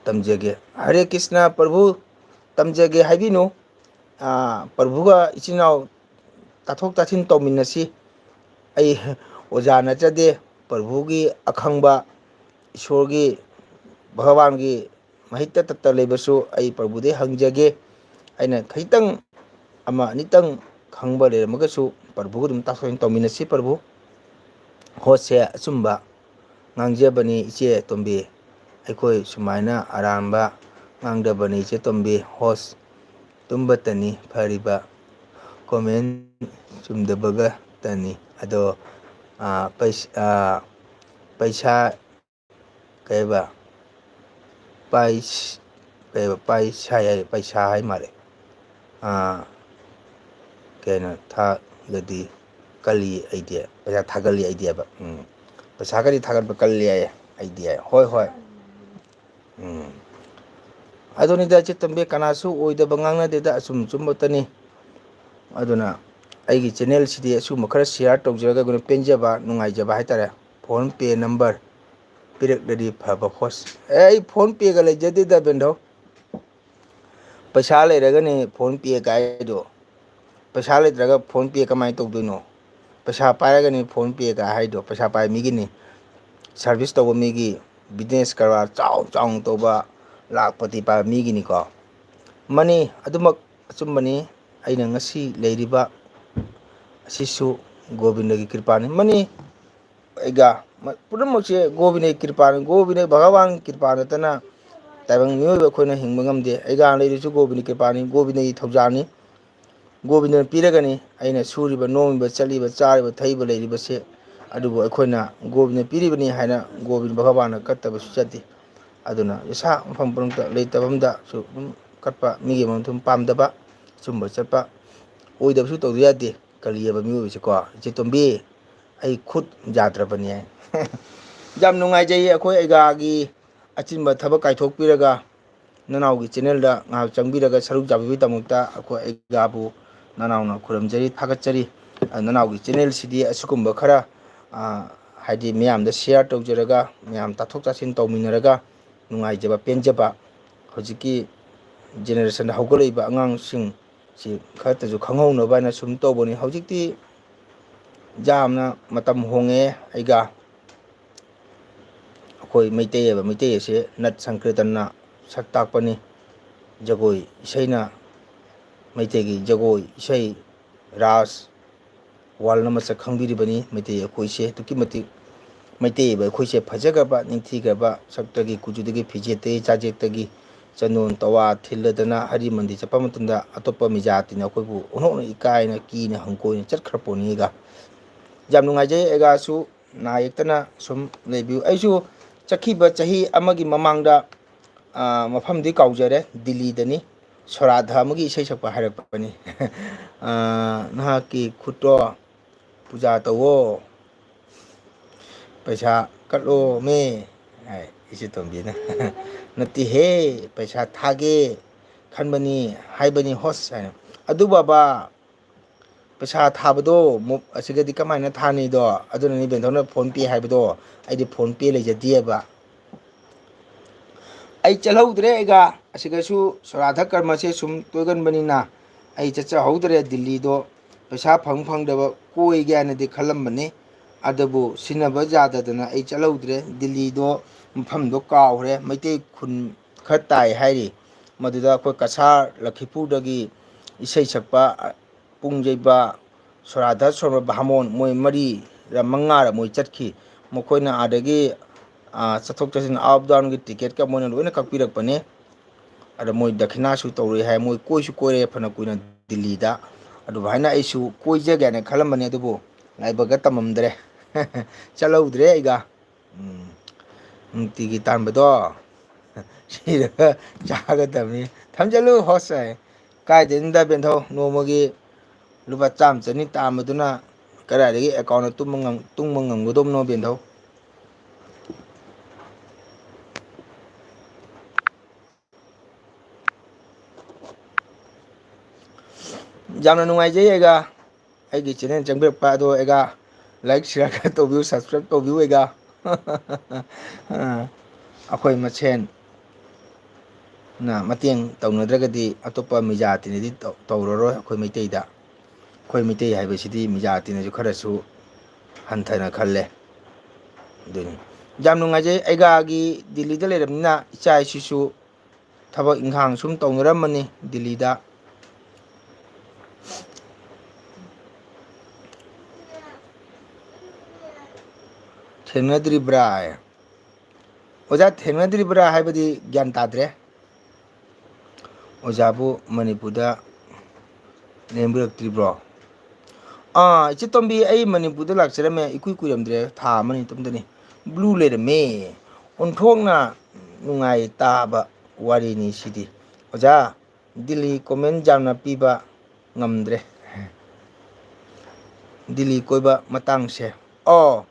ꯇꯝꯖꯒꯦ꯫ ꯍꯔꯦ ꯀ꯭ꯔꯤꯁꯅ, ꯄ꯭ꯔꯚꯨ ꯇꯝꯖꯒꯦ ꯍꯥꯏꯕꯤꯅꯨ꯫ ꯑꯥ, ꯄ꯭ꯔꯚꯨꯒ ꯏꯆꯤꯟ ꯏꯅꯥꯎ ꯇꯥꯊꯣꯛ ꯇꯥꯁꯤꯟ ꯇꯧꯃꯤꯟꯅꯁꯤ꯫ ꯑꯩ ꯑꯣꯖꯥ ꯅꯠꯆꯗꯦ, ꯄ꯭ꯔꯚꯨꯒꯤ ꯑꯈꯪꯕ, ꯏꯁꯣꯔꯒꯤ, ꯚꯒꯕꯥꯟꯒꯤ ꯃꯍꯩ ꯇꯠꯇ ꯂꯩꯕꯁꯨ ꯑꯩ ꯄ꯭ꯔꯚꯨꯗꯩ ꯍꯪꯖꯒꯦ꯫ ꯑꯩꯅ ꯈꯖꯤꯛꯇꯪ ꯑꯃ ꯑꯅꯤꯇꯪ ꯈꯪꯕ ꯂꯩꯔꯝꯃꯒꯁꯨ ꯄ꯭ꯔꯚꯨꯒ ꯑꯗꯨꯝ ꯇꯥꯊꯣꯛ ꯇꯥꯁꯤꯟ ꯇꯧꯃꯤꯟꯅꯁꯤ꯫ ꯄ꯭ꯔꯚꯨ, ꯍꯣꯁꯁꯦ ꯑꯆꯨꯝꯕ ꯉꯥꯡꯖꯕꯅꯤ ꯏꯆꯦ ꯇꯣꯝꯕꯤ꯫ ꯑꯩꯈꯣꯏ ꯁꯨꯃꯥꯏꯅ ꯑꯔꯥꯟꯕ ꯉꯥꯡꯗꯕꯅꯤ ꯏꯆꯦ ꯇꯣꯝꯕꯤ꯫ ꯍꯣꯁ ꯇꯨꯝꯕꯇꯅꯤ ꯐꯔꯤꯕ, ꯀꯣꯃꯦꯟ ꯆꯨꯝꯗꯕꯒꯇꯅꯤ꯫ ꯑꯗꯣ, ꯑꯥ, ꯄꯩꯁ-, ꯑꯥ, ꯄꯩꯁꯥ ꯀꯩꯕ ꯄꯥꯏꯁ ꯀꯩꯕ ꯄꯥꯏꯁ ꯍꯥꯏ ꯍꯥꯏ ꯄꯩꯁꯥ ꯍꯥꯏ ꯃꯥꯜꯂꯦ꯫ ꯑꯥ, ꯀꯩꯅꯣ ꯊꯥꯒꯗꯤ ꯀꯜꯂꯤ ꯑꯩꯗꯤ ꯄꯩꯁꯥ ꯊꯥꯒꯠꯂꯤ ꯑꯩꯗꯤ ꯍꯥꯏꯕ꯫ ꯎꯝ, ꯄꯩꯁꯥꯒꯗꯤ ꯊꯥꯒꯠꯄ ꯀꯜꯂꯤ ꯍꯥꯏꯌꯦ ꯑꯩꯗꯤ ꯍꯥꯏ꯫ ꯍꯣꯏ ꯍꯣꯏ꯫ ꯎꯝ꯫ ꯑꯗꯨꯅꯤꯗ ꯏꯆꯦ ꯇꯣꯝꯕꯤ, ꯀꯅꯥꯁꯨ ꯑꯣꯏꯗꯕ ꯉꯥꯡꯅꯗꯦꯗ, ꯑꯆꯨꯝ ꯑꯆꯨꯝꯕꯇꯅꯤ꯫ ꯑꯗꯨꯅ ꯑꯩꯒꯤ ꯆꯦꯅꯦꯜꯁꯤꯗꯤ ꯑꯁꯤꯒꯨꯝꯕ ꯈꯔ ꯁꯤꯌꯥꯔ ꯇꯧꯖꯔꯒ ꯑꯩꯈꯣꯏꯅ ꯄꯦꯟꯖꯕ ꯅꯨꯡꯉꯥꯏꯖꯕ ꯍꯥꯏꯇꯥꯔꯦ꯫ ꯐꯣꯟ ꯄꯦ ꯅꯝꯕꯔ ꯄꯤꯔꯛꯂꯗꯤ ꯐꯕ ꯈꯣꯠ ꯑꯦ ꯑꯩ ꯐꯣꯟ ꯄꯦꯒ ꯂꯩꯖꯗꯦꯗ ꯕꯦꯟꯙꯧ꯫ ꯄꯩꯁꯥ ꯂꯩꯔꯒꯅꯤ ꯐꯣꯟ ꯄꯦ ꯀꯥꯏꯗꯣ꯫ ꯄꯩꯁꯥ ꯂꯩꯇ꯭ꯔꯒ ꯐꯣꯟ ꯄꯦ ꯀꯃꯥꯏꯅ ꯇꯧꯗꯣꯏꯅꯣ? ꯄꯩꯁꯥ ꯄꯥꯏꯔꯒꯅꯤ ꯐꯣꯟ ꯄꯦ ꯀꯥꯏ ꯍꯥꯏꯗꯣ, ꯄꯩꯁꯥ ꯄꯥꯏ ꯃꯤꯒꯤꯅꯤ꯫ ꯁꯥꯔꯚꯤꯁ ꯇꯧꯕ ꯃꯤꯒꯤ, ꯕꯤꯖꯤꯅꯦꯁ ꯀꯔꯕꯥꯔ ꯆꯥꯎ ꯆꯥꯎꯅ ꯇꯧꯕ, ꯂꯥꯛꯄꯇꯤ ꯄꯥꯏꯕ ꯃꯤꯒꯤꯅꯤꯀꯣ꯫ ꯃꯥꯅꯤ, ꯑꯗꯨꯃꯛ ꯑꯆꯨꯝꯕꯅꯤ꯫ ꯑꯩꯅ ꯉꯁꯤ ꯂꯩꯔꯤꯕ ꯑꯁꯤꯁꯨ ꯒꯣꯕꯤꯟꯗꯒꯤ ꯀ꯭ꯔꯤꯄꯥꯅꯤ꯫ ꯃꯥꯅꯤ, ꯑꯩꯒ ꯃ-, ꯄꯨꯝꯅꯃꯛꯁꯦ ꯒꯣꯕꯤꯟꯗꯒꯤ ꯀ꯭ꯔꯤꯄꯥꯅꯤ꯫ ꯒꯣꯕꯤꯟꯗ ꯚꯒꯋꯥꯟꯒꯤ ꯀ꯭ꯔꯤꯄꯥ ꯅꯠꯇꯅ ꯇꯥꯏꯕꯪ ꯃꯤꯑꯣꯏꯕ ꯑꯩꯈꯣꯏꯅ ꯍꯤꯡꯕ ꯉꯝꯗꯦ꯫ ꯑꯩꯒ ꯂꯩꯔꯤꯁꯨ ꯒꯣꯕꯤꯟꯗꯒꯤ ꯀ꯭ꯔꯤꯄꯥꯅꯤ, ꯒꯣꯕꯤꯟꯗꯒꯤ ꯊꯧꯖꯥꯜꯅꯤ꯫ ꯒꯣꯕꯤꯟꯗꯅ ꯄꯤꯔꯒꯅꯤ ꯑꯩꯅ ꯁꯨꯔꯤꯕ, ꯅꯣꯝꯃꯤꯕ, ꯆꯠꯂꯤꯕ, ꯆꯥꯔꯤꯕ, ꯊꯛꯏꯕ, ꯂꯩꯔꯤꯕꯁꯦ꯫ ꯑꯗꯨꯕꯨ ꯑꯩꯈꯣꯏꯅ ꯒꯣꯕꯤꯟꯗꯅ ꯄꯤꯔꯤꯕꯅꯤ ꯍꯥꯏꯅ ꯒꯣꯕꯤꯟꯗ ꯚꯒꯋꯥꯟꯅ ꯀꯠꯇꯕꯁꯨ ꯆꯠꯇꯦ꯫ ꯑꯗꯨꯅ ꯏꯁꯥ ꯃꯐꯝ ꯄꯨꯝꯅꯃꯛꯇ ꯂꯩꯇꯕ ꯑꯃꯗꯁꯨ ꯑꯗꯨꯝ ꯀꯠꯄ, ꯃꯤꯒꯤ ꯃꯐꯝ ꯄꯥꯝꯗꯕ, ꯑꯆꯨꯝꯕ ꯆꯠꯄ, ꯑꯣꯏꯗꯕꯁꯨ ꯇꯧꯗ ꯌꯥꯗꯦ꯫ ꯀꯂꯤ ꯍꯥꯏꯕ ꯃꯤꯑꯣꯏꯕꯁꯦꯀꯣ, ꯏꯆꯦ ꯇꯣꯝꯕꯤ, ꯑꯩ ꯈꯨꯠ ꯌꯥꯗ꯭ꯔꯕꯅꯤ ꯍꯥꯏ꯫ ꯌꯥꯝ ꯅꯨꯡꯉꯥꯏꯖꯩ ꯑꯩꯈꯣꯏ ꯑꯩꯒꯥꯒꯤ ꯑꯆꯤꯟꯕ ꯊꯕꯛ ꯀꯥꯏꯊꯣꯛꯄꯤꯔꯒ ꯅꯅꯥꯎꯒꯤ ꯆꯦꯅꯦꯜꯗ ꯉꯥꯏꯍꯥꯛ ꯆꯪꯕꯤꯔꯒ ꯁꯔꯨꯛ ꯌꯥꯕꯤꯕꯒꯤꯗꯃꯛꯇ ꯑꯩꯈꯣꯏ ꯑꯩꯒꯥꯕꯨ ꯅꯅꯥꯎꯅ ꯈꯨꯔꯨꯝꯖꯔꯤ, ꯊꯥꯒꯠꯆꯔꯤ꯫ ꯑ, ꯅꯅꯥꯎꯒꯤ ꯆꯦꯅꯦꯜꯁꯤꯗꯤ ꯑꯁꯤꯒꯨꯝꯕ ꯈꯔ, ꯑ, ꯍꯥꯏꯗꯤ ꯃꯌꯥꯝꯗ ꯁꯤꯌꯥꯔ ꯇꯧꯖꯔꯒ ꯃꯌꯥꯝ ꯇꯥꯊꯣꯛ ꯇꯥꯁꯤꯟ ꯇꯧꯃꯤꯟꯅꯔꯒ ꯅꯨꯡꯉꯥꯏꯖꯕ ꯄꯦꯟꯖꯕ ꯍꯧꯖꯤꯛꯀꯤ ꯖꯦꯅꯦꯔꯦꯁꯟꯗ ꯍꯧꯒꯠꯂꯛꯏꯕ ꯑꯉꯥꯡꯁꯤꯡ ꯁꯤ ꯈꯔꯇꯁꯨ ꯈꯪꯍꯧꯅꯕ ꯍꯥꯏꯅ ꯁꯨꯝ ꯇꯧꯕꯅꯤ꯫ ꯍꯧꯖꯤꯛꯇꯤ ꯌꯥꯝꯅ ꯃꯇꯝ ꯍꯣꯡꯉꯦ꯫ ꯑꯩꯒ ꯑꯩꯈꯣꯏ ꯃꯩꯇꯩ ꯍꯥꯏꯕ ꯃꯩꯇꯩ ꯑꯁꯦ ꯅꯠ ꯁꯪꯀ꯭ꯔꯤꯇꯟꯅ ꯁꯛ ꯇꯥꯛꯄꯅꯤ꯫ ꯖꯒꯣꯏ ꯏꯁꯩꯅ ꯃꯩꯇꯩꯒꯤ ꯖꯒꯣꯏ ꯏꯁꯩ ꯔꯥꯁ ꯋꯥꯔꯜ ꯑꯃ ꯁꯛ ꯈꯪꯕꯤꯔꯤꯕꯅꯤ꯫ ꯃꯩꯇꯩ ꯑꯩꯈꯣꯏꯁꯦ ꯑꯗꯨꯛꯀꯤ ꯃꯇꯤꯛ ꯃꯩꯇꯩ ꯑꯣꯏꯕ ꯑꯩꯈꯣꯏꯁꯦ ꯐꯖꯈ꯭ꯔꯕ, ꯅꯤꯡꯊꯤꯈ꯭ꯔꯕ ꯁꯛꯇꯒꯤ, ꯀꯨꯆꯨꯗꯒꯤ, ꯐꯤꯖꯦꯠꯇꯒꯤ, ꯆꯥꯖꯦꯛꯇꯒꯤ, ꯆꯟꯗꯣꯟ ꯇꯋꯥ ꯊꯤꯜꯂꯗꯅ ꯍꯔꯤ ꯃꯟꯗꯤꯔ ꯆꯠꯄ ꯃꯇꯝꯗ ꯑꯇꯣꯞꯄ ꯃꯤꯖꯥꯇꯤꯅ ꯑꯩꯈꯣꯏꯕꯨ ꯑꯣꯟꯊꯣꯛꯅ ꯏꯀꯥꯏꯅ ꯀꯤꯅ ꯍꯪꯒꯣꯏꯅ ꯆꯠꯈ꯭ꯔ ꯄꯣꯠꯅꯤꯒ꯫ ꯌꯥꯝ ꯅꯨꯡꯉꯥꯏꯖꯩ ꯑꯩꯒꯥꯁꯨ ꯅꯥ ꯌꯦꯛꯇꯅ ꯁꯨꯝ ꯂꯩꯕꯤꯌꯨ꯫ ꯑꯩꯁꯨ ꯆꯠꯈꯤꯕ ꯆꯍꯤ ꯑꯃꯒꯤ ꯃꯃꯥꯡꯗ, ꯑ, ꯃꯐꯝꯗꯤ ꯀꯥꯎꯖꯔꯦ, ꯗꯤꯜꯂꯤꯗꯅꯤ, ꯁꯣꯔꯥꯙ ꯑꯃꯒꯤ ꯏꯁꯩ ꯁꯛꯄ ꯍꯥꯏꯔꯛꯄꯅꯤ꯫ ꯑ, "ꯅꯍꯥꯛꯀꯤ ꯈꯨꯠꯇꯣ ꯄꯨꯖꯥ ꯇꯧꯋꯣ, ꯄꯩꯁꯥ ꯀꯠꯂꯣꯃꯦ" ꯍꯥꯏ ꯏꯆꯦ ꯇꯣꯝꯕꯤꯅ꯫ "ꯅꯠꯇꯦꯍꯦ, ꯄꯩꯁꯥ ꯊꯥꯒꯦ ꯈꯟꯕꯅꯤ ꯍꯥꯏꯕꯅꯤ ꯍꯣꯁ" ꯍꯥꯏꯅ꯫ "ꯑꯗꯨ ꯕꯕꯥ, ꯄꯩꯁꯥ ꯊꯥꯕꯗꯣ ꯃꯨꯞ ꯑꯁꯤꯒꯗꯤ ꯀꯃꯥꯏꯅ ꯊꯥꯅꯤꯗꯣ? ꯑꯗꯨꯅꯅꯤ ꯕꯦꯟꯊꯧꯅ ꯐꯣꯟ ꯄꯦ ꯍꯥꯏꯕꯗꯣ, ꯑꯩꯗꯤ ꯐꯣꯟ ꯄꯦ ꯂꯩꯖꯗꯦꯕ꯫ ꯑꯩ ꯆꯠꯍꯧꯗ꯭ꯔꯦ ꯑꯩꯒ, ꯑꯁꯤꯒꯁꯨ ꯁꯣꯔꯥꯙ ꯀꯔꯃꯁꯦ ꯁꯨꯝ ꯇꯣꯏꯒꯟꯕꯅꯤꯅ ꯑꯩ ꯆꯠꯆꯍꯧꯗ꯭ꯔꯦ ꯗꯤꯜꯂꯤꯗꯣ꯫ ꯄꯩꯁꯥ ꯐꯪ ꯐꯪꯗꯕ ꯀꯣꯏꯒꯦ ꯍꯥꯏꯅꯗꯤ ꯈꯜꯂꯝꯕꯅꯤ, ꯑꯗꯨꯕꯨ ꯁꯤꯟꯅꯕ ꯌꯥꯗꯗꯅ ꯑꯩ ꯆꯠꯍꯧꯗ꯭ꯔꯦ꯫ ꯗꯤꯜꯂꯤꯗꯣ ꯃꯐꯝꯗꯣ ꯀꯥꯎꯈ꯭ꯔꯦ, ꯃꯩꯇꯩ ꯈꯨꯟ ꯈꯔ ꯇꯥꯏ ꯍꯥꯏꯔꯤ, ꯃꯗꯨꯗ ꯑꯩꯈꯣꯏ ꯀꯁꯥꯔ ꯂꯈꯤꯄꯨꯔꯗꯒꯤ ꯏꯁꯩ ꯁꯛꯄ ꯄꯨꯡ ꯌꯩꯕ ꯁꯣꯔꯥꯙ ꯁꯣꯔꯃ ꯚꯥꯃꯣꯟ ꯃꯣꯏ ꯃꯔꯤꯔ ꯃꯉꯥꯔ ꯃꯣꯏ ꯆꯠꯈꯤ꯫ ꯃꯈꯣꯏꯅ ꯑꯥꯗꯒꯤ, ꯑ, ꯆꯠꯊꯣꯛ ꯆꯠꯁꯤꯟ, ꯑꯞ ꯗꯥꯎꯟꯒꯤ ꯇꯤꯀꯦꯠꯀ ꯃꯣꯏꯅ ꯂꯣꯏꯅ ꯀꯛꯄꯤꯔꯛꯄꯅꯦ꯫ ꯑꯗ ꯃꯣꯏ ꯗꯈꯤꯅꯥꯁꯨ ꯇꯧꯔꯛꯑꯦ ꯍꯥꯏ, ꯃꯣꯏ ꯀꯣꯏꯁꯨ ꯀꯣꯏꯔꯦ ꯐꯅ ꯀꯨꯏꯅ ꯗꯤꯜꯂꯤꯗ꯫ ꯑꯗꯨꯃꯥꯏꯅ ꯑꯩꯁꯨ ꯀꯣꯏꯖꯒꯦꯅ ꯈꯜꯂꯝꯕꯅꯦ, ꯑꯗꯨꯕꯨ ꯂꯥꯏꯕꯛꯀ ꯇꯝꯃꯝꯗ꯭ꯔꯦ꯫ ꯆꯠꯍꯧꯗ꯭ꯔꯦ ꯑꯩꯒ꯫ ꯎꯝ, ꯅꯨꯡꯇꯤꯒꯤ ꯇꯥꯟꯕꯗꯣ ꯁꯤꯔꯒ ꯆꯥꯒꯗꯕꯅꯤ꯫ ꯊꯝꯖꯜꯂꯨ ꯍꯣꯁ ꯍꯥꯏ꯫ ꯀꯥꯏꯗꯩꯅꯣꯗ ꯕꯦꯟꯊꯧ, ꯅꯣꯡꯃꯒꯤ ꯂꯨꯄꯥ ꯆꯥꯝꯃ ꯆꯅꯤ ꯇꯥꯟꯕꯗꯨꯅ ꯀꯗꯥꯏꯗꯒꯤ ꯑꯦꯀꯥꯎꯟꯗ ꯇꯨꯝꯕ ꯉꯝ-, ꯇꯨꯡꯕ ꯉꯝꯒꯗꯕꯅꯣ ꯕꯦꯟꯊꯧ? ꯌꯥꯝꯅ ꯅꯨꯡꯉꯥꯏꯖꯩ ꯑꯩꯒ ꯑꯩꯒꯤ ꯆꯦꯅꯦꯜ ꯆꯪꯕꯤꯔꯛꯄ ꯑꯗꯣ ꯑꯩꯒ ꯂꯥꯏꯛ ꯁꯤꯌꯥꯔ ꯈꯔ ꯇꯧꯕꯤꯌꯨ, ꯁꯕꯁꯀ꯭ꯔꯥꯏꯕ ꯇꯧꯕꯤꯌꯨ ꯑꯩꯒ꯫ ꯑꯩꯈꯣꯏ ꯃꯁꯦꯟ ꯅ ꯃꯇꯦꯡ ꯇꯧꯅꯗ꯭ꯔꯒꯗꯤ ꯑꯇꯣꯞꯄ ꯃꯤꯖꯥ ꯇꯤꯟꯅꯗꯤ ꯇꯧ-, ꯇꯧꯔꯔꯣꯏ ꯑꯩꯈꯣꯏ ꯃꯩꯇꯩꯗ꯫ ꯑꯩꯈꯣꯏ ꯃꯩꯇꯩ ꯍꯥꯏꯕꯁꯤꯗꯤ ꯃꯤꯖꯥ ꯇꯤꯟꯅꯁꯨ ꯈꯔꯁꯨ ꯍꯟꯊꯅ ꯈꯜꯂꯦ꯫ ꯑꯗꯨꯅꯤ꯫ ꯌꯥꯝ ꯅꯨꯡꯉꯥꯏꯖꯩ꯫ ꯑꯩꯒꯥꯒꯤ ꯗꯤꯜꯂꯤꯗ ꯂꯩꯔꯕꯅꯤꯅ ꯏꯆꯥ ꯏꯁꯨꯁꯨ ꯊꯕꯛ ꯏꯪꯈꯥꯡ ꯁꯨꯝ ꯇꯧꯅꯔꯝꯕꯅꯤ ꯗꯤꯜꯂꯤꯗ꯫ ꯊꯦꯡꯅꯗ꯭ꯔꯤꯕ꯭ꯔꯥ? ꯑꯣꯖꯥ, ꯊꯦꯡꯅꯗ꯭ꯔꯤꯕ꯭ꯔꯥ ꯍꯥꯏꯕꯗꯤ ꯒ꯭ꯌꯥꯟ ꯇꯥꯗ꯭ꯔꯦ꯫ ꯑꯣꯖꯥꯕꯨ ꯃꯅꯤꯄꯨꯔꯗ ꯂꯦꯡꯕꯤꯔꯛꯇ꯭ꯔꯤꯕ꯭ꯔꯣ? ꯑꯥ, ꯏꯆꯦ ꯇꯣꯝꯕꯤ, ꯑꯩ ꯃꯅꯤꯄꯨꯔꯗ ꯂꯥꯛꯆꯔꯝꯃꯦ, ꯏꯀꯨꯏ ꯀꯨꯏꯔꯝꯗ꯭ꯔꯦ, ꯊꯥ ꯑꯃꯅꯤ ꯃꯇꯨꯡꯗꯅꯤ꯫ ꯕ꯭ꯂꯨ ꯂꯩꯔꯝꯃꯦ꯫ ꯑꯣꯟꯊꯣꯛꯅ ꯅꯨꯡꯉꯥꯏ ꯇꯥꯕ ꯋꯥꯔꯤꯅꯤ ꯁꯤꯗꯤ꯫ ꯑꯣꯖꯥ, ꯗꯤꯜꯂꯤ comment ꯌꯥꯝꯅ ꯄꯤꯕ ꯉꯝꯗ꯭ꯔꯦ꯫ ꯗꯤꯜꯂꯤ ꯀꯣꯏꯕ ꯃꯇꯥꯡꯁꯦ꯫ ꯑꯣ,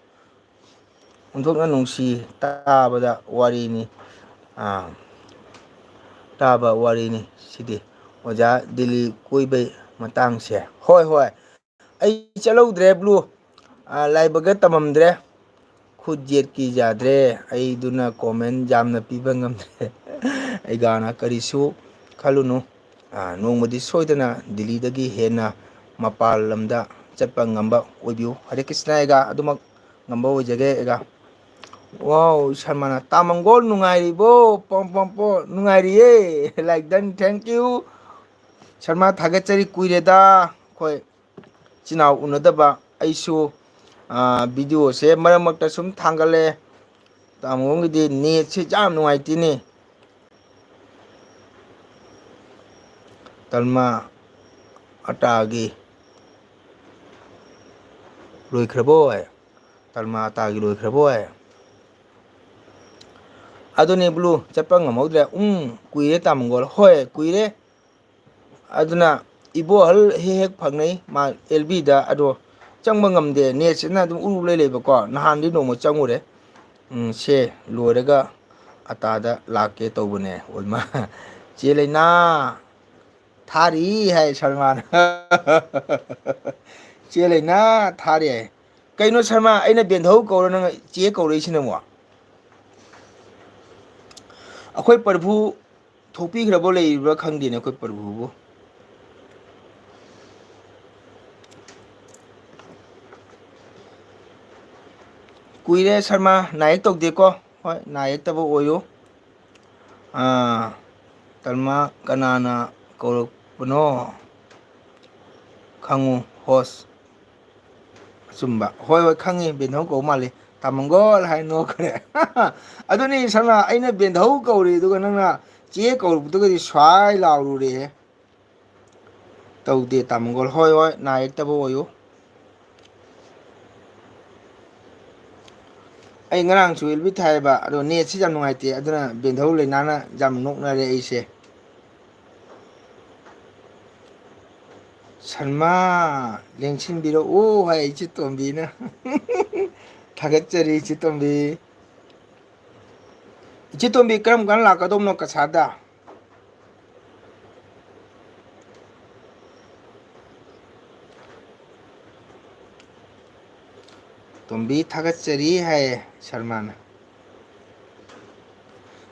ꯑꯣꯟꯊꯣꯛꯅ ꯅꯨꯡꯁꯤ ꯇꯥꯕꯗ ꯋꯥꯔꯤꯅꯤ꯫ ꯑꯥ, ꯇꯥꯕ ꯋꯥꯔꯤꯅꯤ ꯁꯤꯗꯤ꯫ ꯑꯣꯖꯥ, ꯗꯤꯜꯂꯤ ꯀꯣꯏꯕꯩ ꯃꯇꯥꯡꯁꯦ꯫ ꯍꯣꯏ, ꯍꯣꯏ꯫ ꯑꯩ ꯆꯠꯍꯧꯗ꯭ꯔꯦ, ꯕ꯭ꯂꯨ꯫ ꯑꯥ, ꯂꯥꯏꯕꯛꯇ ꯇꯝꯃꯝꯗ꯭ꯔꯦ꯫ ꯈꯨꯠ ꯌꯦꯠꯀꯤ ꯌꯥꯗ꯭ꯔꯦ꯫ ꯑꯩꯗꯨꯅ comment ꯌꯥꯝꯅ ꯄꯤꯕ ꯉꯝꯗ꯭ꯔꯦ꯫ ꯑꯩꯒꯥꯅ ꯀꯔꯤꯁꯨ ꯈꯜꯂꯨꯅꯨ꯫ ꯑꯥ, ꯅꯣꯡꯃꯗꯤ ꯁꯣꯏꯗꯅ ꯗꯤꯜꯂꯤꯗꯒꯤ ꯍꯦꯟꯅ ꯃꯄꯥꯟ ꯂꯝꯗ ꯆꯠꯄ ꯉꯝꯕ ꯑꯣꯏꯕꯤꯌꯨ꯫ ꯍꯔꯦ ꯀ꯭ꯔꯤꯁꯅ ꯑꯩꯒꯥ, ꯑꯗꯨꯃꯛ ꯉꯝꯕ ꯑꯣꯏꯖꯒꯦ ꯑꯩꯒꯥ꯫ Wow, ꯁꯜꯃꯥꯅ, "ꯇꯥꯃꯪꯒꯣꯜ ꯅꯨꯡꯉꯥꯏꯔꯤꯕꯣ?" ꯄꯣꯝ ꯄꯣꯝ ꯄꯣꯝ, ꯅꯨꯡꯉꯥꯏꯔꯤꯌꯦ꯫ Like done, thank you꯫ ꯁꯜꯃꯥ, ꯊꯥꯒꯠꯆꯔꯤ, ꯀꯨꯏꯔꯦꯗ ꯑꯩꯈꯣꯏ ꯏꯆꯤꯟ ꯏꯅꯥꯎ ꯎꯅꯗꯕ꯫ ꯑꯩꯁꯨ, ꯑꯥ, videoꯁꯦ ꯃꯔꯛ ꯃꯔꯛꯇ ꯁꯨꯝ ꯊꯥꯡꯒꯠꯂꯦ꯫ ꯇꯥꯃꯣꯒꯤꯗꯤ netꯁꯦ ꯌꯥꯝ ꯅꯨꯡꯉꯥꯏꯇꯦꯅꯦ꯫ ꯇꯜꯃꯥ ꯑꯇꯥꯒꯤ ꯂꯣꯏꯈ꯭ꯔꯕꯣ? ꯇꯜꯃꯥ ꯑꯇꯥꯒꯤ ꯂꯣꯏꯈ꯭ꯔꯕꯣ? ꯑꯗꯨꯅꯦ ꯕ꯭ꯂꯨ, ꯆꯠꯄ ꯉꯝꯍꯧꯗ꯭ꯔꯦ꯫ ꯎꯝ, ꯀꯨꯏꯔꯦ ꯇꯥꯃꯣꯒꯣꯜ꯫ ꯍꯣꯏ, ꯀꯨꯏꯔꯦ꯫ ꯑꯗꯨꯅ ꯏꯕꯣꯍꯜ ꯍꯦꯛ ꯍꯦꯛ ꯐꯪꯅꯩ ꯃꯥ ꯑꯦꯜ ꯕꯤꯗ, ꯑꯗꯣ ꯆꯪꯕ ꯉꯝꯗꯦ, netꯁꯤꯅ ꯑꯗꯨꯝ ꯎꯔꯨ ꯂꯩ ꯂꯩꯕꯀꯣ꯫ ꯅꯍꯥꯟꯗꯤ ꯅꯣꯡꯃ ꯆꯪꯉꯨꯔꯦ꯫ ꯎꯝ, ꯁꯦ ꯂꯣꯏꯔꯒ ꯑꯇꯥꯗ ꯂꯥꯛꯀꯦ ꯇꯧꯕꯅꯦ꯫ ꯑꯣꯏꯃꯥ, ꯆꯦ ꯂꯩꯅꯥ ꯊꯥꯔꯤ ꯍꯥꯏ ꯁꯜꯃꯥꯟ꯫ ꯆꯦ ꯂꯩꯅꯥ ꯊꯥꯔꯤ ꯍꯥꯏ꯫ ꯀꯩꯅꯣ ꯁꯜꯃꯥꯟ, ꯑꯩꯅ ꯕꯦꯟꯙꯧ ꯀꯧꯔ ꯅꯪ ꯆꯦ ꯀꯧꯔꯛꯏꯁꯤꯅ ꯑꯃꯨꯛ? ꯑꯩꯈꯣꯏ ꯄ꯭ꯔꯚꯨ ꯊꯣꯛꯄꯤꯈ꯭ꯔꯕ ꯂꯩꯔꯤꯕ꯭ꯔꯥ ꯈꯪꯗꯦꯅꯦ, ꯑꯩꯈꯣꯏ ꯄ꯭ꯔꯚꯨꯕꯨ꯫ ꯀꯨꯏꯔꯦ ꯁꯜꯃꯥꯟ, ꯅꯥ ꯌꯦꯛ ꯇꯧꯗꯦꯀꯣ꯫ ꯍꯣꯏ, ꯅꯥ ꯌꯦꯛꯇꯕ ꯑꯣꯏꯌꯨ꯫ ꯑꯥ, ꯇꯜꯃꯥ ꯀꯅꯥꯅ ꯀꯧꯔꯛꯄꯅꯣ? ꯈꯪꯉꯨ, host꯫ ꯑꯆꯨꯝꯕ꯫ ꯍꯣꯏ, ꯍꯣꯏ, ꯈꯪꯉꯤ, ꯕꯦꯟꯙꯧ ꯀꯧ ꯃꯥꯜꯂꯤ꯫ ꯇꯥꯃꯪꯒꯣꯜ ꯍꯥꯏ ꯅꯣꯛꯈ꯭ꯔꯦ꯫ ꯑꯗꯨꯅꯤ ꯁꯜꯃꯥꯟ, ꯑꯩꯅ ꯕꯦꯟꯙꯧ ꯀꯧꯔꯦ, ꯑꯗꯨꯒ ꯅꯪꯅ ꯆꯦ ꯀꯧꯔꯛꯄꯗꯨꯒꯗꯤ ꯁ꯭ꯋꯥꯏ ꯂꯥꯎꯔꯨꯔꯦ꯫ ꯇꯧꯗꯦ ꯇꯥꯃꯣꯒꯣꯜ꯫ ꯍꯣꯏ, ꯍꯣꯏ, ꯅꯥ ꯌꯦꯛꯇꯕ ꯑꯣꯏꯌꯨ꯫ ꯑꯩ ꯉꯔꯥꯡꯁꯨ ꯑꯦꯜꯕꯤ ꯊꯥꯏꯑꯕ, ꯑꯗꯣ ꯅꯦꯠꯁꯤ ꯌꯥꯝ ꯅꯨꯡꯉꯥꯏꯇꯦ, ꯑꯗꯨꯅ ꯕꯦꯟꯙꯧ ꯂꯩꯅꯥꯅ ꯌꯥꯝ ꯅꯣꯛꯅꯔꯦ ꯑꯩꯁꯦ꯫ ꯁꯔꯃꯥ ꯂꯦꯡꯁꯤꯟꯕꯤꯔꯛꯎ ꯍꯥꯏ ꯏꯆꯦ ꯇꯣꯝꯕꯤꯅ꯫ ꯊꯥꯒꯠꯆꯔꯤ ꯏꯆꯦ ꯇꯣꯝꯕꯤ꯫ ꯏꯆꯦ ꯇꯣꯝꯕꯤ, ꯀꯔꯝ ꯀꯥꯟꯗ ꯂꯥꯛꯀꯗꯧꯕꯅꯣ ꯀꯁꯥꯔꯗ? ꯇꯣꯝꯕꯤ ꯊꯥꯒꯠꯆꯔꯤ ꯍꯥꯏꯌꯦ ꯁꯔꯃꯥꯅ꯫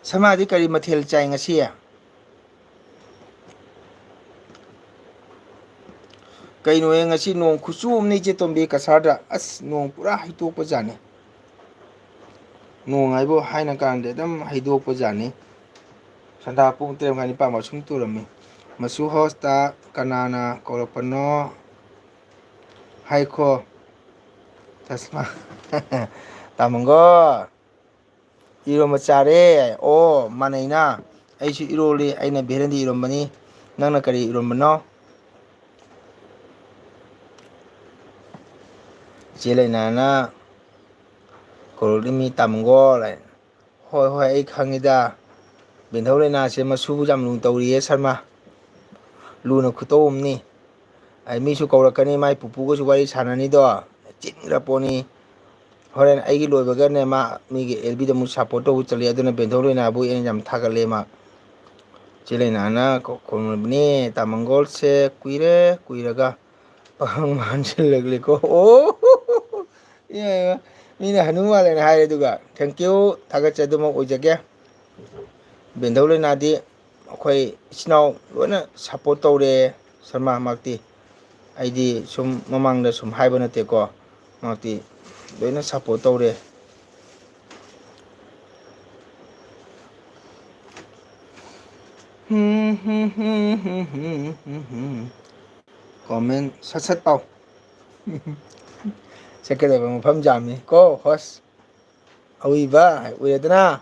ꯁꯔꯃꯥꯗꯤ ꯀꯔꯤ ꯃꯊꯦꯜ ꯆꯥꯏ ꯉꯁꯤ? ꯀꯩꯅꯣꯍꯦ, ꯉꯁꯤ ꯅꯣꯡ ꯈꯨꯆꯨ ꯑꯃꯅꯤ ꯏꯆꯦ ꯇꯣꯝꯕꯤ ꯀꯁꯥꯔꯗ꯫ ꯑꯁ, ꯅꯣꯡ ꯄꯨꯔꯥ ꯍꯩꯗꯣꯛꯄꯖꯥꯠꯅꯤ꯫ ꯅꯣꯡ ꯍꯥꯏꯕꯨ ꯍꯥꯏꯅ ꯀꯥꯟꯗ ꯑꯗꯨꯝ ꯍꯩꯗꯣꯛꯄꯖꯥꯠꯅꯤ꯫ ꯁꯟꯗꯥ ꯄꯨꯡ ꯇꯔꯦꯠ ꯃꯈꯥꯏ ꯅꯤꯄꯥꯟ ꯃꯁꯨꯝ ꯇꯨꯔꯝꯃꯤ꯫ ꯃꯆꯨ ꯍꯣꯁꯇ ꯀꯅꯥꯅ ꯀꯧꯔꯛꯄꯅꯣ ꯍꯥꯏꯈꯣ꯫ ꯇꯁꯃꯥ꯫ ꯇꯥꯃꯣꯒꯣ꯫ ꯏꯔꯣꯝꯕ ꯆꯥꯔꯦ꯫ ꯑꯣ, ꯃꯥꯟꯅꯩꯅ꯫ ꯑꯩꯁꯨ ꯏꯔꯣꯜꯂꯤ꯫ ꯑꯩꯅ ꯚꯦꯂꯦꯟꯗꯤ ꯏꯔꯣꯝꯕꯅꯤ꯫ ꯅꯪꯅ ꯀꯔꯤ ꯏꯔꯣꯝꯕꯅꯣ? ꯏꯆꯦ ꯂꯩꯅꯥꯅ ꯀꯧꯔꯛꯂꯤꯃꯤ ꯇꯥꯃꯣꯒꯣ꯫ ꯍꯣꯏ, ꯍꯣꯏ, ꯑꯩ ꯈꯪꯉꯤꯗ꯫ ꯕꯦꯟꯙꯧ ꯂꯩꯅꯥꯁꯦ ꯃꯁꯨ ꯌꯥꯝ ꯂꯨꯅ ꯇꯧꯔꯤꯌꯦ ꯁꯔꯃ꯫ ꯂꯨꯅ ꯈꯨꯇꯧ ꯑꯃꯅꯤ꯫ ꯑꯩ ꯃꯤꯁꯨ ꯀꯧꯔꯛꯀꯅꯤ, ꯃꯥꯏ ꯄꯨꯄꯨꯒꯁꯨ ꯋꯥꯔꯤ ꯁꯥꯟꯅꯅꯤꯗꯣ꯫ ꯆꯤꯟꯈ꯭ꯔ ꯄꯣꯠꯅꯤ꯫ ꯍꯣꯔꯦꯟ ꯑꯩꯒꯤ ꯂꯣꯏꯕꯒꯅꯦ ꯃꯥ ꯃꯤꯒꯤ ꯑꯦꯜ ꯕꯤꯗ ꯑꯃꯨꯛ ꯁꯞꯄꯣꯔꯠ ꯇꯧꯕ ꯆꯠꯂꯤ꯫ ꯑꯗꯨꯅ ꯕꯦꯟꯙꯧ ꯂꯩꯅꯥꯕꯨ ꯑꯩꯅ ꯌꯥꯝ ꯊꯥꯒꯠꯂꯦ ꯃꯥ꯫ ꯆꯦ ꯂꯩꯅꯥꯅ ꯀꯧ-, ꯀꯧꯔꯕꯅꯦ꯫ ꯇꯥꯃꯪꯒꯣꯜꯁꯦ ꯀꯨꯏꯔꯦ, ꯀꯨꯏꯔꯒ ꯄꯥꯈꯪ ꯃꯥꯟꯁꯤꯜꯂꯛꯂꯦꯀꯣ꯫ ꯑꯣ! ꯏꯃꯥ, ꯏꯃꯥ꯫ ꯃꯤꯅ ꯍꯅꯨ ꯃꯥꯜꯂꯦꯅ ꯍꯥꯏꯔꯦ, ꯑꯗꯨꯒ thank you, ꯊꯥꯒꯠꯆꯦ, ꯑꯗꯨꯃꯛ ꯑꯣꯏꯖꯒꯦ꯫ ꯕꯦꯟꯙꯧ ꯂꯩꯅꯥꯗꯤ ꯑꯩꯈꯣꯏ ꯏꯆꯤꯟ ꯏꯅꯥꯎ ꯂꯣꯏꯅ ꯁꯞꯄꯣꯔꯠ ꯇꯧꯔꯦ ꯁꯔꯃꯥꯃꯛꯇꯤ꯫ ꯑꯩꯗꯤ ꯁꯨꯝ ꯃꯃꯥꯡꯗ ꯁꯨꯝ ꯍꯥꯏꯕ ꯅꯠꯇꯦꯀꯣ, ꯃꯍꯥꯛꯇꯤ ꯂꯣꯏꯅ ꯁꯞꯄꯣꯔꯠ ꯇꯧꯔꯦ꯫ ꯀꯣꯃꯦꯟ ꯁꯠ ꯁꯠ ꯄꯥꯎ꯫ ꯆꯠꯀꯗꯕ ꯃꯐꯝ ꯌꯥꯝꯃꯤ ꯀꯣ ꯍꯣꯁ꯫ ꯑꯎꯏꯕ ꯎꯏꯔꯦꯗꯅ꯫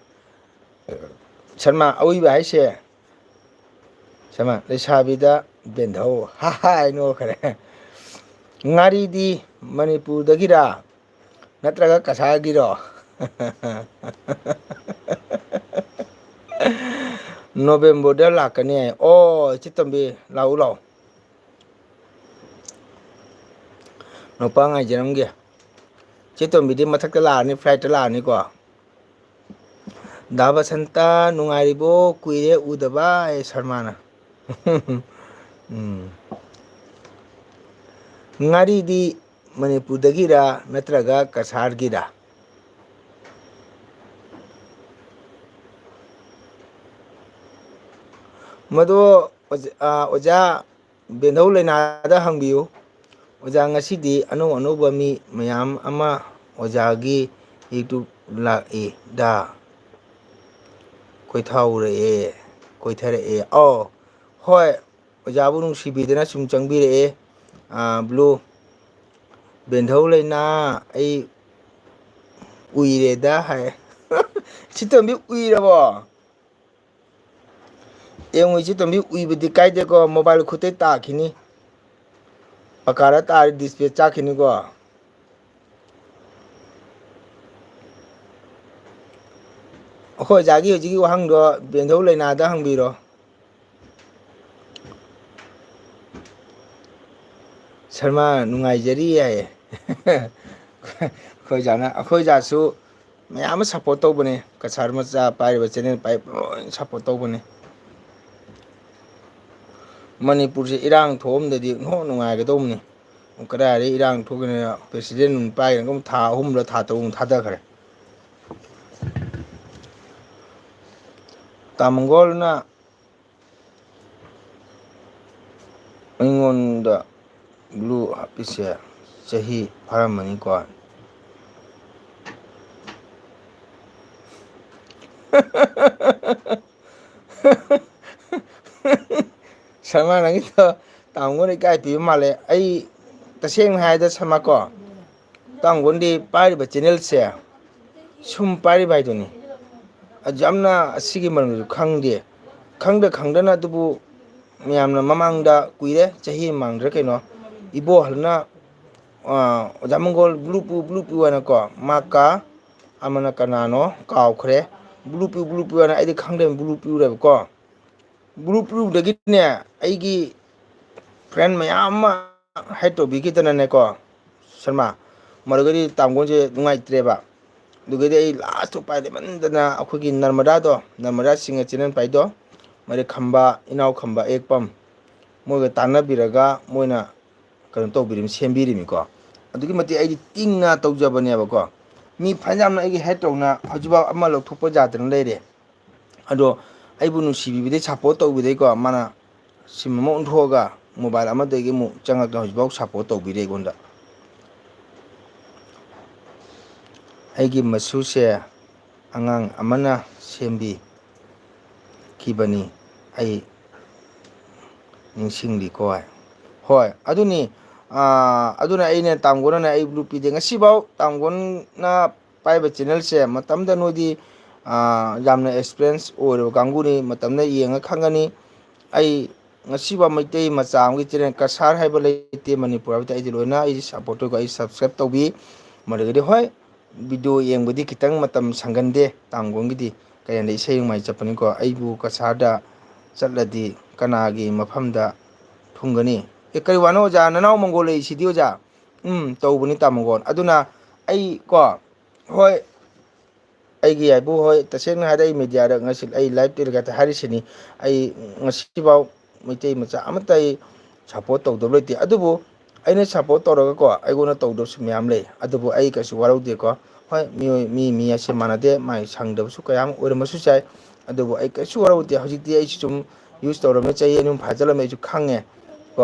ꯁꯔꯃ, ꯑꯎꯏꯕ ꯍꯥꯏꯁꯦ꯫ ꯁꯔꯃ, ꯂꯩꯁꯥꯕꯤꯗ ꯕꯦꯟꯙꯧ꯫ ꯍꯥ ꯍꯥ ꯍꯥꯏ ꯅꯣꯛꯈ꯭ꯔꯦ꯫ ꯉꯥꯔꯤꯗꯤ ꯃꯅꯤꯄꯨꯔꯗꯒꯤꯔꯥ? ꯅꯠꯇ꯭ꯔꯒ ꯀꯁꯥꯔꯒꯤꯔꯣ? ꯅꯣꯕꯦꯝꯕꯔꯗ ꯂꯥꯛꯀꯅꯤ ꯍꯥꯏ꯫ ꯑꯣ, ꯏꯆꯦ ꯇꯣꯝꯕꯤ, ꯂꯥꯛꯎ, ꯂꯥꯛꯎ꯫ ꯅꯨꯄꯥ ꯉꯥꯏꯖꯔꯝꯒꯦ꯫ ꯏꯆꯦ ꯇꯣꯝꯕꯤꯗꯤ ꯃꯊꯛꯇ ꯂꯥꯛꯑꯅꯤ, flightꯇ ꯂꯥꯛꯑꯅꯤꯀꯣ꯫ ꯗꯥ ꯕꯁꯟꯇ, ꯅꯨꯡꯉꯥꯏꯔꯤꯕꯣ? ꯀꯨꯏꯔꯦ ꯎꯗꯕ, ꯑꯦ, ꯁꯔꯃꯥꯅ꯫ ꯎꯝ꯫ ꯉꯥꯔꯤꯗꯤ ꯃꯅꯤꯄꯨꯔꯗꯒꯤꯔ ꯅꯠꯇ꯭ꯔꯒ ꯀꯁꯥꯔꯒꯤꯔ? ꯃꯗꯣ ꯑꯣꯖꯥ, ꯑ, ꯑꯣꯖꯥ ꯕꯦꯟꯙꯧ ꯂꯩꯅꯥꯗ ꯍꯪꯕꯤꯌꯨ꯫ ꯑꯣꯖꯥ, ꯉꯁꯤꯗꯤ ꯑꯅꯧ ꯑꯅꯧꯕ ꯃꯤ ꯃꯌꯥꯝ ꯑꯃ ꯑꯣꯖꯥꯒꯤ YouTube ꯂꯥꯛꯏ ꯗ꯫ ꯀꯣꯏꯊꯥꯎꯔꯛꯑꯦ, ꯀꯣꯏꯊꯔꯛꯑꯦ꯫ ꯑꯧ, ꯍꯣꯏ, ꯑꯣꯖꯥꯕꯨ ꯅꯨꯡꯁꯤꯕꯤꯗꯅ ꯁꯨꯝ ꯆꯪꯕꯤꯔꯛꯑꯦ꯫ ꯑꯥ, ꯕ꯭ꯂꯨ, ꯕꯦꯟꯙꯧ ꯂꯩꯅꯥ, ꯑꯩ ꯎꯏꯔꯦꯗ ꯍꯥꯏ꯫ ꯁꯤ ꯇꯣꯝꯕꯤ ꯎꯏꯔꯕꯣ? ꯌꯦꯡꯉꯨ, ꯏꯆꯦ ꯇꯣꯝꯕꯤ ꯎꯏꯕꯗꯤ ꯀꯥꯏꯗꯦꯀꯣ, mobile ꯈꯨꯠꯇꯩ ꯇꯥꯈꯤꯅꯤ꯫ ꯄꯀꯥꯗ ꯇꯥꯔꯗꯤ display ꯆꯥꯛꯈꯤꯅꯤꯀꯣ꯫ ꯑꯩꯈꯣꯏ ꯑꯣꯖꯥꯒꯤ ꯍꯧꯖꯤꯛꯀꯤ ꯋꯥꯍꯪꯗꯣ ꯕꯦꯟꯙꯧ ꯂꯩꯅꯥꯗ ꯍꯪꯕꯤꯔꯣ꯫ ꯁꯔꯃ ꯅꯨꯡꯉꯥꯏꯖꯔꯤ ꯍꯥꯏꯌꯦ꯫ ꯑꯩꯈꯣꯏ ꯑꯣꯖꯥꯅ, ꯑꯩꯈꯣꯏ ꯑꯣꯖꯥꯁꯨ ꯃꯌꯥꯝ ꯑꯃ support ꯇꯧꯕꯅꯦ꯫ ꯀꯁꯥꯔ ꯃꯆꯥ ꯄꯥꯏꯔꯤꯕ channel ꯄꯥꯏꯔꯤꯕ ꯂꯣꯏ support ꯇꯧꯕꯅꯦ꯫ ꯃꯅꯤꯄꯨꯔꯁꯦ ꯏꯔꯥꯡ ꯊꯣꯛꯑꯝꯗꯗꯤ ꯅꯣ ꯅꯨꯡꯉꯥꯏꯒꯗꯧꯕꯅꯤ꯫ ꯀꯗꯥꯏꯗꯒꯤ ꯏꯔꯥꯡ ꯊꯣꯛꯏꯅꯣ, president ꯅꯨꯡ ꯄꯥꯏꯈ꯭ꯔꯦ, ꯑꯗꯨꯝ ꯊꯥ ꯑꯍꯨꯝꯂ ꯊꯥ ꯇꯔꯨꯛ ꯊꯥꯗꯈ꯭ꯔꯦ꯫ ꯇꯥꯃꯣꯒꯣꯜꯅ ꯑꯩꯉꯣꯟꯗ glue ꯍꯥꯞꯄꯤꯁꯦ ꯆꯍꯤ ꯐꯥꯔꯝꯃꯅꯤꯀꯣ꯫ ꯁꯔꯃ, ꯅꯪꯒꯤꯗꯣ ꯇꯥꯃꯣꯅ ꯏꯀꯥꯏ ꯄꯤꯕ ꯃꯥꯜꯂꯦ꯫ ꯑꯩ ꯇꯁꯦꯡꯅ ꯍꯥꯏꯔꯗ ꯁꯔꯃ ꯀꯣ, ꯇꯥꯃꯣꯒꯣꯟꯗꯤ ꯄꯥꯏꯔꯤꯕ channelꯁꯦ ꯁꯨꯝ ꯄꯥꯏꯔꯤꯕ ꯍꯥꯏꯗꯨꯅꯤ꯫ ꯑꯗꯨ ꯌꯥꯝꯅ ꯑꯁꯤꯒꯤ ꯃꯔꯝꯗꯁꯨ ꯈꯪꯗꯦ꯫ ꯈꯪꯗ ꯈꯪꯗꯅ ꯑꯗꯨꯕꯨ ꯃꯌꯥꯝꯅ ꯃꯃꯥꯡꯗ ꯀꯨꯏꯔꯦ, ꯆꯍꯤ ꯃꯃꯥꯡꯗꯔ ꯀꯩꯅꯣ, ꯏꯕꯣꯍꯜꯅ, ꯑ, ꯑꯣꯖꯥ ꯃꯪꯒꯣꯜ blue ꯄꯨ, blue ꯄꯨ ꯍꯥꯏꯅꯀꯣ, ꯃꯥ ꯀꯥ ꯑꯃꯅ ꯀꯅꯥꯅꯣ ꯀꯥꯎꯈ꯭ꯔꯦ, ꯕ꯭ꯂꯨ ꯄꯤꯌꯨ ꯕ꯭ꯂꯨ ꯄꯤꯌꯨ ꯍꯥꯏꯅ ꯑꯩꯗꯤ ꯈꯪꯗ꯭ꯔꯦ, ꯕ꯭ꯂꯨ ꯄꯤꯌꯨꯔꯦꯕꯀꯣ꯫ ꯕ꯭ꯂꯨ ꯄꯤꯌꯨꯗꯒꯤꯅꯦ ꯑꯩꯒꯤ ꯐ꯭ꯔꯦꯟ ꯃꯌꯥꯝ ꯑꯃ ꯍꯥꯏꯠ ꯇꯧꯕꯤꯈꯤꯗꯅꯅꯦꯀꯣ ꯁꯔꯃ, ꯃꯗꯨꯗꯒꯤꯗꯤ ꯇꯥꯝꯒꯣꯟꯁꯦ ꯅꯨꯡꯉꯥꯏꯇ꯭ꯔꯦꯕ꯫ ꯑꯗꯨꯗꯒꯤꯗꯤ ꯑꯩ ꯂꯥꯁꯇ ꯎꯄꯥꯏ ꯂꯩꯃꯟꯗꯅ ꯑꯩꯈꯣꯏꯒꯤ ꯅꯔꯃꯗꯥꯗꯣ, ꯅꯔꯃꯗꯥ ꯁꯤꯡꯒ ꯆꯦꯅꯦꯜ ꯄꯥꯏꯗꯣ, ꯃꯔꯦ ꯈꯝꯕ, ꯏꯅꯥꯎ ꯈꯝꯕ ꯑꯦꯛꯄꯝ, ꯃꯣꯏꯒ ꯇꯥꯟꯅꯕꯤꯔꯒ ꯃꯣꯏꯅ ꯀꯩꯅꯣ ꯇꯧꯕꯤꯔꯤꯃꯤ, ꯁꯦꯝꯕꯤꯔꯤꯃꯤꯀꯣ꯫ ꯑꯗꯨꯛꯀꯤ ꯃꯇꯤꯛ ꯑꯩꯗꯤ ꯇꯤꯡꯅ ꯇꯧꯖꯕꯅꯦꯕꯀꯣ꯫ ꯃꯤ ꯐꯅꯌꯥꯝꯅ ꯑꯩꯒꯤ ꯍꯦꯠ ꯇꯧꯅ ꯍꯧꯖꯤꯛꯐꯥꯎ ꯑꯃ ꯂꯧꯊꯣꯛꯄ ꯌꯥꯗꯅ ꯂꯩꯔꯦ꯫ ꯑꯗꯣ ꯑꯩꯕꯨ ꯅꯨꯡꯁꯤꯕꯤꯕꯗꯩ ꯁꯞꯄꯣꯔꯠ ꯇꯧꯕꯤꯗꯩꯀꯣ, ꯃꯥꯅ ꯁꯤꯝ ꯑꯃ ꯑꯣꯟꯊꯣꯛꯑꯒ ꯃꯣꯕꯥꯏꯜ ꯑꯃꯗꯒꯤ ꯑꯃꯨꯛ ꯆꯪꯉꯛꯇꯅ ꯍꯧꯖꯤꯛꯐꯥꯎ ꯁꯞꯄꯣꯔꯠ ꯇꯧꯕꯤꯔꯦ ꯑꯩꯉꯣꯟꯗ꯫ ꯑꯩꯒꯤ ꯃꯁꯨꯁꯦ ꯑꯉꯥꯡ ꯑꯃꯅ ꯁꯦꯝꯕꯤꯈꯤꯕꯅꯤ, ꯑꯩ ꯅꯤꯡꯁꯤꯡꯂꯤꯀꯣ ꯍꯥꯏ꯫ ꯍꯣꯏ, ꯑꯗꯨꯅꯤ꯫ ꯑꯥ, ꯑꯗꯨꯅ ꯑꯩꯅ ꯇꯥꯝꯒꯣꯟꯅ ꯑꯩ ꯕ꯭ꯂꯨ ꯄꯤꯗꯦ꯫ ꯉꯁꯤꯐꯥꯎ ꯇꯥꯝꯒꯣꯟꯅ ꯄꯥꯏꯕ ꯆꯦꯅꯦꯜꯁꯦ ꯃꯇꯝꯗ ꯅꯣꯏꯗꯤ, ꯑꯥ, ꯌꯥꯝꯅ ꯑꯦꯛꯁꯄꯤꯔꯤꯌꯦꯟꯁ ꯑꯣꯏꯔꯕ ꯀꯥꯡꯕꯨꯅꯤ, ꯃꯇꯝꯗ ꯌꯦꯡꯉ ꯈꯪꯒꯅꯤ꯫ ꯑꯩ ꯉꯁꯤꯐꯥꯎ ꯃꯩꯇꯩ ꯃꯆꯥ ꯑꯃꯒꯤ ꯆꯦꯅꯦꯜ ꯀꯁꯥꯔ ꯍꯥꯏꯕ ꯂꯩꯇꯦ ꯃꯅꯤꯄꯨꯔ ꯍꯥꯏꯕꯗꯤ, ꯑꯩꯗꯤ ꯂꯣꯏꯅ ꯑꯩ ꯁꯞꯄꯣꯔꯠ ꯇꯧꯏꯀꯣ, ꯑꯩ ꯁꯕꯁꯀ꯭ꯔꯥꯏꯕ ꯇꯧꯕꯤ꯫ ꯃꯗꯨꯗꯒꯤꯗꯤ ꯍꯣꯏ, ꯚꯤꯗꯤꯑꯣ ꯌꯦꯡꯕꯗꯤ ꯈꯤꯇꯪ ꯃꯇꯝ ꯁꯪꯒꯟꯗꯦ ꯇꯥꯝꯒꯣꯟꯒꯤꯗꯤ, ꯀꯩꯅꯣꯗ ꯏꯁꯩ ꯅꯨꯡꯃꯥꯏ ꯆꯠꯄꯅꯤꯀꯣ꯫ ꯑꯩꯕꯨ ꯀꯁꯥꯔꯗ ꯆꯠꯂꯗꯤ ꯀꯅꯥꯒꯤ ꯃꯐꯝꯗ ꯊꯨꯡꯒꯅꯤ? ꯑꯦ, ꯀꯔꯤ ꯋꯥꯅꯣ ꯑꯣꯖꯥ? ꯅꯅꯥꯎ ꯃꯪꯒꯣꯜ ꯂꯩꯔꯤꯁꯤꯗꯤ ꯑꯣꯖꯥ꯫ ꯎꯝ, ꯇꯧꯕꯅꯤ ꯇꯥꯃꯣꯒꯣꯟ꯫ ꯑꯗꯨꯅ ꯑꯩ ꯀꯣ, ꯍꯣꯏ, ꯑꯩꯒꯤ ꯍꯥꯏꯕꯨ, ꯍꯣꯏ, ꯇꯁꯦꯡꯅ ꯍꯥꯏꯔꯗꯤ ꯑꯩ ꯃꯦꯗꯤꯌꯥꯗ ꯉꯁꯤ ꯑꯩ ꯂꯥꯏꯚ ꯇꯦꯂꯤꯀꯥꯁꯇ ꯍꯥꯏꯔꯤꯁꯤꯅꯤ, ꯑꯩ ꯉꯁꯤꯐꯥꯎ ꯃꯩꯇꯩ ꯃꯆꯥ ꯑꯃꯠꯇ ꯑꯩ ꯁꯞꯄꯣꯔꯠ ꯇꯧꯗꯕ ꯂꯩꯇꯦ꯫ ꯑꯗꯨꯕꯨ ꯑꯩꯅ ꯁꯞꯄꯣꯔꯠ ꯇꯧꯔꯒꯀꯣ, ꯑꯩꯉꯣꯟꯗ ꯇꯧꯗꯕꯁꯨ ꯃꯌꯥꯝ ꯂꯩ꯫ ꯑꯗꯨꯕꯨ ꯑꯩ ꯀꯩꯁꯨ ꯋꯥꯔꯧꯗꯦꯀꯣ꯫ ꯍꯣꯏ, ꯃꯤꯑꯣꯏ, ꯃꯤ, ꯃꯤ ꯑꯁꯦ ꯃꯥꯟꯅꯗꯦ, ꯃꯥꯒꯤ ꯁꯪꯗꯕꯁꯨ ꯀꯌꯥ ꯑꯃ ꯑꯣꯏꯔꯝꯕꯁꯨ ꯌꯥꯏ꯫ ꯑꯗꯨꯕꯨ ꯑꯩ ꯀꯩꯁꯨ ꯋꯥꯔꯧꯗꯦ꯫ ꯍꯧꯖꯤꯛꯇꯤ ꯑꯩꯁꯨ ꯁꯨꯝ ꯌꯨꯁ ꯇꯧꯔꯝꯃꯦ, ꯆꯍꯤ ꯑꯅꯤ ꯑꯍꯨꯝ ꯐꯥꯖꯤꯜꯂꯝꯃꯦ, ꯑꯩꯁꯨ ꯈꯪꯉꯦ ꯀꯣ꯫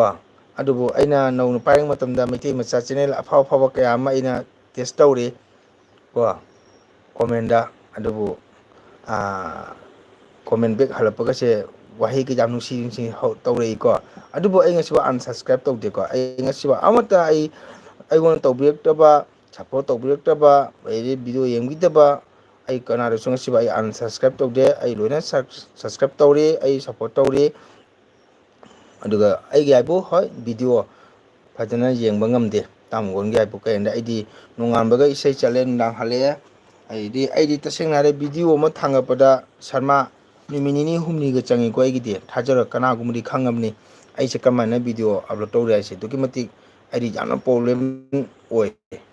ꯑꯗꯨꯕꯨ ꯑꯩꯅ ꯅꯧꯅ ꯄꯥꯏꯔꯛꯄ ꯃꯇꯝꯗ ꯃꯩꯇꯩ ꯃꯆꯥ ꯆꯦꯅꯦꯜ ꯑꯐꯥꯎ ꯑꯐꯥꯎꯕ ꯀꯌꯥ ꯑꯃ ꯑꯩꯅ ꯇꯦꯁ ꯇꯧꯔꯦ ꯀꯣ꯫ ꯀꯣꯃꯦꯟꯗ꯫ ꯑꯗꯨꯕꯨ, ꯑꯥ, ꯀꯣꯃꯦꯟ ꯕꯦꯛ ꯍꯜꯂꯛꯄꯒꯁꯦ ꯋꯥꯍꯩ ꯀꯌꯥꯝ ꯅꯨꯡꯁꯤ ꯅꯨꯡꯁꯤ ꯍꯧ-, ꯇꯧꯔꯛꯏꯀꯣ꯫ ꯑꯗꯨꯕꯨ ꯑꯩ ꯉꯁꯤꯐꯥꯎ unsubscribe ꯇꯧꯗꯦꯀꯣ꯫ ꯑꯩ ꯉꯁꯤꯐꯥꯎ ꯑꯃꯠꯇ ꯑꯩ, ꯑꯩꯉꯣꯟꯗ ꯇꯧꯕꯤꯔꯛꯇꯕ, ꯁꯞꯄꯣꯔꯠ ꯇꯧꯕꯤꯔꯛꯇꯕ, ꯑꯗꯩꯗꯤ ꯚꯤꯗꯤꯑꯣ ꯌꯦꯡꯕꯤꯗꯕ, ꯑꯩ ꯀꯅꯥꯗꯁꯨ ꯉꯁꯤꯐꯥꯎ ꯑꯩ unsubscribe ꯇꯧꯗꯦ꯫ ꯑꯩ ꯂꯣꯏꯅ ꯁꯕ-, subscribe ꯇꯧꯔꯤ, ꯑꯩ ꯁꯞꯄꯣꯔꯠ ꯇꯧꯔꯤ꯫ ꯑꯗꯨꯒ ꯑꯩꯒꯤ ꯍꯥꯏꯕꯨ, ꯍꯣꯏ, ꯚꯤꯗꯤꯑꯣ ꯐꯖꯅ ꯌꯦꯡꯕ ꯉꯝꯗꯦ ꯇꯥꯃꯣꯒꯣꯟꯒꯤ ꯍꯥꯏꯕꯨ꯫ ꯀꯩꯒꯤꯅꯣꯗ ꯑꯩꯗꯤ ꯅꯣꯡꯉꯥꯟꯕꯒ ꯏꯁꯩ ꯆꯠꯂꯦ, ꯅꯨꯡꯗꯥꯡ ꯍꯜꯂꯛꯑꯦ, ꯑꯩꯗꯤ ꯑꯩꯗꯤ ꯇꯁꯦꯡꯅ ꯍꯥꯏꯔꯦ, ꯚꯤꯗꯤꯑꯣ ꯑꯃ ꯊꯥꯡꯒꯠꯄꯗ ꯁꯔꯃ ꯅꯨꯃꯤꯠ ꯅꯤꯅꯤ ꯍꯨꯝꯅꯤꯒ ꯆꯪꯉꯤꯀꯣ꯫ ꯑꯩꯒꯤꯗꯤ ꯊꯥꯖꯔꯣꯏ, ꯀꯅꯥꯒꯨꯝꯕꯗꯤ ꯈꯪꯉꯕꯅꯤ ꯑꯩꯁꯦ ꯀꯃꯥꯏꯅ ꯚꯤꯗꯤꯑꯣ ꯑꯞꯂꯣꯗ ꯇꯧꯔꯤ ꯍꯥꯏꯁꯦ꯫ ꯑꯗꯨꯛꯀꯤ ꯃꯇꯤꯛ ꯑꯩꯗꯤ ꯌꯥꯝꯅ ꯄ꯭ꯔꯣꯕ꯭ꯂꯦꯝ ꯑꯣꯏ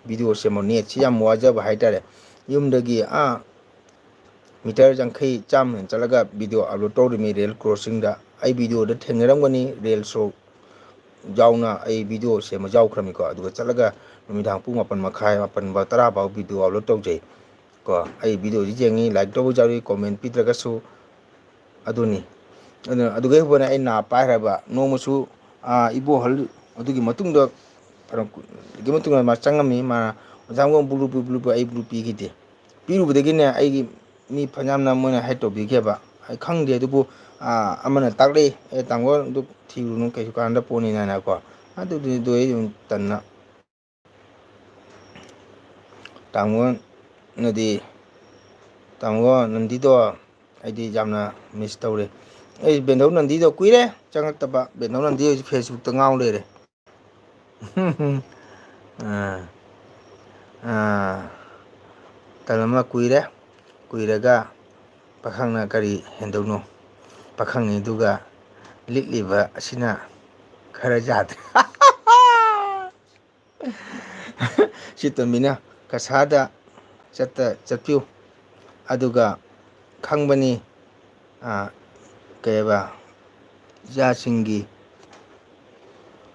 ꯚꯤꯗꯤꯑꯣ ꯁꯦꯝꯕ꯫ ꯅꯦꯠꯁꯤ ꯌꯥꯝ ꯋꯥꯖꯕ ꯍꯥꯏꯇꯥꯔꯦ꯫ ꯌꯨꯝꯗꯒꯤ ꯑꯥ ꯃꯤꯇꯔ ꯌꯥꯡꯈꯩ ꯆꯥꯝꯃ ꯍꯦꯟꯅ ꯆꯠꯂꯒ ꯚꯤꯗꯤꯑꯣ ꯑꯞꯂꯣꯗ ꯇꯧꯔꯤꯃꯤ ꯔꯦꯜ ꯀ꯭ꯔꯣꯁꯤꯡꯗ꯫ ꯑꯩ ꯚꯤꯗꯤꯑꯣꯗ ꯊꯦꯡꯅꯔꯝꯒꯅꯤ, ꯔꯦꯜ ꯁꯣ ꯌꯥꯎꯅ ꯑꯩ ꯚꯤꯗꯤꯑꯣ ꯁꯦꯝꯕ ꯌꯥꯎꯈ꯭ꯔꯕꯅꯤꯀꯣ꯫ ꯑꯗꯨꯒ ꯆꯠꯂꯒ ꯅꯨꯃꯤꯗꯥꯡ ꯄꯨꯡ ꯃꯥꯄꯟ ꯃꯈꯥꯏ, ꯃꯥꯄꯟ ꯐꯥꯎ, ꯇꯔꯥ ꯐꯥꯎ ꯚꯤꯗꯤꯑꯣ ꯑꯞꯂꯣꯗ ꯇꯧꯖꯩ ꯀꯣ꯫ ꯑꯩ ꯚꯤꯗꯤꯑꯣꯁꯤ ꯌꯦꯡꯉꯤ, ꯂꯥꯏꯛ ꯇꯧꯕ ꯌꯥꯎꯏ, ꯀꯣꯃꯦꯟ ꯄꯤꯗ꯭ꯔꯒꯁꯨ꯫ ꯑꯗꯨꯅꯤ꯫ ꯑꯗꯨꯅ ꯑꯗꯨꯗꯩ ꯍꯧꯕꯅ ꯑꯩ ꯅꯥ ꯄꯥꯏꯈ꯭ꯔꯕ꯫ ꯅꯣꯡꯃꯁꯨ, ꯑꯥ, ꯏꯕꯣꯍꯜ, ꯑꯗꯨꯒꯤ ꯃꯇꯨꯡꯗ, ꯀꯩꯅꯣ, ꯑꯗꯨꯒꯤ ꯃꯇꯨꯡꯗ ꯃꯥ ꯆꯪꯉꯝꯃꯤ꯫ ꯃꯥꯅ, "ꯑꯣꯖꯥ ꯑꯃꯒ ꯕ꯭ꯂꯨ ꯄꯤꯌꯨ, ꯕ꯭ꯂꯨ ꯄꯤꯌꯨ", ꯑꯩ ꯕ꯭ꯂꯨ ꯄꯤꯈꯤꯗꯦ꯫ ꯄꯤꯔꯨꯕꯗꯒꯤꯅꯦ ꯑꯩꯒꯤ ꯃꯤ ꯐꯅꯌꯥꯝꯅ ꯃꯣꯏꯅ ꯍꯦꯠ ꯇꯧꯕꯤꯈꯤꯕ꯫ ꯑꯩ ꯈꯪꯗꯦ, ꯑꯗꯨꯕꯨ, ꯑꯥ, ꯑꯃꯅ ꯇꯥꯛꯂꯛꯏ, "ꯑꯦ, ꯇꯥꯃꯣ, ꯑꯗꯨ ꯊꯤꯔꯨꯅꯨ, ꯀꯩꯁꯨ ꯀꯥꯟꯅꯗ ꯄꯣꯠꯅꯤꯅ" ꯍꯥꯏꯅꯀꯣ꯫ ꯑꯗꯨꯗꯤ, ꯑꯗꯨ ꯑꯩ ꯑꯗꯨꯝ ꯇꯟꯅ꯫ ꯇꯥꯃꯣꯅꯗꯤ, ꯇꯥꯃꯣ ꯅꯟꯗꯤꯗꯣ ꯑꯩꯗꯤ ꯌꯥꯝꯅ ꯃꯤꯁ ꯇꯧꯔꯦ꯫ ꯑꯩ ꯕꯦꯟꯗꯧ ꯅꯟꯗꯤꯗꯣ ꯀꯨꯏꯔꯦ ꯆꯪꯉꯛꯇꯕ꯫ ꯕꯦꯟꯗꯧ ꯅꯟꯗꯤ ꯍꯧꯖꯤꯛ ꯐꯦꯁꯕꯨꯛꯇ ꯉꯥꯎ ꯂꯩꯔꯦ꯫ ꯑꯥ, ꯑꯥ, ꯇꯜ ꯑꯃ ꯀꯨꯏꯔꯦ꯫ ꯀꯨꯏꯔꯒ ꯄꯥꯈꯪꯅ ꯀꯔꯤ ꯍꯦꯟꯗꯧꯅꯣ? ꯄꯥꯈꯪꯅꯤ ꯑꯗꯨꯒ ꯂꯤꯠꯂꯤꯕ ꯑꯁꯤꯅ ꯈꯔ ꯌꯥꯗ꯭ꯔꯦ꯫ ꯁꯤ ꯇꯝꯕꯤꯅ ꯀꯁꯥꯗ ꯆꯠꯇ ꯆꯠꯄꯤꯌꯨ꯫ ꯑꯗꯨꯒ ꯈꯪꯕꯅꯤ, ꯑꯥ, ꯀꯩꯕ, ꯏꯆꯥꯁꯤꯡꯒꯤ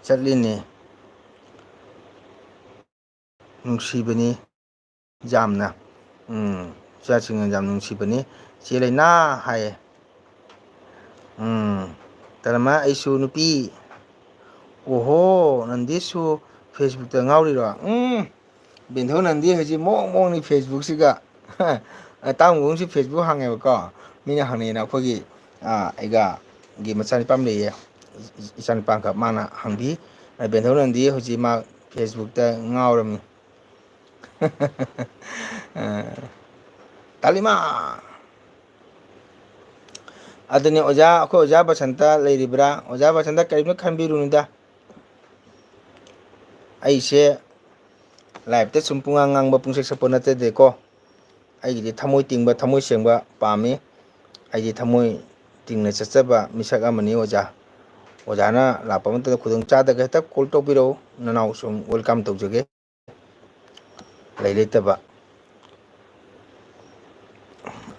ꯆꯠꯂꯤꯅꯦ꯫ ꯅꯨꯡꯁꯤꯕꯅꯤ ꯌꯥꯝꯅ꯫ ꯎꯝ, ꯏꯆꯥꯁꯤꯡꯅ ꯌꯥꯝ ꯅꯨꯡꯁꯤꯕꯅꯤ꯫ ꯆꯦ ꯂꯩꯅꯥ ꯍꯥꯏꯌꯦ꯫ ꯎꯝ, ꯇꯔꯃ ꯑꯩꯁꯨ ꯅꯨꯄꯤ꯫ ꯑꯣꯍꯣ, ꯅꯟꯗꯤꯁꯨ ꯐꯦꯁꯕꯨꯛꯇ ꯉꯥꯎꯔꯤꯔꯣ? ꯎꯝ, ꯕꯦꯟꯊꯧ ꯅꯟꯗꯤ ꯍꯧꯖꯤꯛ ꯃꯑꯣꯡ ꯃꯑꯣꯡꯅꯤ ꯐꯦꯁꯕꯨꯛꯁꯤꯒ꯫ ꯇꯥꯡꯕꯨꯡꯁꯤ ꯐꯦꯁꯕꯨꯛ ꯍꯥꯡꯉꯦꯕꯀꯣ꯫ ꯃꯤꯅ ꯍꯪꯅꯩꯅ ꯑꯩꯈꯣꯏꯒꯤ, ꯑꯥ, ꯑꯩꯒ ꯒꯤ ꯃꯆꯥꯅꯤꯄꯥ ꯑꯃ ꯂꯩꯌꯦ꯫ ꯏ-, ꯏꯆꯥꯅꯤꯄꯥ ꯑꯪꯀ ꯃꯥꯅ ꯍꯪꯕꯤ, "ꯑ, ꯕꯦꯟꯊꯧ ꯅꯟꯗꯤ ꯍꯧꯖꯤꯛ ꯃꯥ ꯐꯦꯁꯕꯨꯛꯇ ꯉꯥꯎꯔꯝꯃꯤ"꯫ ꯑ, ꯇꯥꯂꯤꯃꯥ! ꯑꯗꯨꯅꯤ ꯑꯣꯖꯥ, ꯑꯩꯈꯣꯏ ꯑꯣꯖꯥ ꯕꯁꯟꯇ ꯂꯩꯔꯤꯕ꯭ꯔꯥ? ꯑꯣꯖꯥ ꯕꯁꯟꯇ ꯀꯔꯤꯝꯇ ꯈꯟꯕꯤꯔꯨꯅꯨꯗ꯫ ꯑꯩꯁꯦ ꯂꯥꯏꯞꯇ ꯁꯨꯝ ꯄꯨꯡꯉꯥꯡ ꯉꯥꯡꯕ, ꯄꯨꯡꯁꯛ ꯁꯛꯄ ꯅꯠꯆꯗꯦꯀꯣ꯫ ꯑꯩꯒꯤꯗꯤ ꯊꯃꯣꯏ ꯇꯤꯡꯕ, ꯊꯃꯣꯏ ꯁꯦꯡꯕ ꯄꯥꯝꯃꯤ꯫ ꯑꯩꯗꯤ ꯊꯃꯣꯏ ꯇꯤꯡꯅ ꯆꯠꯆꯕ ꯃꯤꯁꯛ ꯑꯃꯅꯤ ꯑꯣꯖꯥ꯫ ꯑꯣꯖꯥꯅ ꯂꯥꯛꯄ ꯃꯇꯝꯗ ꯈꯨꯗꯣꯡ ꯆꯥꯗꯒ ꯍꯦꯛꯇ call ꯇꯧꯕꯤꯔꯛꯎ, ꯅꯅꯥꯎ ꯁꯨꯝ welcome ꯇꯧꯖꯒꯦ꯫ ꯂꯩ ꯂꯩꯇꯕ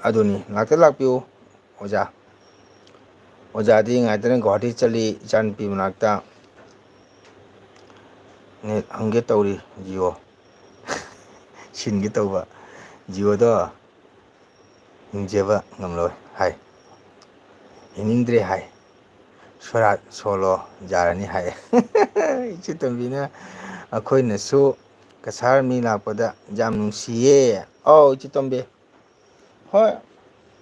ꯑꯗꯨꯅꯤ꯫ ꯉꯥꯛꯇ ꯂꯥꯛꯄꯤꯌꯨ ꯑꯣꯖꯥ꯫ ꯑꯣꯖꯥꯗꯤ ꯉꯥꯏꯇꯅ ꯒꯨꯋꯥꯍꯥꯇꯤ ꯆꯠꯂꯤ ꯏꯆꯥꯅꯨꯄꯤ ꯃꯅꯥꯛꯇ꯫ ꯅꯦꯠ ꯍꯪꯒꯦ ꯇꯧꯔꯤ ꯖꯤꯑꯣ꯫ ꯁꯤꯟꯒꯦ ꯇꯧꯕ ꯖꯤꯑꯣꯗꯣ ꯍꯤꯡꯖꯕ ꯉꯝꯂꯣꯏ ꯍꯥꯏ꯫ ꯍꯤꯡꯅꯤꯡꯗ꯭ꯔꯦ ꯍꯥꯏ꯫ ꯁꯣꯔꯥꯠ ꯁꯣꯜꯂꯣ ꯌꯥꯔꯅꯤ ꯍꯥꯏ꯫ ꯏꯆꯦ ꯇꯣꯝꯕꯤꯅ ꯑꯩꯈꯣꯏꯅꯁꯨ ꯀꯁꯥꯔ ꯃꯤ ꯂꯥꯛꯄꯗ ꯌꯥꯝ ꯅꯨꯡꯁꯤꯌꯦ꯫ ꯑꯧ ꯏꯆꯦ ꯇꯣꯝꯕꯤ꯫ ꯍꯣꯏ꯫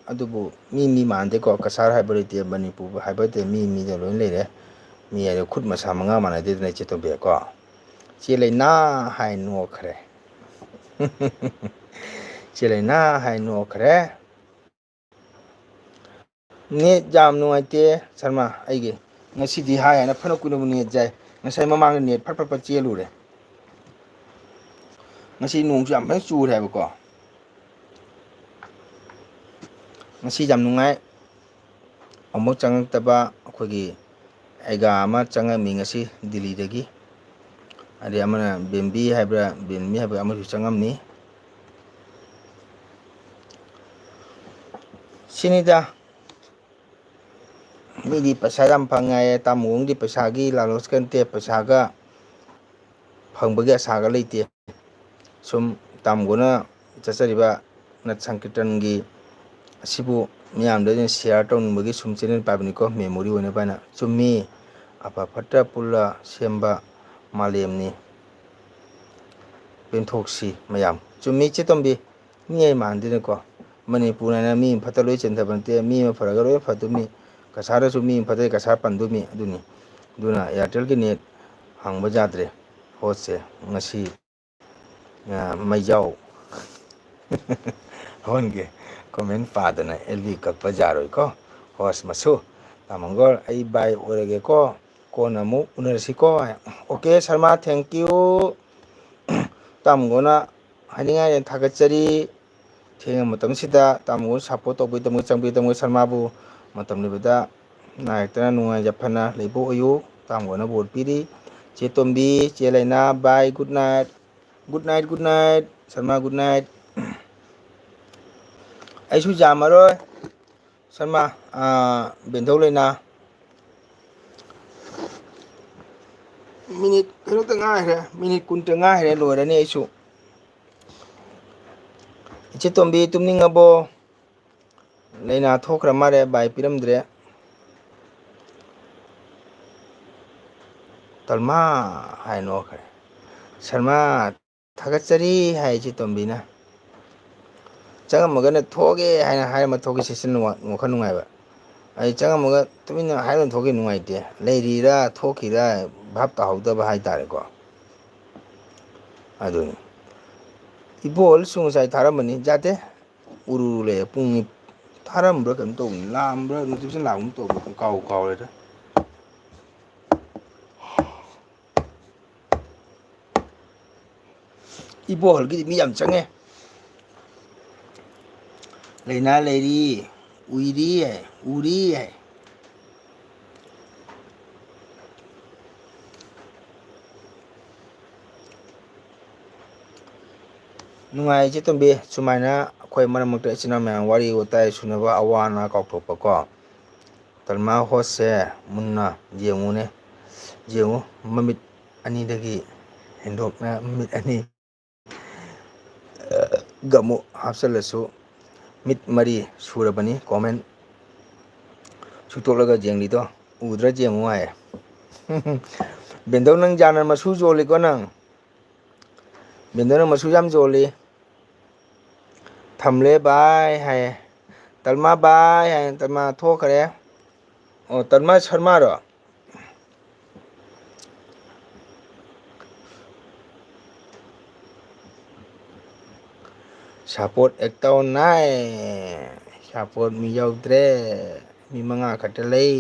ꯑꯗꯨꯕꯨ ꯃꯤ ꯃꯤ ꯃꯥꯟꯗꯦꯀꯣ꯫ ꯀꯁꯥꯔ ꯍꯥꯏꯕ ꯂꯩꯇꯦ, ꯃꯅꯤꯄꯨꯔ ꯍꯥꯏꯕ ꯂꯩꯇꯦ, ꯃꯤ ꯃꯤꯗ ꯂꯣꯏ ꯂꯩꯔꯦ꯫ ꯃꯤ ꯍꯥꯏꯗꯣ ꯈꯨꯠ ꯃꯁꯥ ꯃꯉꯥ ꯃꯥꯟꯅꯗꯦꯗꯅ ꯏꯆꯦ ꯇꯣꯝꯕꯤ ꯀꯣ꯫ ꯆꯦ ꯂꯩꯅꯥ ꯍꯥꯏ ꯅꯣꯛꯈ꯭ꯔꯦ꯫ ꯆꯦ ꯂꯩꯅꯥ ꯍꯥꯏ ꯅꯣꯛꯈ꯭ꯔꯦ꯫ ꯅꯦꯠ ꯌꯥꯝ ꯅꯨꯡꯉꯥꯏꯇꯦ ꯁꯔꯃ ꯑꯩꯒꯤ꯫ ꯉꯁꯤꯗꯤ ꯍꯥꯏ ꯍꯥꯏꯅ ꯐꯅ ꯀꯨꯏꯅꯕꯨ ꯅꯦꯠ ꯌꯥꯏ꯫ ꯉꯁꯥꯏ ꯃꯃꯥꯡꯗ ꯅꯦꯠ ꯐꯠ ꯐꯠ ꯐꯠ ꯆꯦꯜꯂꯨꯔꯦ꯫ ꯉꯁꯤ ꯅꯣꯡꯁꯨ ꯌꯥꯝ ꯐꯖꯅ ꯆꯨꯔꯦ ꯍꯥꯏꯕꯀꯣ꯫ ꯉꯁꯤ ꯌꯥꯝ ꯅꯨꯡꯉꯥꯏ꯫ ꯑꯃꯨꯛ ꯆꯪꯉꯛꯇꯕ ꯑꯩꯈꯣꯏꯒꯤ ꯑꯩꯒꯥ ꯑꯃ ꯆꯪꯉꯝꯃꯤ ꯉꯁꯤ ꯗꯤꯜꯂꯤꯗꯒꯤ꯫ ꯑꯗꯩ ꯑꯃꯅ ꯕꯦꯝꯕꯤ ꯍꯥꯏꯕ꯭ꯔꯥ, ꯕꯦꯝꯕꯤ ꯍꯥꯏꯕ꯭ꯔꯥ ꯑꯃꯁꯨ ꯆꯪꯉꯝꯅꯤ꯫ ꯁꯤꯅꯤꯗ꯫ ꯃꯤꯗꯤ ꯄꯩꯁꯥ ꯌꯥꯝ ꯐꯪꯉꯦ ꯍꯥꯏꯌꯦ꯫ ꯇꯥꯃꯣ ꯍꯣꯡꯗꯤ ꯄꯩꯁꯥꯒꯤ ꯂꯥꯂꯣꯁ ꯀꯟꯇꯦ, ꯄꯩꯁꯥꯒ ꯐꯪꯕꯒꯤ ꯑꯁꯥꯒ ꯂꯩꯇꯦ꯫ ꯁꯨꯝ ꯇꯥꯃꯣꯅ ꯆꯠꯆꯔꯤꯕ ꯅꯠ ꯁꯪꯀꯤꯔꯇꯟꯒꯤ ꯑꯁꯤꯕꯨ ꯃꯤꯌꯥꯝꯗ ꯑꯩꯅ share ꯇꯧꯅꯤꯡꯕꯒꯤ ꯁꯨꯝ channel ꯄꯥꯏꯕꯅꯤꯀꯣ, memory ꯑꯣꯏꯅꯕ ꯍꯥꯏꯅ꯫ ꯆꯨꯝꯃꯤ, ꯑꯐ ꯐꯠꯇ ꯄꯨꯜꯂ ꯁꯦꯝꯕ ꯃꯥꯂꯦꯝꯅꯤ꯫ ꯄꯦꯟꯊꯣꯛꯁꯤ ꯃꯌꯥꯝ꯫ ꯆꯨꯝꯃꯤ ꯏꯆꯦ ꯇꯣꯝꯕꯤ, ꯃꯤ ꯑꯩ ꯃꯥꯟꯗꯦꯅꯦꯀꯣ꯫ ꯃꯅꯤꯄꯨꯔ ꯍꯥꯏꯅ ꯃꯤ ꯑꯃ ꯐꯠꯇ ꯂꯣꯏ ꯆꯦꯟꯊꯕ ꯅꯠꯇꯦ, ꯃꯤ ꯑꯃ ꯐꯔꯒ ꯂꯣꯏ ꯐꯗꯣꯏꯅꯤ꯫ ꯀꯁꯥꯔꯗꯁꯨ ꯃꯤ ꯑꯃ ꯐꯠꯇ꯭ꯔꯦ, ꯀꯁꯥꯔ ꯄꯟꯗꯣꯏꯅꯤ꯫ ꯑꯗꯨꯅꯤ, ꯑꯗꯨꯅ Airtelꯒꯤ net ꯍꯥꯡꯕ ꯌꯥꯗ꯭ꯔꯦ ꯍꯣꯁꯁꯦ꯫ ꯉꯁꯤ ꯑ, ꯃꯩꯖꯥꯎ ꯍꯣꯟꯒꯦ꯫ Comment ꯄꯥꯗꯅ L B ꯀꯛꯄ ꯌꯥꯔꯣꯏꯀꯣ꯫ ꯍꯣꯁ ꯃꯁꯨ꯫ ꯇꯥꯃꯣꯒꯣꯔ, ꯑꯩ bye ꯑꯣꯏꯔꯒꯦꯀꯣ꯫ ꯀꯣꯟꯅ ꯑꯃꯨꯛ ꯎꯅꯔꯁꯤꯀꯣ꯫ Okay Sharma, thank you꯫ ꯇꯥꯃꯣꯒꯣꯔꯅ ꯍꯥꯏꯅꯤꯡꯉꯥꯏ ꯊꯥꯒꯠꯆꯔꯤ꯫ ꯊꯦꯡꯉꯕ ꯃꯇꯝꯁꯤꯗ ꯇꯥꯃꯣ ꯁꯞꯄꯣꯔꯠ ꯇꯧꯕꯒꯤꯗꯃꯛ ꯆꯪꯕꯤꯗꯃꯛ ꯁꯔꯃꯥꯕꯨ ꯃꯇꯝ ꯂꯩꯕꯗ ꯅꯥꯏꯔꯛꯇꯅ ꯅꯨꯡꯉꯥꯏ ꯌꯥꯏꯐꯅ ꯂꯩꯕ ꯑꯣꯏꯌꯨ꯫ ꯇꯥꯃꯣꯅ ꯕꯣꯔ ꯄꯤꯔꯤ꯫ ꯆꯦ ꯇꯣꯝꯕꯤ, ꯆꯦ ꯂꯩꯅꯥ, bye, good night꯫ Good night, good night, Sharma, good night꯫ ꯑꯩꯁꯨ ꯌꯥꯝꯃꯔꯣꯏ꯫ ꯁꯔꯃꯥ, ꯑꯥ, ꯕꯦꯟꯊꯧ ꯂꯩꯅꯥ꯫ ꯃꯤꯅꯤꯠ ꯀꯩꯅꯣꯇ ꯉꯥꯏꯈ꯭ꯔꯦ, ꯃꯤꯅꯤꯠ ꯀꯨꯟꯇ ꯉꯥꯏꯈ꯭ꯔꯦ, ꯂꯣꯏꯔꯅꯤ ꯑꯩꯁꯨ꯫ ꯏꯆꯦ ꯇꯣꯝꯕꯤ, ꯇꯨꯝꯅꯤꯡꯉꯕꯣ? ꯂꯩꯅꯥ ꯊꯣꯛꯈ꯭ꯔ ꯃꯥꯜꯂꯦ, bye ꯄꯤꯔꯝꯗ꯭ꯔꯦ꯫ ꯇꯜꯃꯥ ꯍꯥꯏ ꯅꯣꯛꯈ꯭ꯔꯦ꯫ ꯁꯔꯃꯥ, ꯊꯥꯒꯠꯆꯔꯤ ꯍꯥꯏ ꯏꯆꯦ ꯇꯣꯝꯕꯤꯅ꯫ ꯆꯪꯉꯝꯃꯒꯅ ꯊꯣꯛꯑꯒꯦ ꯍꯥꯏꯅ ꯍꯥꯏꯔꯝꯃ ꯊꯣꯛꯈꯤ, ꯁꯤꯁꯨ ꯅꯨꯡꯉꯥ-, ꯋꯥꯈꯜ ꯅꯨꯡꯉꯥꯏꯕ꯫ ꯑꯩ ꯆꯪꯉꯝꯃꯒ ꯇꯨꯃꯤꯟꯅ ꯍꯥꯏꯔꯝ ꯊꯣꯛꯈꯤ ꯅꯨꯡꯉꯥꯏꯇꯦ꯫ ꯂꯩꯔꯤꯔꯥ ꯊꯣꯛꯈꯤꯔꯥ ꯚꯥꯞ ꯇꯥꯍꯧꯗꯕ ꯍꯥꯏꯇꯥꯔꯦꯀꯣ꯫ ꯑꯗꯨꯅꯤ꯫ ꯏꯕꯣꯍꯜꯁꯨ ꯉꯁꯥꯏ ꯊꯥꯔꯝꯕꯅꯤ꯫ ꯌꯥꯗꯦ꯫ ꯎꯔꯨ ꯎꯔꯨ ꯂꯩꯌꯦ꯫ ꯄꯨꯡ ꯅꯤ-, ꯊꯥꯔꯝꯕ꯭ꯔꯥ ꯀꯩꯅꯣ ꯇꯧꯕꯅꯤ꯫ ꯂꯥꯛꯑꯝꯕ꯭ꯔꯥ, notification ꯂꯥꯛꯄꯒꯨꯝ ꯇꯧꯕꯅꯤ꯫ ꯀꯥꯎꯕꯨ ꯀꯥꯎꯔꯦꯗ꯫ ꯏꯕꯣꯍꯜꯒꯤꯗꯤ ꯃꯤ ꯌꯥꯝ ꯆꯪꯉꯦ꯫ ꯂꯩꯅꯥ ꯂꯩꯔꯤ, ꯎꯏꯔꯤ ꯍꯥꯏ, ꯎꯔꯤ ꯍꯥꯏ꯫ ꯅꯨꯡꯉꯥꯏ ꯏꯆꯦ ꯇꯣꯝꯕꯤ, ꯁꯨꯃꯥꯏꯅ ꯑꯩꯈꯣꯏ ꯃꯔꯛ ꯃꯔꯛꯇ ꯏꯆꯤꯟ ꯏꯅꯥꯎ ꯃꯌꯥꯝ ꯋꯥꯔꯤ ꯋꯥꯇꯥꯏ ꯁꯨꯅꯕ, ꯑꯋꯥ ꯑꯅꯥ ꯀꯥꯎꯊꯣꯛꯄꯀꯣ꯫ ꯇꯜꯃꯥ ꯍꯣꯁꯁꯦ ꯃꯨꯟꯅ ꯌꯦꯡꯉꯨꯅꯦ, ꯌꯦꯡꯉꯨ, ꯃꯃꯤꯠ ꯑꯅꯤꯗꯒꯤ ꯍꯦꯟꯗꯣꯛꯅ ꯃꯃꯤꯠ ꯑꯅꯤ ꯒ ꯑꯃꯨꯛ ꯍꯥꯞꯆꯜꯂꯁꯨ ꯃꯤꯠ ꯃꯔꯤ ꯁꯨꯔꯕꯅꯤ꯫ Comment ꯁꯨꯛꯇꯣꯛꯂꯒ ꯌꯦꯡꯂꯤꯗꯣ ꯎꯗ꯭ꯔꯥ ꯌꯦꯡꯉꯨ ꯍꯥꯏ꯫ ꯕꯦꯟꯗꯧ, ꯅꯪ ꯖꯥꯅ ꯃꯁꯨ ꯌꯣꯜꯂꯤꯀꯣ ꯅꯪ꯫ ꯕꯦꯟꯗꯧ, ꯅꯪ ꯃꯁꯨ ꯌꯥꯝ ꯌꯣꯜꯂꯤ꯫ ꯊꯝꯂꯦ ꯚꯥꯏ ꯍꯥꯏꯌꯦ꯫ ꯇꯜꯃꯥ ꯚꯥꯏ ꯍꯥꯏꯌꯦ꯫ ꯇꯜꯃꯥ ꯊꯣꯛꯈ꯭ꯔꯦ꯫ ꯑꯣ, ꯇꯜꯃꯥ ꯁꯔꯃꯥꯔꯣ? Support ꯑꯦꯛꯇꯧ ꯅꯥꯏ꯫ Support ꯃꯤ ꯌꯥꯎꯗ꯭ꯔꯦ꯫ ꯃꯤ ꯃꯉꯥ ꯈꯛꯇ ꯂꯩ꯫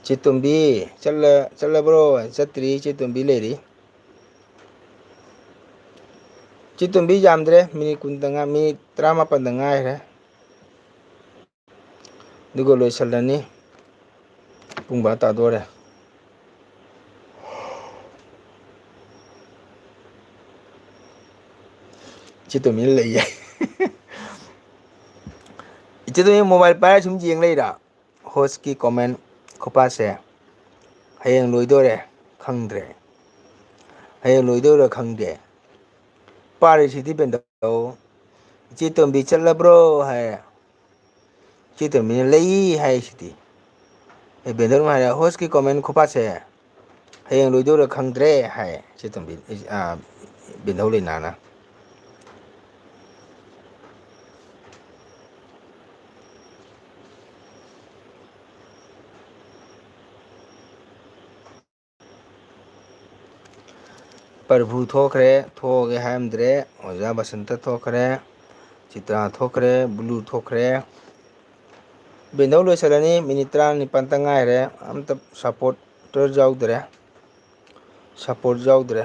ꯆꯦ ꯇꯣꯝꯕꯤ, ꯆꯠꯂ-, ꯆꯠꯂꯕ꯭ꯔꯣ? ꯆꯠꯇ꯭ꯔꯤ, ꯆꯦ ꯇꯣꯝꯕꯤ ꯂꯩꯔꯤ꯫ ꯆꯦ ꯇꯣꯝꯕꯤ ꯌꯥꯝꯗ꯭ꯔꯦ, ꯃꯤꯅꯤꯠ ꯀꯨꯟꯗ ꯉꯥꯏ-, ꯃꯤꯅꯤꯠ ꯇꯔꯥꯃꯥꯄꯟꯗ ꯉꯥꯏꯔꯦ꯫ ꯑꯗꯨꯒ ꯂꯣꯏꯁꯤꯜꯂꯅꯤ꯫ ꯄꯨꯡ ꯕꯥꯔꯣ ꯇꯥꯗꯣꯔꯦ꯫ ꯏꯆꯦ ꯇꯣꯝꯕꯤꯅ ꯂꯩꯌꯦ꯫ ꯏꯆꯦ ꯇꯣꯝꯕꯤ mobile ꯄꯥꯏꯔ ꯁꯨꯝ ꯌꯦꯡ ꯂꯩꯔꯥ? Hostꯀꯤ comment ꯈꯨꯄꯥꯁꯦ꯫ ꯍꯌꯦꯡ ꯂꯣꯏꯗꯣꯔꯦ, ꯈꯪꯗ꯭ꯔꯦ꯫ ꯍꯌꯦꯡ ꯂꯣꯏꯗꯣꯏꯔꯥ ꯈꯪꯗꯦ꯫ ꯄꯥꯔꯤꯁꯤꯗꯤ ꯕꯦꯟꯗꯧ꯫ "ꯏꯆꯦ ꯇꯣꯝꯕꯤ ꯆꯠꯂꯕ꯭ꯔꯣ?" ꯍꯥꯏ꯫ ꯏꯆꯦ ꯇꯣꯝꯕꯤꯅ "ꯂꯩ" ꯍꯥꯏꯁꯤꯗꯤ꯫ ꯑꯦ, ꯕꯦꯟꯗꯧꯅ ꯍꯥꯏꯔꯦ, "Hostꯀꯤ comment ꯈꯨꯄꯥꯁꯦ ꯍꯌꯦꯡ ꯂꯣꯏꯗꯣꯏꯔꯥ ꯈꯪꯗ꯭ꯔꯦ" ꯍꯥꯏ꯫ ꯏꯆꯦ ꯇꯣꯝꯕꯤ, ꯑꯥ, ꯕꯦꯟꯗꯧ ꯂꯩꯅꯥꯅ꯫ ꯄ꯭ꯔꯚꯨ ꯊꯣꯛꯈ꯭ꯔꯦ, ꯊꯣꯛꯑꯒꯦ ꯍꯥꯏꯔꯝꯗ꯭ꯔꯦ꯫ ꯑꯣꯖꯥ ꯕꯁꯟꯇ ꯊꯣꯛꯈ꯭ꯔꯦ, ꯆꯤꯇ꯭ꯔꯥ ꯊꯣꯛꯈ꯭ꯔꯦ, ꯕ꯭ꯂꯨ ꯊꯣꯛꯈ꯭ꯔꯦ꯫ ꯕꯦꯟꯗꯧ ꯂꯣꯏꯁꯤꯜꯂꯅꯤ, ꯃꯤꯅꯤꯠ ꯇꯔꯥꯅꯤꯄꯥꯟꯇ ꯉꯥꯏꯔꯦ꯫ ꯑꯝꯇ supporter ꯌꯥꯎꯗ꯭ꯔꯦ, support ꯌꯥꯎꯗ꯭ꯔꯦ꯫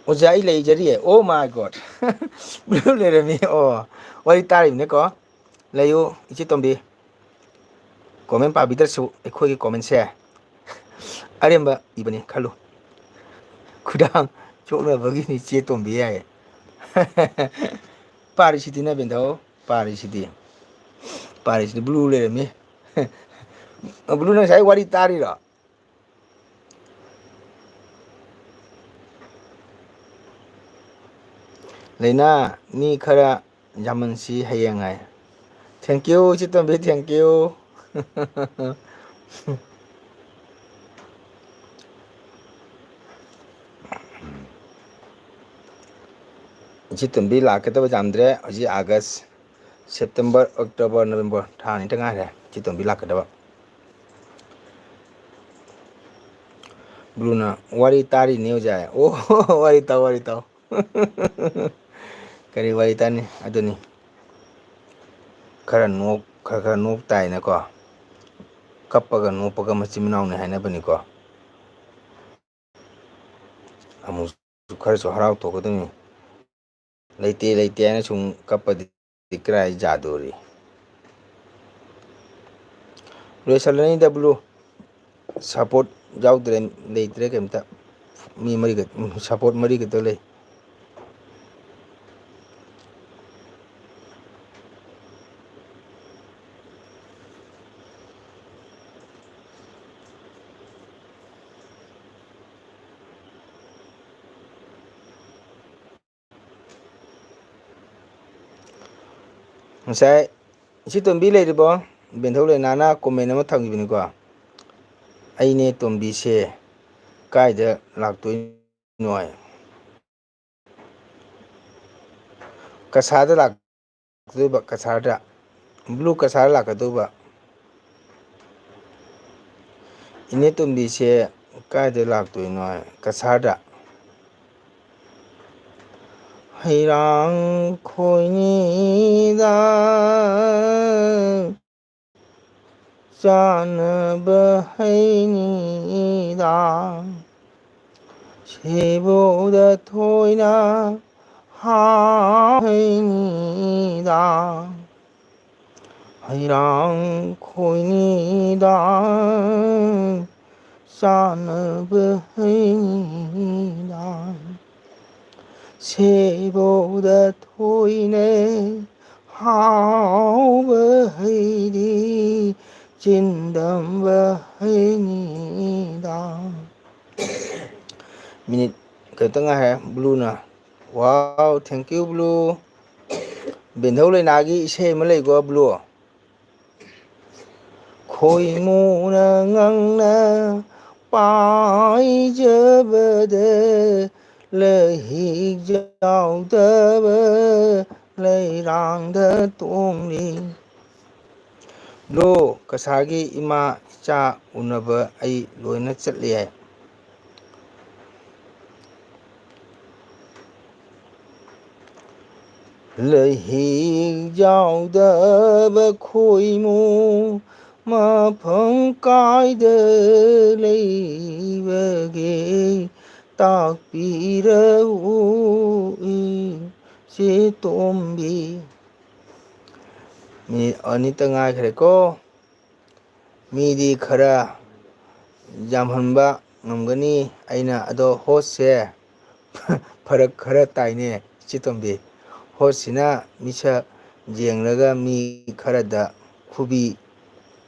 ꯑꯣꯖꯥ, ꯑꯩ ꯂꯩꯖꯔꯤꯌꯦ꯫ Oh my God! Blue ꯂꯩꯔꯝꯃꯤ꯫ ꯑꯣ, ꯋꯥꯔꯤ ꯇꯥꯔꯤꯕꯅꯦꯀꯣ꯫ ꯂꯩꯌꯨ, ꯏꯆꯦ ꯇꯣꯝꯕꯤ꯫ Comment ꯄꯥꯕꯤꯗ꯭ꯔꯁꯨ ꯑꯩꯈꯣꯏꯒꯤ commentꯁꯦ ꯑꯔꯦꯝꯕ ꯏꯕꯅꯤ ꯈꯜꯂꯨ꯫ ꯈꯨꯗꯥꯡ ꯆꯣꯛꯅꯕꯒꯤꯅꯤ ꯆꯦ ꯇꯣꯝꯕꯤ ꯍꯥꯏꯌꯦ꯫ ꯄꯥꯔꯤꯁꯤꯗꯤ ꯅꯕꯦꯟꯗꯣ, ꯄꯥꯔꯤꯁꯤꯗꯤ꯫ ꯄꯥꯔꯤꯁꯤꯗꯤ blue ꯂꯩꯔꯝꯃꯤ꯫ Blue, ꯅꯪ ꯉꯁꯥꯏ ꯋꯥꯔꯤ ꯇꯥꯔꯤꯔꯣ? ꯂꯩꯅꯥ ꯃꯤ ꯈꯔ ꯌꯥꯝꯃꯟꯁꯤ ꯍꯌꯦꯡ ꯍꯥꯏ꯫ Thank you, ꯏꯆꯦ ꯇꯣꯝꯕꯤ, thank you꯫ ꯏꯆꯦ ꯇꯣꯝꯕꯤ ꯂꯥꯛꯀꯗꯕ ꯌꯥꯝꯗ꯭ꯔꯦ꯫ ꯍꯧꯖꯤꯛ August, September, October, November ꯊꯥ ꯑꯅꯤꯇ ꯉꯥꯏꯔꯦ ꯏꯆꯦ ꯇꯣꯝꯕꯤ ꯂꯥꯛꯀꯗꯕ꯫ ꯕ꯭ꯂꯨꯅ ꯋꯥꯔꯤ ꯇꯥꯔꯤꯅꯦ ꯑꯣꯖꯥ꯫ ꯑꯣ, ꯋꯥꯔꯤ ꯇꯥꯎ, ꯋꯥꯔꯤ ꯇꯥꯎ꯫ ꯀꯔꯤ ꯋꯥꯔꯤ ꯇꯥꯅꯤ? ꯑꯗꯨꯅꯤ꯫ ꯈꯔ ꯅꯣꯛ-, ꯈꯔ ꯈꯔ ꯅꯣꯛ ꯇꯥꯏꯅꯀꯣ꯫ ꯀꯞꯄꯒ ꯅꯣꯛꯄꯒ ꯃꯆꯤꯟ ꯃꯅꯥꯎꯅꯤ ꯍꯥꯏꯅꯕꯅꯤꯀꯣ꯫ ꯑꯃꯨꯛꯁꯨ ꯈꯔꯁꯨ ꯍꯔꯥꯎ ꯊꯣꯛꯀꯗꯣꯏꯅꯤ꯫ ꯂꯩꯇꯦ, ꯂꯩꯇꯦ ꯍꯥꯏꯅ ꯁꯨꯝ ꯀꯞꯄꯗꯤ ꯀꯔꯥꯏ ꯌꯥꯗꯣꯔꯤ? ꯂꯣꯏꯁꯜꯂꯅꯤꯗ ꯕ꯭ꯂꯨ꯫ Support ꯌꯥꯎꯗ꯭ꯔꯦ, ꯂꯩꯇ꯭ꯔꯦ ꯀꯩꯝꯇ꯫ ꯃꯤ ꯃꯔꯤ ꯈꯛ-, support ꯃꯔꯤ ꯈꯛꯇ ꯂꯩ꯫ ꯉꯁꯥꯏ ꯏꯆꯦ ꯇꯣꯝꯕꯤ ꯂꯩꯔꯤꯕꯣ? ꯕꯦꯟꯊꯧ ꯂꯩꯅꯥꯅ comment ꯑꯃ ꯊꯝꯈꯤꯕꯅꯤꯀꯣ꯫ "ꯑꯩꯅꯦ ꯇꯣꯝꯕꯤꯁꯦ ꯀꯥꯏꯗ ꯂꯥꯛꯇꯣꯏꯅꯣ?" ꯍꯥꯏ꯫ ꯀꯁꯥꯔꯗ ꯂꯥꯛꯇꯣꯏꯕ, ꯀꯁꯥꯔꯗ꯫ ꯕ꯭ꯂꯨ ꯀꯁꯥꯔ ꯂꯥꯛꯀꯗꯧꯕ꯫ ꯏꯅꯦ ꯇꯣꯝꯕꯤꯁꯦ ꯀꯥꯏꯗ ꯂꯥꯛꯇꯣꯏꯅꯣ ꯍꯥꯏ? ꯀꯁꯥꯔꯗ꯫ ꯍꯩꯔꯥꯡ ꯈꯣꯏꯅꯤꯗ ꯆꯥꯅꯕ ꯍꯩꯅꯤꯗ, ꯁꯦꯕꯣꯗ ꯊꯣꯏꯅ ꯍꯥꯎ ꯍꯩꯅꯤꯗ꯫ ꯍꯩꯔꯥꯡ ꯈꯣꯏꯅꯤꯗ ꯆꯥꯅꯕ ꯍꯩꯅꯤꯗ, ꯁꯦꯕꯣꯗ ꯊꯣꯏꯅ ꯍꯥꯎꯕ ꯍꯩꯗꯤ ꯆꯤꯟꯗꯝꯕ ꯍꯩꯅꯤꯗ꯫ ꯃꯤꯅꯤꯠ ꯈꯛꯇ ꯉꯥꯏꯔꯦ ꯕ꯭ꯂꯨꯅ Wow, thank you, Blue. ꯕꯦꯟꯙꯧ ꯂꯩꯅꯥꯒꯤ ꯏꯁꯩ ꯑꯃ ꯂꯩꯀꯣ, Blue꯫ ꯈꯣꯏꯃꯨꯅ ꯉꯥꯡꯅ ꯄꯥꯏꯖꯕꯗ ꯂꯩꯍꯤꯛ ꯌꯥꯎꯗꯕ ꯂꯩꯔꯥꯡꯗ ꯇꯣꯡꯂꯤ꯫ ꯕ꯭ꯔꯣ, ꯀꯁꯥꯔꯒꯤ ꯏꯃꯥ ꯏꯆꯥ ꯎꯅꯕ ꯑꯩ ꯂꯣꯏꯅ ꯆꯠꯂꯦ꯫ ꯂꯩꯍꯤꯛ ꯌꯥꯎꯗꯕ ꯈꯣꯏꯃꯨ ꯃꯐꯝ ꯀꯥꯏꯗ ꯂꯩꯕꯒꯦ ꯇꯥꯛꯄꯤꯔꯛꯎ ꯏꯆꯦ ꯇꯣꯝꯕꯤ꯫ ꯃꯤꯅꯤꯠ ꯑꯅꯤꯇ ꯉꯥꯏꯈ꯭ꯔꯦꯀꯣ꯫ ꯃꯤꯗꯤ ꯈꯔ ꯌꯥꯝꯍꯟꯕ ꯉꯝꯒꯅꯤ꯫ ꯑꯩꯅ ꯑꯗꯣ ꯍꯣꯁꯁꯦ ꯐꯔꯛ ꯈꯔ ꯇꯥꯏꯅꯦ, ꯏꯆꯦ ꯇꯣꯝꯕꯤ꯫ ꯍꯣꯁꯁꯤꯅ ꯃꯤꯁꯛ ꯌꯦꯡꯂꯒ ꯃꯤ ꯈꯔꯗ ꯈꯨꯕꯤ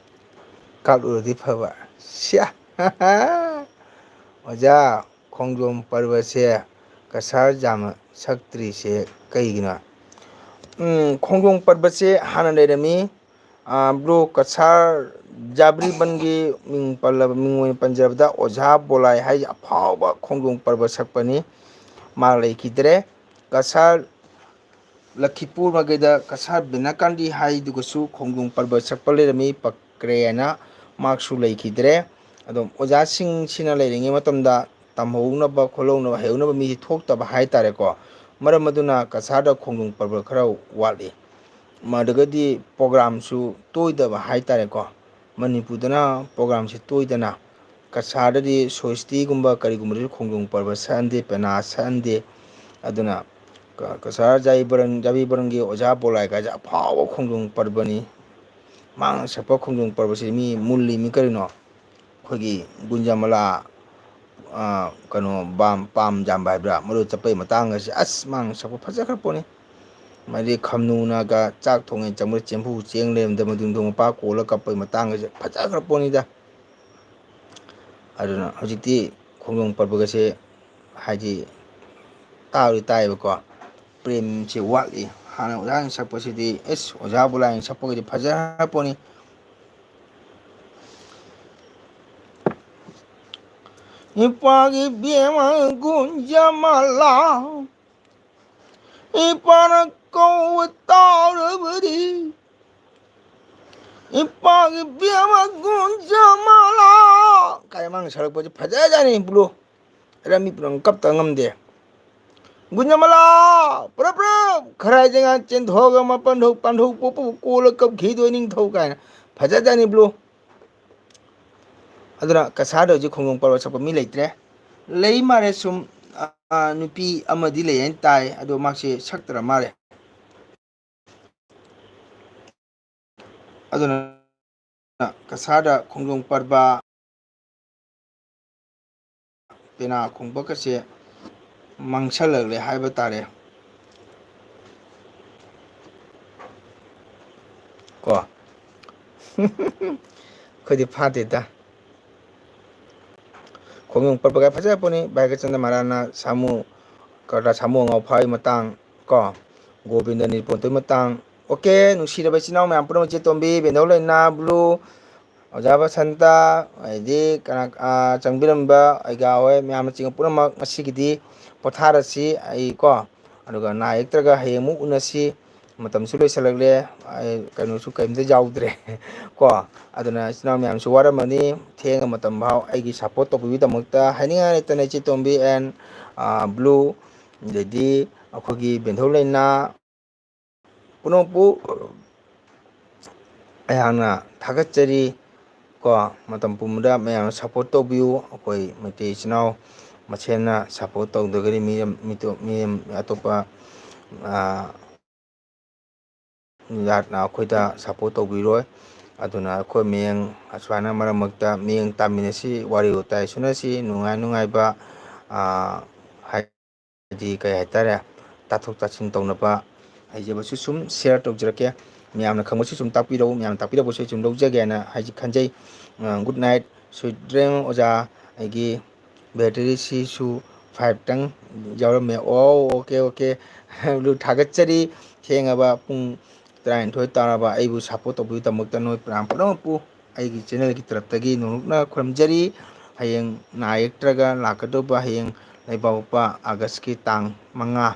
ꯀꯥꯞꯂꯨꯔꯗꯤ ꯐꯕ꯫ ꯁ꯭ꯌꯥ! ꯑꯣꯖꯥ, ꯈꯣꯡꯖꯣꯝ ꯄꯔꯕꯁꯦ ꯀꯁꯥꯔ ꯖꯥꯃ ꯁꯛꯇ꯭ꯔꯤꯁꯦ ꯀꯩꯒꯤꯅꯣ? ꯎꯝ, ꯈꯣꯡꯖꯣꯝ ꯄꯔꯕꯁꯦ ꯍꯥꯟꯅ ꯂꯩꯔꯝꯃꯤ꯫ ꯑꯥ, ꯕ꯭ꯔꯣ, ꯀꯁꯥꯔ ꯖꯥꯕ꯭ꯔꯤꯕꯟꯒꯤ ꯃꯤꯡ ꯄꯜꯂꯕ, ꯃꯤꯡ ꯑꯣꯏꯅ ꯄꯟꯖꯔꯕꯗ ꯑꯣꯖꯥ ꯕꯣꯂꯥꯏ ꯍꯥꯏꯁꯦ ꯑꯐꯥꯎꯕ ꯈꯣꯡꯖꯣꯝ ꯄꯔꯕ ꯁꯛꯄꯅꯤ꯫ ꯃꯥ ꯂꯩꯈꯤꯗ꯭ꯔꯦ꯫ ꯀꯁꯥꯔ ꯂꯈꯤꯄꯨꯔ ꯃꯥꯏꯀꯩꯗ ꯀꯁꯥꯔ ꯕꯤꯅꯥꯀꯥꯟꯗꯤ ꯍꯥꯏꯗꯨꯒꯁꯨ ꯈꯣꯡꯖꯣꯝ ꯄꯔꯕ ꯁꯛꯄ ꯂꯩꯔꯝꯃꯤ, ꯄꯛꯀ꯭ꯔꯦ ꯍꯥꯏꯅ꯫ ꯃꯍꯥꯛꯁꯨ ꯂꯩꯈꯤꯗ꯭ꯔꯦ꯫ ꯑꯗꯨꯝ ꯑꯣꯖꯥꯁꯤꯡꯁꯤꯅ ꯂꯩꯔꯤꯉꯩ ꯃꯇꯝꯗ ꯇꯝꯍꯧꯅꯕ, ꯈꯣꯠꯍꯧꯅꯕ, ꯍꯩꯍꯧꯅꯕ ꯃꯤꯁꯤ ꯊꯣꯛꯇꯕ ꯍꯥꯏ ꯇꯥꯔꯦꯀꯣ꯫ ꯃꯔꯝ ꯑꯗꯨꯅ ꯀꯁꯥꯔꯗ ꯈꯣꯡꯖꯣꯝ ꯄꯔꯕ ꯈꯔ ꯋꯥꯠꯂꯤ꯫ ꯃꯗꯨꯒꯗꯤ ꯄ꯭ꯔꯣꯒ꯭ꯔꯥꯝꯁꯨ ꯇꯣꯏꯗꯕ ꯍꯥꯏ ꯇꯥꯔꯦꯀꯣ꯫ ꯃꯅꯤꯄꯨꯔꯗꯅ ꯄ꯭ꯔꯣꯒ꯭ꯔꯥꯝꯁꯤ ꯇꯣꯏꯗꯅ, ꯀꯁꯥꯔꯗꯗꯤ ꯁꯣꯏꯁꯇꯤꯒꯨꯝꯕ ꯀꯔꯤꯒꯨꯝꯕꯗꯁꯨ ꯈꯣꯡꯖꯣꯝ ꯄꯔꯕ ꯁꯛꯍꯟꯗꯦ, ꯄꯦꯅꯥ ꯁꯛꯍꯟꯗꯦ꯫ ꯑꯗꯨꯅ ꯀ-, ꯀꯁꯥꯔ ꯖꯥꯏꯕꯔꯟ-, ꯖꯥꯕꯤꯕꯔꯟꯒꯤ ꯑꯣꯖꯥ ꯕꯣꯂꯥꯏ ꯀꯥꯏꯁꯦ ꯑꯐꯥꯎꯕ ꯈꯣꯡꯖꯣꯝ ꯄꯔꯕꯅꯤ꯫ ꯃꯥꯅ ꯁꯛꯄ ꯈꯣꯡꯖꯣꯝ ꯄꯔꯕꯁꯤ ꯃꯤ ꯃꯨꯜꯂꯤꯃꯤ ꯀꯔꯤꯅꯣ? ꯑꯩꯈꯣꯏꯒꯤ ꯒꯨꯟꯖꯥꯃꯂꯥ, ꯑꯥ, ꯀꯩꯅꯣ, ꯕꯥꯝ, ꯄꯥꯝ ꯌꯥꯝꯕ ꯍꯥꯏꯕ꯭ꯔꯥ? ꯃꯗꯨ ꯆꯠꯄꯩ ꯃꯇꯥꯡꯒꯁꯦ, ꯑꯁ, ꯃꯥꯅ ꯁꯛꯄ ꯐꯖꯈ꯭ꯔ ꯄꯣꯠꯅꯤ꯫ ꯃꯗꯤ ꯈꯝꯅꯨꯅꯒ ꯆꯥꯛ ꯊꯣꯡꯉꯦ ꯆꯪꯕꯗ ꯆꯦꯡꯐꯨ ꯆꯦꯡ ꯂꯩꯔꯝꯗ ꯃꯗꯨ ꯅꯤꯡꯊꯧ ꯃꯄꯥ ꯀꯣꯜꯂ ꯀꯞꯄꯩ ꯃꯇꯥꯡꯒꯁꯦ ꯐꯖꯈ꯭ꯔ ꯄꯣꯠꯅꯤꯗ꯫ ꯑꯗꯨꯅ ꯍꯧꯖꯤꯛꯇꯤ ꯈꯣꯡꯖꯣꯝ ꯄꯔꯕꯒꯁꯦ ꯍꯥꯏꯗꯤ ꯇꯥꯕꯗꯤ ꯇꯥꯏꯌꯦꯕꯀꯣ, ꯄ꯭ꯔꯦꯝꯁꯦ ꯋꯥꯠꯂꯤ꯫ ꯍꯥꯟꯅ ꯑꯣꯖꯥꯅ ꯁꯛꯄꯁꯤꯗꯤ, ꯑꯦꯁ, ꯑꯣꯖꯥ ꯕꯨꯂꯥꯅ ꯁꯛꯄꯒꯤꯗꯤ ꯐꯖꯔ ꯄꯣꯠꯅꯤ꯫ ꯏꯄꯥꯒꯤ ꯕꯦꯝꯃ ꯒꯨꯟꯖꯃꯂꯥ, ꯏꯄꯥꯅ ꯀꯧꯕ ꯇꯥꯔꯕꯗꯤ, ꯏꯄꯥꯒꯤ ꯕꯦꯝꯃ ꯒꯨꯟꯖꯃꯂꯥ ꯀꯥꯏꯅ ꯃꯥꯅ ꯁꯛꯂꯛꯄꯁꯦ ꯐꯖꯖꯥꯠꯅꯤ ꯕ꯭ꯂꯨ꯫ ꯑꯗ ꯃꯤ ꯄꯨꯝꯅꯃꯛ ꯀꯞꯇ ꯉꯝꯗꯦ꯫ ꯒꯨꯟꯖꯃꯂꯥ, ꯄ꯭ꯔꯞ ꯄ꯭ꯔꯞ ꯈꯔꯥꯏ ꯖꯒꯥ ꯆꯦꯟꯊꯣꯛꯑꯒ ꯃꯄꯥꯟꯊꯧ ꯄꯥꯟꯊꯧ ꯄꯣꯛꯄꯕꯨ ꯀꯣꯜꯂ ꯀꯞꯈꯤꯗꯣꯏ ꯅꯤꯡꯊꯧ ꯀꯥꯏꯅ ꯐꯖꯖꯥꯠꯅꯤ ꯕ꯭ꯂꯨ꯫ ꯑꯗꯨꯅ ꯀꯁꯥꯔꯗ ꯍꯧꯖꯤꯛ ꯈꯣꯡꯖꯣꯝ ꯄꯔꯕ ꯁꯛꯄ ꯃꯤ ꯂꯩꯇ꯭ꯔꯦ꯫ ꯂꯩ ꯃꯥꯜꯂꯦ ꯁꯨꯝ, ꯑ, ꯅꯨꯄꯤ ꯑꯃꯗꯤ ꯂꯩ ꯍꯥꯏꯅ ꯇꯥꯏ, ꯑꯗꯣ ꯃꯥꯁꯦ ꯁꯛꯇ꯭ꯔ ꯃꯥꯜꯂꯦ꯫ ꯑꯗꯨꯅ ꯀꯁꯥꯔꯗ ꯈꯣꯡꯖꯣꯝ ꯄꯔꯕ, ꯄꯦꯅꯥ ꯈꯣꯡꯕꯒꯁꯦ ꯃꯥꯡꯁꯜꯂꯛꯂꯦ ꯍꯥꯏꯕ ꯇꯥꯔꯦ꯫ ꯀꯣ? ꯑꯩꯈꯣꯏꯗꯤ ꯐꯥꯗꯦꯗ꯫ ꯈꯣꯡꯖꯣꯝ ꯄꯔꯕꯒ ꯐꯖ ꯄꯣꯠꯅꯤ꯫ ꯚꯥꯒ꯭ꯌꯆꯟꯗ꯭ꯔ ꯃꯍꯥꯔꯥꯖꯅ ꯁꯥꯃꯨ, ꯀꯔꯗ ꯁꯥꯃꯨ ꯑꯉꯥꯎ ꯐꯥꯕꯒꯤ ꯃꯇꯥꯡ, ꯀꯣ? ꯒꯣꯕꯤꯟꯗ ꯅꯤꯔꯨꯄꯟꯊꯣꯏ ꯃꯇꯥꯡ꯫ ꯑꯣꯀꯦ, ꯅꯨꯡꯁꯤꯔꯕ ꯏꯆꯤꯟ ꯏꯅꯥꯎ ꯃꯌꯥꯝ ꯄꯨꯝꯅꯃꯛ, ꯏꯆꯦ ꯇꯣꯝꯕꯤ, ꯕꯦꯟꯗꯧ ꯂꯩꯅꯥ, ꯕ꯭ꯂꯨ, ꯑꯣꯖꯥ ꯕꯁꯟꯇ, ꯍꯥꯏꯗꯤ ꯀꯅꯥ, ꯑ, ꯆꯪꯕꯤꯔꯝꯕ ꯑꯩꯒꯥ ꯍꯣꯏ ꯃꯌꯥꯝꯅꯆꯤꯡꯕ ꯄꯨꯝꯅꯃꯛ ꯉꯁꯤꯒꯤꯗꯤ ꯄꯣꯊꯥꯔꯁꯤ꯫ ꯑꯩ ꯀꯣ, ꯑꯗꯨꯒ ꯅꯥ ꯌꯦꯛꯇ꯭ꯔꯒ ꯍꯌꯦꯡ ꯑꯃꯨꯛ ꯎꯅꯁꯤ꯫ ꯃꯇꯝꯁꯨ ꯂꯣꯏꯁꯤꯜꯂꯛꯂꯦ꯫ ꯑꯩ ꯀꯩꯅꯣꯁꯨ ꯀꯩꯝꯇ ꯌꯥꯎꯗ꯭ꯔꯦ꯫ ꯀꯣ, ꯑꯗꯨꯅ ꯏꯆꯤꯟ ꯏꯅꯥꯎ ꯃꯌꯥꯝꯁꯨ ꯋꯥꯔꯝꯃꯅꯤ꯫ ꯊꯦꯡꯉ ꯃꯇꯝ ꯐꯥꯎ ꯑꯩꯒꯤ ꯁꯞꯄꯣꯔꯠ ꯇꯧꯕꯤꯕꯒꯤꯗꯃꯛꯇ ꯍꯥꯏꯅꯤꯡꯉꯥꯏ ꯂꯩꯇꯅ ꯏꯆꯦ ꯇꯣꯝꯕꯤ and, ꯑ, ꯕ꯭ꯂꯨ, ꯑꯗꯩꯗꯤ ꯑꯩꯈꯣꯏꯒꯤ ꯕꯦꯟꯗꯧ ꯂꯩꯅꯥ ꯄꯨꯝꯅꯃꯛꯄꯨ ꯑꯩꯍꯥꯛꯅ ꯊꯥꯒꯠꯆꯔꯤ꯫ ꯀꯣ, ꯃꯇꯝ ꯄꯨꯝꯕꯗ ꯃꯌꯥꯝꯅ ꯁꯞꯄꯣꯔꯠ ꯇꯧꯕꯤꯌꯨ꯫ ꯑꯩꯈꯣꯏ ꯃꯩꯇꯩ ꯏꯆꯤꯟ ꯏꯅꯥꯎ ꯃꯁꯦꯟꯅ ꯁꯞꯄꯣꯔꯠ ꯇꯧꯗ꯭ꯔꯒꯗꯤ ꯃꯤ, ꯃꯤ, ꯃꯤ ꯑꯇꯣꯞꯄ, ꯑ, ꯖꯥꯠꯅ ꯑꯩꯈꯣꯏꯗ ꯁꯞꯄꯣꯔꯠ ꯇꯧꯕꯤꯔꯣꯏ꯫ ꯑꯗꯨꯅ ꯑꯩꯈꯣꯏ ꯃꯤꯠꯌꯦꯡ ꯑꯁꯨꯃꯥꯏꯅ ꯃꯔꯛ ꯃꯔꯛꯇ ꯃꯤꯠꯌꯦꯡ ꯇꯥꯃꯤꯟꯅꯁꯤ, ꯋꯥꯔꯤ ꯋꯥꯇꯥꯏ ꯁꯨꯅꯁꯤ, ꯅꯨꯡꯉꯥꯏ ꯅꯨꯡꯉꯥꯏꯕ, ꯑ, ꯍꯥꯏꯗꯤ ꯀꯩ ꯍꯥꯏꯇꯥꯔꯦ, ꯇꯥꯊꯣꯛ ꯇꯥꯁꯤꯟ ꯇꯧꯅꯕ ꯍꯩꯖꯕꯁꯨ ꯁꯨꯝ ꯁꯤꯌꯔ ꯇꯧꯖꯔꯛꯀꯦ꯫ ꯃꯌꯥꯝꯅ ꯈꯪꯕꯁꯨ ꯁꯨꯝ ꯇꯥꯛꯄꯤꯔꯛꯎ, ꯃꯌꯥꯝꯅ ꯇꯥꯛꯄꯤꯔꯛꯄꯁꯨ ꯑꯩ ꯁꯨꯝ ꯂꯧꯖꯒꯦꯅ ꯍꯥꯏꯖ-, ꯈꯟꯖꯩ꯫ ꯑ, good night, sweet dream ꯑꯣꯖꯥ꯫ ꯑꯩꯒꯤ ꯕꯦꯇꯔꯤꯁꯤꯁꯨ ꯐꯥꯏꯚꯇꯪ ꯌꯥꯎꯔꯝꯃꯦ꯫ ꯑꯣ, ꯑꯣꯀꯦ, ꯑꯣꯀꯦ꯫ ꯊꯥꯒꯠꯆꯔꯤ꯫ ꯊꯦꯡꯉꯕ ꯄꯨꯡ ꯇꯔꯥꯅꯤꯊꯣꯏ ꯇꯥꯔꯕ ꯑꯩꯕꯨ ꯁꯞꯄꯣꯔꯠ ꯇꯧꯕꯤꯕꯒꯤꯗꯃꯛꯇ ꯅꯣꯏ ꯃꯌꯥꯝ ꯄꯨꯝꯅꯃꯛꯄꯨ ꯑꯩꯒꯤ ꯆꯦꯅꯦꯜꯒꯤ ꯇꯔꯞꯇꯒꯤ ꯅꯣꯡꯂꯨꯛꯅ ꯈꯨꯔꯨꯝꯖꯔꯤ꯫ ꯍꯌꯦꯡ ꯅꯥ ꯌꯦꯛꯇ꯭ꯔꯒ ꯂꯥꯛꯀꯗꯧꯕ ꯍꯌꯦꯡ ꯂꯩꯕꯥꯛꯄꯣꯛꯄ ꯑꯥꯒꯁꯀꯤ ꯇꯥꯡ ꯃꯉꯥ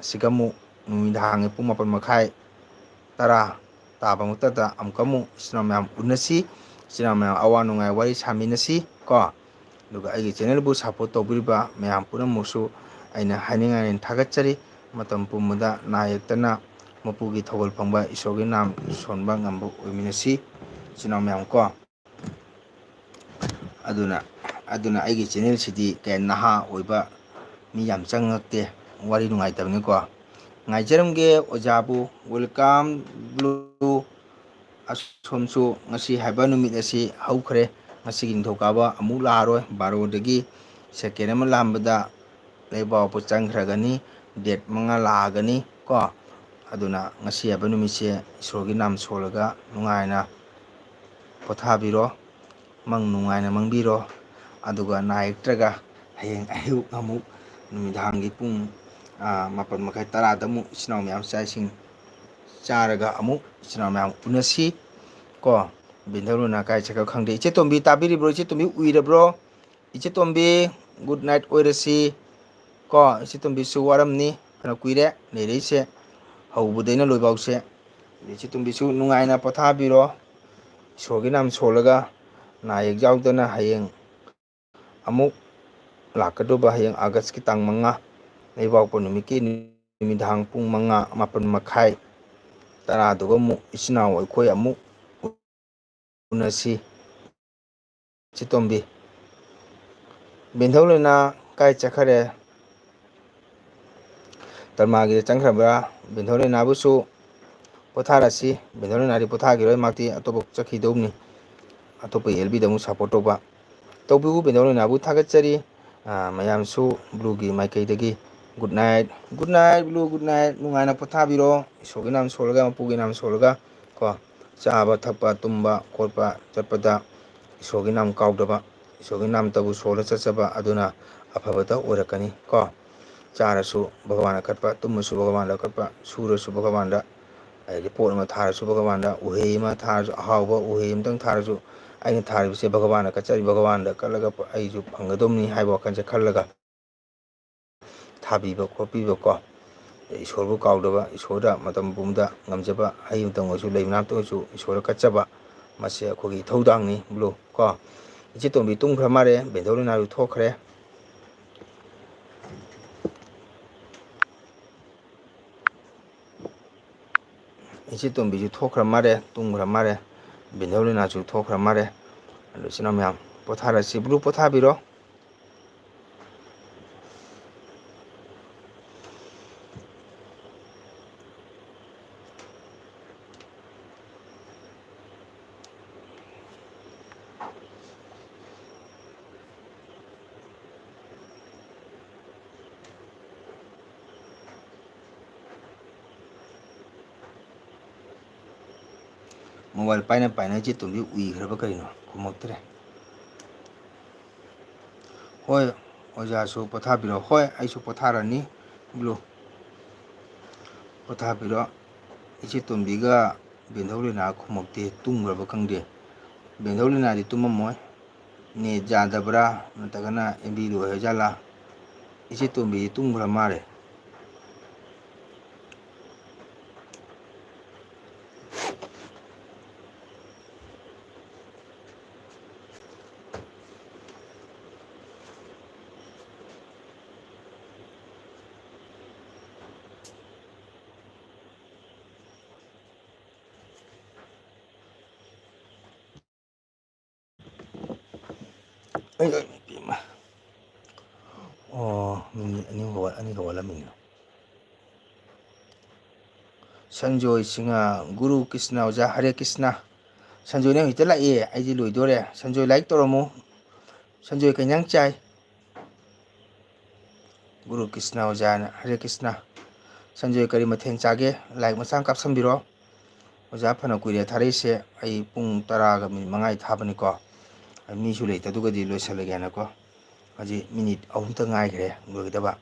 ꯑꯁꯤꯒ ꯑꯃꯨꯛ ꯅꯨꯃꯤꯗꯥꯡꯒꯤ ꯄꯨꯡ ꯃꯥꯄꯟ ꯃꯈꯥꯏ, ꯇꯔꯥ ꯇꯥꯕ ꯃꯛꯇꯗ ꯑꯃꯨꯛꯀ ꯑꯃꯨꯛ ꯏꯆꯤꯟ ꯏꯅꯥꯎ ꯃꯌꯥꯝ ꯎꯅꯁꯤ꯫ ꯏꯆꯤꯟ ꯏꯅꯥꯎ ꯃꯌꯥꯝ ꯑꯋꯥ ꯅꯨꯡꯉꯥꯏ ꯋꯥꯔꯤ ꯁꯥꯃꯤꯟꯅꯁꯤ ꯀꯣ꯫ ꯑꯗꯨꯒ ꯑꯩꯒꯤ ꯆꯦꯅꯦꯜꯕꯨ ꯁꯞꯄꯣꯔꯠ ꯇꯧꯕꯤꯔꯤꯕ ꯃꯌꯥꯝ ꯄꯨꯝꯅꯃꯛꯁꯨ ꯑꯩꯅ ꯍꯥꯏꯅꯤꯡꯉꯥꯏ ꯊꯥꯒꯠꯆꯔꯤ꯫ ꯃꯇꯝ ꯄꯨꯝꯕꯗ ꯅꯥ ꯌꯦꯛꯇꯅ ꯃꯄꯨꯒꯤ ꯊꯧꯒꯜ ꯐꯪꯕ ꯏꯁꯣꯔꯒꯤ ꯅꯥꯝ ꯁꯣꯟꯕ ꯉꯝꯕ ꯑꯣꯏꯃꯤꯟꯅꯁꯤ ꯏꯆꯤꯟ ꯏꯅꯥꯎ ꯃꯌꯥꯝ ꯀꯣ꯫ ꯑꯗꯨꯅ, ꯑꯗꯨꯅ ꯑꯩꯒꯤ ꯆꯦꯅꯦꯜꯁꯤꯗꯤ ꯀꯌꯥ ꯅꯍꯥ ꯑꯣꯏꯕ ꯃꯤ ꯌꯥꯝ ꯆꯪꯉꯛꯇꯦ, ꯋꯥꯔꯤ ꯅꯨꯡꯉꯥꯏꯇꯕꯅꯤꯀꯣ꯫ ꯉꯥꯏꯖꯔꯝꯒꯦ ꯑꯣꯖꯥꯕꯨ꯫ Welcome blue꯫ ꯑꯁꯣꯝꯁꯨ ꯉꯁꯤ ꯍꯥꯏꯕ ꯅꯨꯃꯤꯠ ꯑꯁꯤ ꯍꯧꯈ꯭ꯔꯦ꯫ ꯉꯁꯤꯒꯤ ꯅꯤꯡꯊꯧꯀꯥꯕ ꯑꯃꯨꯛ ꯂꯥꯛꯑꯔꯣꯏ꯫ ꯕꯥꯔꯣꯗꯒꯤ ꯁꯦꯀꯦꯟ ꯑꯃ ꯂꯥꯟꯕꯗ ꯂꯩꯕꯥꯛꯄꯣꯛꯄ ꯆꯪꯈ꯭ꯔꯒꯅꯤ꯫ ꯗꯦꯠ ꯃꯉꯥ ꯂꯥꯛꯑꯒꯅꯤ ꯀꯣ꯫ ꯑꯗꯨꯅ ꯉꯁꯤ ꯍꯥꯏꯕ ꯅꯨꯃꯤꯠꯁꯦ ꯏꯁꯣꯔꯒꯤ ꯅꯥꯝ ꯁꯣꯜꯂꯒ ꯅꯨꯡꯉꯥꯏꯅ ꯄꯣꯊꯥꯕꯤꯔꯣ꯫ ꯃꯪ ꯅꯨꯡꯉꯥꯏꯅ ꯃꯪꯕꯤꯔꯣ꯫ ꯑꯗꯨꯒ ꯅꯥ ꯌꯦꯛꯇ꯭ꯔꯒ ꯍꯌꯦꯡ ꯑꯌꯨꯛ ꯑꯃꯨꯛ ꯅꯨꯃꯤꯗꯥꯡꯒꯤ ꯄꯨꯡ, ꯑꯥ, ꯃꯥꯄꯟ ꯃꯈꯥꯏ, ꯇꯔꯥꯗ ꯑꯃꯨꯛ ꯏꯆꯤꯟ ꯏꯅꯥꯎ ꯃꯌꯥꯝ ꯆꯥꯛ ꯏꯁꯤꯡ ꯆꯥꯔꯒ ꯑꯃꯨꯛ ꯏꯆꯤꯟ ꯏꯅꯥꯎ ꯃꯌꯥꯝ ꯎꯅꯁꯤ ꯀꯣ꯫ ꯕꯤꯟꯙꯧ ꯂꯣꯏꯅ ꯀꯥꯏ ꯆꯠꯈ꯭ꯔ ꯈꯪꯗꯦ꯫ ꯏꯆꯦ ꯇꯣꯝꯕꯤ ꯇꯥꯕꯤꯔꯤꯕ꯭ꯔꯣ? ꯏꯆꯦ ꯇꯣꯝꯕꯤ ꯎꯏꯔꯕ꯭ꯔꯣ? ꯏꯆꯦ ꯇꯣꯝꯕꯤ, good night ꯑꯣꯏꯔꯁꯤ ꯀꯣ꯫ ꯏꯆꯦ ꯇꯣꯝꯕꯤꯁꯨ ꯋꯥꯔꯝꯅꯤ, ꯐꯅ ꯀꯨꯏꯔꯦ ꯂꯩꯔꯛꯏꯁꯦ, ꯍꯧꯕꯗꯩꯅ ꯂꯣꯏꯐꯥꯎꯁꯦ꯫ ꯏꯆꯦ ꯇꯣꯝꯕꯤꯁꯨ ꯅꯨꯡꯉꯥꯏꯅ ꯄꯣꯊꯥꯕꯤꯔꯣ꯫ ꯏꯁꯣꯔꯒꯤ ꯅꯥꯝ ꯁꯣꯜꯂꯒ ꯅꯥ ꯌꯦꯛ ꯌꯥꯎꯗꯅ ꯍꯌꯦꯡ ꯑꯃꯨꯛ ꯂꯥꯛꯀꯗꯧꯕ ꯍꯌꯦꯡ ꯑꯥꯒꯁꯀꯤ ꯇꯥꯡ ꯃꯉꯥ, ꯂꯩꯕꯥꯛꯄꯣꯛꯄ ꯅꯨꯃꯤꯠꯀꯤ ꯅꯨꯃꯤꯗꯥꯡ ꯄꯨꯡ ꯃꯉꯥ, ꯃꯥꯄꯟ ꯃꯈꯥꯏ, ꯇꯔꯥꯗꯨꯒ ꯑꯃꯨꯛ ꯏꯆꯤꯟ ꯏꯅꯥꯎ ꯑꯩꯈꯣꯏ ꯑꯃꯨꯛ ꯎꯅꯁꯤ꯫ ꯏꯆꯦ ꯇꯣꯝꯕꯤ, ꯕꯤꯟꯙꯧ ꯂꯣꯏꯅ ꯀꯥꯏ ꯆꯠꯈꯔꯦ? ꯇꯔꯃꯥꯒꯤꯗ ꯆꯪꯈ꯭ꯔꯕ꯭ꯔꯥ? ꯕꯤꯟꯙꯧ ꯂꯣꯏꯅꯥꯕꯨꯁꯨ ꯄꯣꯊꯥꯔꯁꯤ꯫ ꯕꯤꯟꯙꯧ ꯂꯣꯏꯅꯥꯗꯤ ꯄꯣꯊꯥꯈꯤꯔꯣꯏ, ꯃꯍꯥꯛꯇꯤ ꯑꯇꯣꯞꯄ ꯆꯠꯈꯤꯗꯧꯕꯅꯤ꯫ ꯑꯇꯣꯞꯄ ꯑꯦꯜ ꯕꯤꯗ ꯑꯃꯨꯛ ꯁꯞꯄꯣꯔꯠ ꯇꯧꯕ꯫ ꯇꯧꯕꯤꯌꯨ, ꯕꯤꯟꯙꯧ ꯂꯣꯏꯅꯥꯕꯨ ꯊꯥꯒꯠꯆꯔꯤ꯫ ꯑꯥ, ꯃꯌꯥꯝꯁꯨ ꯕ꯭ꯂꯨꯒꯤ ꯃꯥꯏꯀꯩꯗꯒꯤ good night, good night blue, good night, ꯅꯨꯡꯉꯥꯏꯅ ꯄꯣꯊꯥꯕꯤꯔꯣ꯫ ꯏꯁꯣꯔꯒꯤ ꯅꯥꯝ ꯁꯣꯜꯂꯒ, ꯃꯄꯨꯒꯤ ꯅꯥꯝ ꯁꯣꯜꯂꯒ ꯀꯣ, ꯆꯥꯕ ꯊꯛꯄ, ꯇꯨꯝꯕ ꯈꯣꯠꯄ ꯆꯠꯄꯗ ꯏꯁꯣꯔꯒꯤ ꯅꯥꯝ ꯀꯥꯎꯗꯕ, ꯏꯁꯣꯔꯒꯤ ꯅꯥꯝꯇꯕꯨ ꯁꯣꯜꯂ ꯆꯠꯆꯕ ꯑꯗꯨꯅ ꯑꯐꯕꯇ ꯑꯣꯏꯔꯛꯀꯅꯤ ꯀꯣ꯫ ꯆꯥꯔꯁꯨ ꯚꯒꯋꯥꯟꯗ ꯀꯠꯄ, ꯇꯨꯝꯃꯁꯨ ꯚꯒꯋꯥꯟꯗ ꯀꯠꯄ, ꯁꯨꯔꯁꯨ ꯚꯒꯋꯥꯟꯗ, ꯑꯗꯩꯗꯤ ꯄꯣꯠ ꯑꯃ ꯊꯥꯔꯁꯨ ꯚꯒꯋꯥꯟꯗ, ꯎꯍꯩ ꯑꯃ ꯊꯥꯔꯁꯨ, ꯑꯍꯥꯎꯕ ꯎꯍꯩ ꯑꯃꯇꯪ ꯊꯥꯔꯁꯨ, ꯑꯩꯅ ꯊꯥꯔꯤꯕꯁꯦ ꯚꯒꯋꯥꯟꯗ ꯀꯠꯆꯔꯤ, ꯚꯒꯋꯥꯟꯗ ꯀꯠꯂꯒ ꯑꯩꯁꯨ ꯐꯪꯒꯗꯧꯅꯤ ꯍꯥꯏꯕ ꯋꯥꯈꯜꯁꯦ ꯈꯜꯂꯒ ꯊꯥꯕꯤꯕ ꯈꯣꯠꯄꯤꯕꯀꯣ, ꯏꯁꯣꯔꯕꯨ ꯀꯥꯎꯗꯕ, ꯏꯁꯣꯔꯗ ꯃꯇꯝ ꯄꯨꯝꯕꯗ ꯉꯝꯖꯕ ꯍꯩ ꯑꯃꯇꯪ ꯑꯣꯏꯔꯁꯨ, ꯂꯩ ꯃꯅꯥ ꯑꯃꯇꯪ ꯑꯣꯏꯔꯁꯨ ꯏꯁꯣꯔꯗ ꯀꯠꯆꯕ, ꯃꯁꯤ ꯑꯩꯈꯣꯏꯒꯤ ꯏꯊꯧꯗꯥꯡꯅꯤ꯫ ꯕ꯭ꯂꯨ ꯀꯣ, ꯏꯆꯦ ꯇꯣꯝꯕꯤ ꯇꯨꯝꯈ꯭ꯔ ꯃꯥꯜꯂꯦ, ꯕꯦꯟꯗꯧ ꯂꯩꯅꯥꯁꯨ ꯊꯣꯛꯈ꯭ꯔꯦ꯫ ꯏꯆꯦ ꯇꯣꯝꯕꯤꯁꯨ ꯊꯣꯛꯈ꯭ꯔ ꯃꯥꯜꯂꯦ, ꯇꯨꯝꯈ꯭ꯔ ꯃꯥꯜꯂꯦ, ꯕꯦꯟꯗꯧ ꯂꯩꯅꯥꯁꯨ ꯊꯣꯛꯈ꯭ꯔ ꯃꯥꯜꯂꯦ꯫ ꯑꯗꯨ ꯏꯆꯤꯟ ꯏꯅꯥꯎ ꯃꯌꯥꯝ ꯄꯣꯊꯥꯔꯁꯤ, ꯕ꯭ꯂꯨ ꯄꯣꯊꯥꯕꯤꯔꯣ꯫ ꯃꯣꯕꯥꯏꯜ ꯄꯥꯏꯅ ꯄꯥꯏꯅ ꯏꯆꯦ ꯇꯣꯝꯕꯤ ꯎꯏꯈ꯭ꯔꯕ ꯀꯔꯤꯅꯣ? ꯈꯨꯝꯃꯛꯇ꯭ꯔꯦ꯫ ꯍꯣꯏ, ꯑꯣꯖꯥꯁꯨ ꯄꯣꯊꯥꯕꯤꯔꯣ꯫ ꯍꯣꯏ, ꯑꯩꯁꯨ ꯄꯣꯊꯥꯔꯅꯤ꯫ ꯕ꯭ꯂꯨ, ꯄꯣꯊꯥꯕꯤꯔꯣ꯫ ꯏꯆꯦ ꯇꯣꯝꯕꯤꯒ ꯕꯦꯟꯗꯧ ꯂꯤꯅꯥ ꯈꯨꯝꯃꯛꯇꯦ, ꯇꯨꯝꯈ꯭ꯔꯕ ꯈꯪꯗꯦ꯫ ꯕꯦꯟꯗꯧ ꯂꯤꯅꯥꯗꯤ ꯇꯨꯝꯃꯝꯃꯣꯏ꯫ ꯅꯦꯠ ꯌꯥꯗꯕ꯭ꯔꯥ ꯅꯠꯇ꯭ꯔꯒꯅ ꯑꯦꯝ ꯕꯤ ꯂꯣ ꯍꯥꯏꯖꯥꯠꯂꯥ? ꯏꯆꯦ ꯇꯣꯝꯕꯤꯗꯤ ꯇꯨꯝꯈ꯭ꯔ ꯃꯥꯜꯂꯦ꯫ ꯑꯩ, ꯏꯃꯥ꯫ ꯑꯣ, ꯃꯤꯅꯤꯠ ꯑꯅꯤꯒ ꯋꯥꯠ-, ꯑꯅꯤꯒ ꯋꯥꯠꯂꯝꯃꯤꯅꯦ꯫ ꯁꯟꯖꯣꯏ ꯁꯤꯡꯍ, ꯒꯨꯔꯨ ꯀ꯭ꯔꯤꯁꯅ ꯑꯣꯖꯥ, ꯍꯔꯦ ꯀ꯭ꯔꯤꯁꯅ꯫ ꯁꯟꯖꯣꯏꯅ ꯍꯧꯖꯤꯛꯇ ꯂꯥꯛꯑꯦ, ꯑꯩꯗꯤ ꯂꯣꯏꯗꯣꯔꯦ꯫ ꯁꯟꯖꯣꯏ, ꯂꯥꯏꯛ ꯇꯧꯔꯝꯃꯨ꯫ ꯁꯟꯖꯣꯏ, ꯀꯩ ꯏꯟꯖꯥꯡ ꯆꯥꯏ? ꯒꯨꯔꯨ ꯀ꯭ꯔꯤꯁꯅ ꯑꯣꯖꯥꯅ, ꯍꯔꯦ ꯀ꯭ꯔꯤꯁꯅ꯫ ꯁꯟꯖꯣꯏ, ꯀꯔꯤ ꯃꯊꯦꯜ ꯆꯥꯒꯦ? ꯂꯥꯏꯛ ꯃꯆꯥ ꯑꯃ ꯀꯥꯞꯁꯟꯕꯤꯔꯣ꯫ ꯑꯣꯖꯥ, ꯐꯅ ꯀꯨꯏꯔꯦ ꯊꯥꯔꯛꯏꯁꯦ, ꯑꯩ ꯄꯨꯡ ꯇꯔꯥꯒ ꯃꯤꯅꯤꯠ ꯃꯉꯥꯗꯤ ꯊꯥꯕꯅꯤꯀꯣ꯫ ꯑꯩ ꯃꯤꯁꯨ ꯂꯩꯇꯗꯨꯒꯗꯤ ꯂꯣꯏꯁꯜꯂꯒꯦꯅꯀꯣ꯫ ꯍꯧꯖꯤꯛ ꯃꯤꯅꯤꯠ ꯑꯍꯨꯝꯇ ꯉꯥꯏꯈ꯭ꯔꯦ ꯂꯣꯏꯒꯗꯕ꯫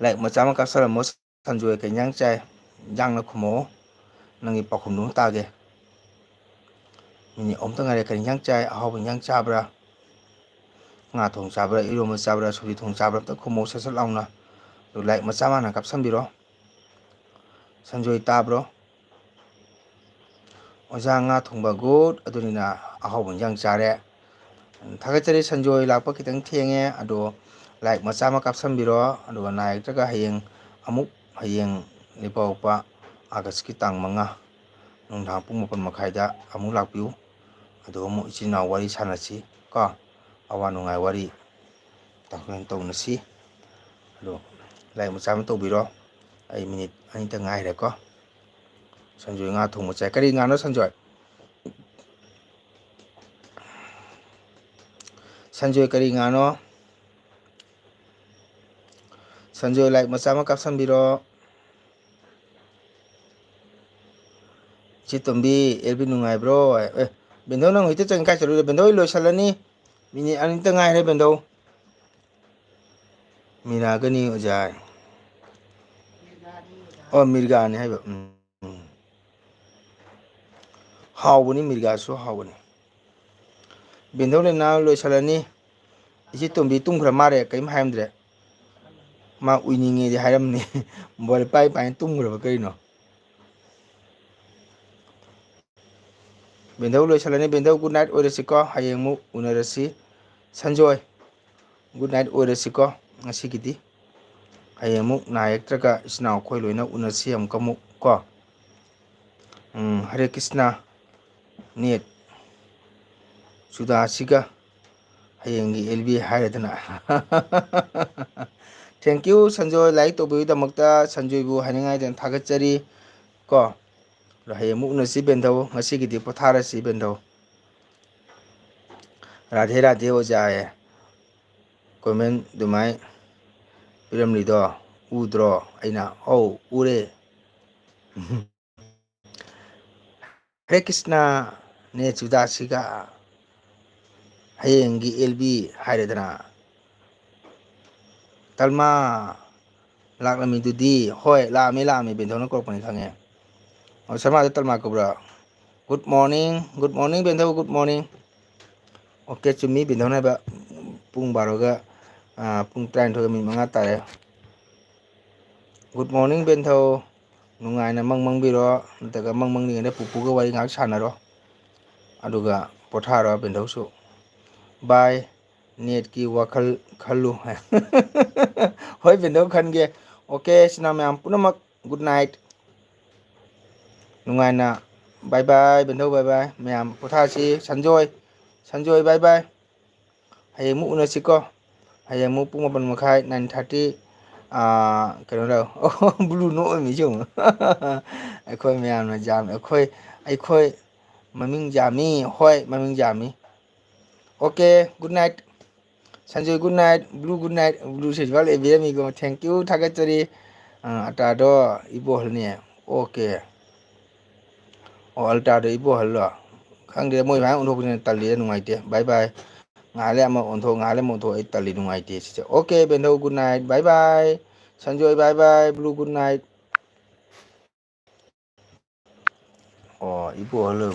ꯂꯥꯏꯛ ꯃꯆꯥ ꯑꯃ ꯀꯥꯞꯁꯜꯂꯝꯃꯣ꯫ ꯁꯟꯖꯣꯏ, ꯀꯩ ꯏꯟꯖꯥꯡ ꯆꯥꯏ? ꯏꯟꯖꯥꯡꯅ ꯈꯨꯝꯃꯛꯑꯣ꯫ ꯅꯪꯒꯤ ꯄꯥꯎꯈꯨꯝꯗꯨ ꯑꯃ ꯇꯥꯒꯦ꯫ ꯃꯤꯅꯤꯠ ꯑꯍꯨꯝꯇ ꯉꯥꯏꯔꯦ꯫ ꯀꯔꯤ ꯏꯟꯖꯥꯡ ꯆꯥꯏ? ꯑꯍꯥꯎꯕ ꯏꯟꯖꯥꯡ ꯆꯥꯕ꯭ꯔꯥ? ꯉꯥ ꯊꯣꯡ ꯆꯥꯕ꯭ꯔꯥ? ꯏꯔꯣꯝꯕ ꯆꯥꯕ꯭ꯔꯥ? ꯁꯧꯒ꯭ꯔꯤ ꯊꯣꯡ ꯆꯥꯕ꯭ꯔꯥ? ꯑꯝꯇ ꯈꯨꯝꯃꯛꯑꯣ ꯁꯠ ꯁꯠ ꯂꯥꯎꯅ꯫ ꯑꯗꯨ ꯂꯥꯏꯛ ꯃꯆꯥ ꯑꯃ ꯍꯥꯟꯅ ꯀꯥꯞꯁꯟꯕꯤꯔꯣ꯫ ꯁꯟꯖꯣꯏ, ꯇꯥꯕ꯭ꯔꯣ? ꯑꯣꯖꯥ, ꯉꯥ ꯊꯣꯡꯕ꯫ ꯒꯨꯗ꯫ ꯑꯗꯨꯅꯤꯅ ꯑꯍꯥꯎꯕ ꯏꯟꯖꯥꯡ ꯆꯥꯔꯦ꯫ ꯊꯥꯒꯠꯆꯔꯤ ꯁꯟꯖꯣꯏ, ꯂꯥꯛꯄ ꯈꯤꯇꯪ ꯊꯦꯡꯉꯦ꯫ ꯑꯗꯣ ꯂꯥꯏꯛ ꯃꯆꯥ ꯑꯃ ꯀꯥꯞꯁꯟꯕꯤꯔꯣ꯫ ꯑꯗꯨꯒ ꯅꯥꯏꯔꯛꯇ꯭ꯔꯒ ꯍꯌꯦꯡ ꯑꯃꯨꯛ, ꯍꯌꯦꯡ ꯂꯩꯄꯥꯛꯄꯣꯛꯄ ꯑꯥꯒꯁꯀꯤ ꯇꯥꯡ ꯃꯉꯥ ꯅꯨꯡꯗꯥꯡ ꯄꯨꯡ ꯃꯥꯄꯟ ꯃꯈꯥꯏꯗ ꯑꯃꯨꯛ ꯂꯥꯛꯄꯤꯌꯨ꯫ ꯑꯗꯨꯒ ꯑꯃꯨꯛ ꯏꯆꯤꯟ ꯏꯅꯥꯎ ꯋꯥꯔꯤ ꯁꯥꯟꯅꯁꯤ ꯀꯣ꯫ ꯑꯋꯥ ꯅꯨꯡꯉꯥꯏ ꯋꯥꯔꯤ ꯇꯧꯅꯁꯤ꯫ ꯑꯗꯣ ꯂꯥꯏꯛ ꯃꯆꯥ ꯑꯃ ꯇꯧꯕꯤꯔꯣ꯫ ꯑꯩ ꯃꯤꯅꯤꯠ ꯑꯅꯤꯇ ꯉꯥꯏꯔꯦꯀꯣ꯫ ꯁꯟꯖꯣꯏ, ꯉꯥ ꯊꯣꯡꯕ ꯆꯥꯏ꯫ ꯀꯔꯤ ꯉꯥꯅꯣ ꯁꯟꯖꯣꯏ? ꯁꯟꯖꯣꯏ, ꯀꯔꯤ ꯉꯥꯅꯣ? ꯁꯟꯖꯣꯏ, ꯂꯥꯏꯛ ꯃꯆꯥ ꯑꯃ ꯀꯥꯞꯁꯟꯕꯤꯔꯣ꯫ ꯏꯆꯦ ꯇꯣꯝꯕꯤ, ꯑꯦꯜ ꯕꯤ ꯅꯨꯡꯉꯥꯏꯕ꯭ꯔꯣ? ꯑꯦ, ꯕꯦꯟꯗꯧ, ꯅꯪ ꯍꯧꯖꯤꯛꯇ ꯆꯪꯉꯤ ꯀꯥꯏ ꯆꯠꯂꯨꯏꯅꯣ? ꯕꯦꯟꯗꯧ, ꯑꯩ ꯂꯣꯏꯁꯜꯂꯅꯤ꯫ ꯃꯤꯅꯤꯠ ꯑꯅꯤꯇ ꯉꯥꯏꯔꯦ ꯕꯦꯟꯗꯧ꯫ ꯃꯤꯔꯥꯒꯅꯤ ꯑꯣꯖꯥ꯫ ꯑꯣ, ꯃꯤꯔꯒꯥꯅꯤ ꯍꯥꯏꯕ꯫ ꯎꯝ, ꯎꯝ꯫ ꯍꯥꯎꯕꯅꯤ, ꯃꯤꯔꯒꯥꯁꯨ ꯍꯥꯎꯕꯅꯤ꯫ ꯕꯦꯟꯗꯧ, ꯂꯩꯅꯥ ꯂꯣꯏꯁꯜꯂꯅꯤ꯫ ꯏꯆꯦ ꯇꯣꯝꯕꯤ ꯇꯨꯝꯈ꯭ꯔ ꯃꯥꯜꯂꯦ, ꯀꯔꯤꯝ ꯍꯥꯏꯔꯝꯗ꯭ꯔꯦ꯫ ꯃꯥ ꯎꯏꯅꯤꯡꯉꯦꯗꯤ ꯍꯥꯏꯔꯝꯅꯤ꯫ ꯃꯣꯕꯥꯏꯜ ꯄꯥꯏ ꯄꯥꯏꯅ ꯇꯨꯝꯈ꯭ꯔꯕ ꯀꯔꯤꯅꯣ? ꯕꯦꯟꯗꯧ, ꯂꯣꯏꯁꯜꯂꯅꯤ꯫ ꯕꯦꯟꯗꯧ, ꯒꯨꯗ ꯅꯥꯏꯠ ꯑꯣꯏꯔꯁꯤꯀꯣ꯫ ꯍꯌꯦꯡ ꯑꯃꯨꯛ ꯎꯅꯔꯁꯤ꯫ ꯁꯟꯖꯣꯏ, ꯒꯨꯗ ꯅꯥꯏꯠ ꯑꯣꯏꯔꯁꯤꯀꯣ ꯉꯁꯤꯒꯤꯗꯤ꯫ ꯍꯌꯦꯡ ꯑꯃꯨꯛ ꯅꯥ ꯌꯦꯛꯇ꯭ꯔꯒ ꯏꯆꯤꯟ ꯏꯅꯥꯎ ꯑꯩꯈꯣꯏ ꯂꯣꯏꯅ ꯎꯅꯁꯤ ꯑꯃꯨꯛꯀ ꯑꯃꯨꯛ ꯀꯣ꯫ ꯎꯝ, ꯍꯔꯦ ꯀ꯭ꯔꯤꯁꯅ꯫ ꯅꯦꯠ ꯆꯨꯗꯥꯁꯤꯒ ꯍꯌꯦꯡꯒꯤ ꯑꯦꯜ ꯕꯤ ꯍꯥꯏꯔꯗꯅ꯫ Thank you, ꯁꯟꯖꯣꯏ, ꯂꯥꯏꯛ ꯇꯧꯕꯤꯕꯒꯤꯗꯃꯛꯇ ꯁꯟꯖꯣꯏꯕꯨ ꯍꯥꯏꯅꯤꯡꯉꯥꯏꯗꯅ ꯊꯥꯒꯠꯆꯔꯤ ꯀꯣ꯫ ꯑꯗꯣ ꯍꯌꯦꯡ ꯑꯃꯨꯛ ꯎꯅꯁꯤ ꯕꯦꯟꯗꯧ, ꯉꯁꯤꯒꯤꯗꯤ ꯄꯣꯊꯥꯔꯁꯤ ꯕꯦꯟꯗꯧ꯫ ꯔꯥꯙꯦ ꯔꯥꯙꯦ ꯑꯣꯖꯥ ꯍꯥꯏꯌꯦ꯫ ꯀꯣꯃꯦꯟ ꯑꯗꯨꯃꯥꯏ ꯄꯤꯔꯝꯂꯤꯗꯣ ꯎꯗ꯭ꯔꯣ? ꯑꯩꯅ, ꯑꯧ, ꯎꯔꯦ꯫ ꯍꯔꯦ ꯀ꯭ꯔꯤꯁꯅ, ꯅꯦ ꯆꯨꯗꯥꯁꯤꯒ꯫ ꯍꯌꯦꯡꯒꯤ ꯑꯦꯜ ꯕꯤ ꯍꯥꯏꯔꯦꯗꯅ꯫ ꯇꯜꯃꯥ ꯂꯥꯛꯂꯝꯃꯤꯗꯨꯗꯤ꯫ ꯍꯣꯏ, ꯂꯥꯛꯑꯝꯃꯤ, ꯂꯥꯛꯑꯝꯃꯤ, ꯕꯦꯟꯊꯧꯅ ꯀꯧꯔꯛꯄꯅꯤ ꯈꯪꯉꯦ꯫ ꯑꯣ, ꯁꯔꯃꯥꯗ ꯇꯜꯃꯥ ꯀꯧꯕ꯭ꯔꯥ? Good morning, good morning, ꯕꯦꯟꯊꯧ, good morning꯫ Okay, ꯆꯨꯝꯃꯤ, ꯕꯦꯟꯊꯧꯅ ꯍꯥꯏꯕ꯫ ꯄꯨꯡ ꯕꯥꯔꯣꯒ, ꯑꯥ, ꯄꯨꯡ ꯇꯔꯥꯅꯤꯊꯣꯏꯒ ꯃꯤꯅꯤꯠ ꯃꯉꯥ ꯇꯥꯔꯦ꯫ Good morning, ꯕꯦꯟꯊꯧ꯫ ꯅꯨꯡꯉꯥꯏꯅ ꯃꯪ ꯃꯪꯕꯤꯔꯣ, ꯅꯠꯇ꯭ꯔꯒ ꯃꯪ ꯃꯪꯂꯤꯉꯩꯗ ꯄꯨꯄꯨꯒ ꯋꯥꯔꯤ ꯉꯥꯏꯍꯥꯛ ꯁꯥꯟꯅꯔꯣ꯫ ꯑꯗꯨꯒ ꯄꯣꯊꯥꯔꯣ, ꯕꯦꯟꯊꯧꯁꯨ꯫ Bye꯫ ꯅꯦꯠꯀꯤ ꯋꯥꯈꯜ ꯈꯜꯂꯨ꯫ ꯍꯣꯏ, ꯕꯦꯟꯊꯧ, ꯈꯟꯒꯦ꯫ ꯑꯣꯀꯦ, ꯏꯆꯤꯟ ꯏꯅꯥꯎ ꯃꯌꯥꯝ ꯄꯨꯝꯅꯃꯛ, good night꯫ ꯅꯨꯡꯉꯥꯏꯅ, bye bye, ꯕꯦꯟꯊꯧ, bye bye꯫ ꯃꯌꯥꯝ ꯄꯣꯊꯥꯁꯤ꯫ Sanjoy, Sanjoy, bye bye꯫ ꯍꯌꯦꯡ ꯑꯃꯨꯛ ꯎꯅꯁꯤꯀꯣ꯫ ꯍꯌꯦꯡ ꯑꯃꯨꯛ ꯄꯨꯡ ꯃꯥꯄꯟ ꯃꯈꯥꯏ, nine thirty, ꯑꯥ, ꯀꯩꯅꯣ ꯇꯧ-, ꯑꯣ, ꯕ꯭ꯂꯨ ꯅꯣꯛꯑꯝꯃꯤꯁꯤ ꯌꯦꯡꯉꯨ꯫ ꯑꯩꯈꯣꯏ ꯃꯌꯥꯝꯅ ꯖꯥꯝ-, ꯑꯩꯈꯣꯏ, ꯑꯩꯈꯣꯏ ꯃꯃꯤꯡ ꯖꯥꯝꯃꯤ, ꯍꯣꯏ, ꯃꯃꯤꯡ ꯖꯥꯝꯃꯤ꯫ Okay, good night꯫ Sanjoy, good night꯫ Blue, good night꯫ Blue ꯁꯤꯁꯨ ꯂꯩꯕꯤꯔꯝꯃꯤꯀꯣ꯫ Thank you, ꯊꯥꯒꯠꯆꯔꯤ꯫ ꯑꯥ, ꯑꯜꯇꯥꯗꯣ ꯏꯕꯣꯍꯜꯅꯦ꯫ ꯑꯣꯀꯦ꯫ ꯑꯣ, ꯑꯜꯇꯥꯗꯣ ꯏꯕꯣꯍꯜꯂꯣ? ꯈꯪꯗꯦ, ꯃꯣꯏ ꯁꯨꯃꯥꯏꯅ ꯑꯣꯟꯊꯣꯛꯄꯁꯤꯅ ꯇꯜꯂꯤꯗ, ꯅꯨꯡꯉꯥꯏꯇꯦ꯫ Bye bye꯫ ꯉꯥꯏꯍꯥꯛ ꯂꯩ ꯑꯃ ꯑꯣꯟꯊꯣꯛ, ꯉꯥꯏꯍꯥꯛ ꯂꯩ ꯑꯃ ꯑꯣꯟꯊꯣꯛ, ꯑꯩ ꯇꯜꯂꯤ, ꯅꯨꯡꯉꯥꯏꯇꯦ ꯁꯤꯁꯦ꯫ Okay, Benthou, good night, bye bye꯫ Sanjoy, bye bye, Blue, good night꯫ ꯑꯣ, ꯏꯕꯣꯍꯜꯂꯣ꯫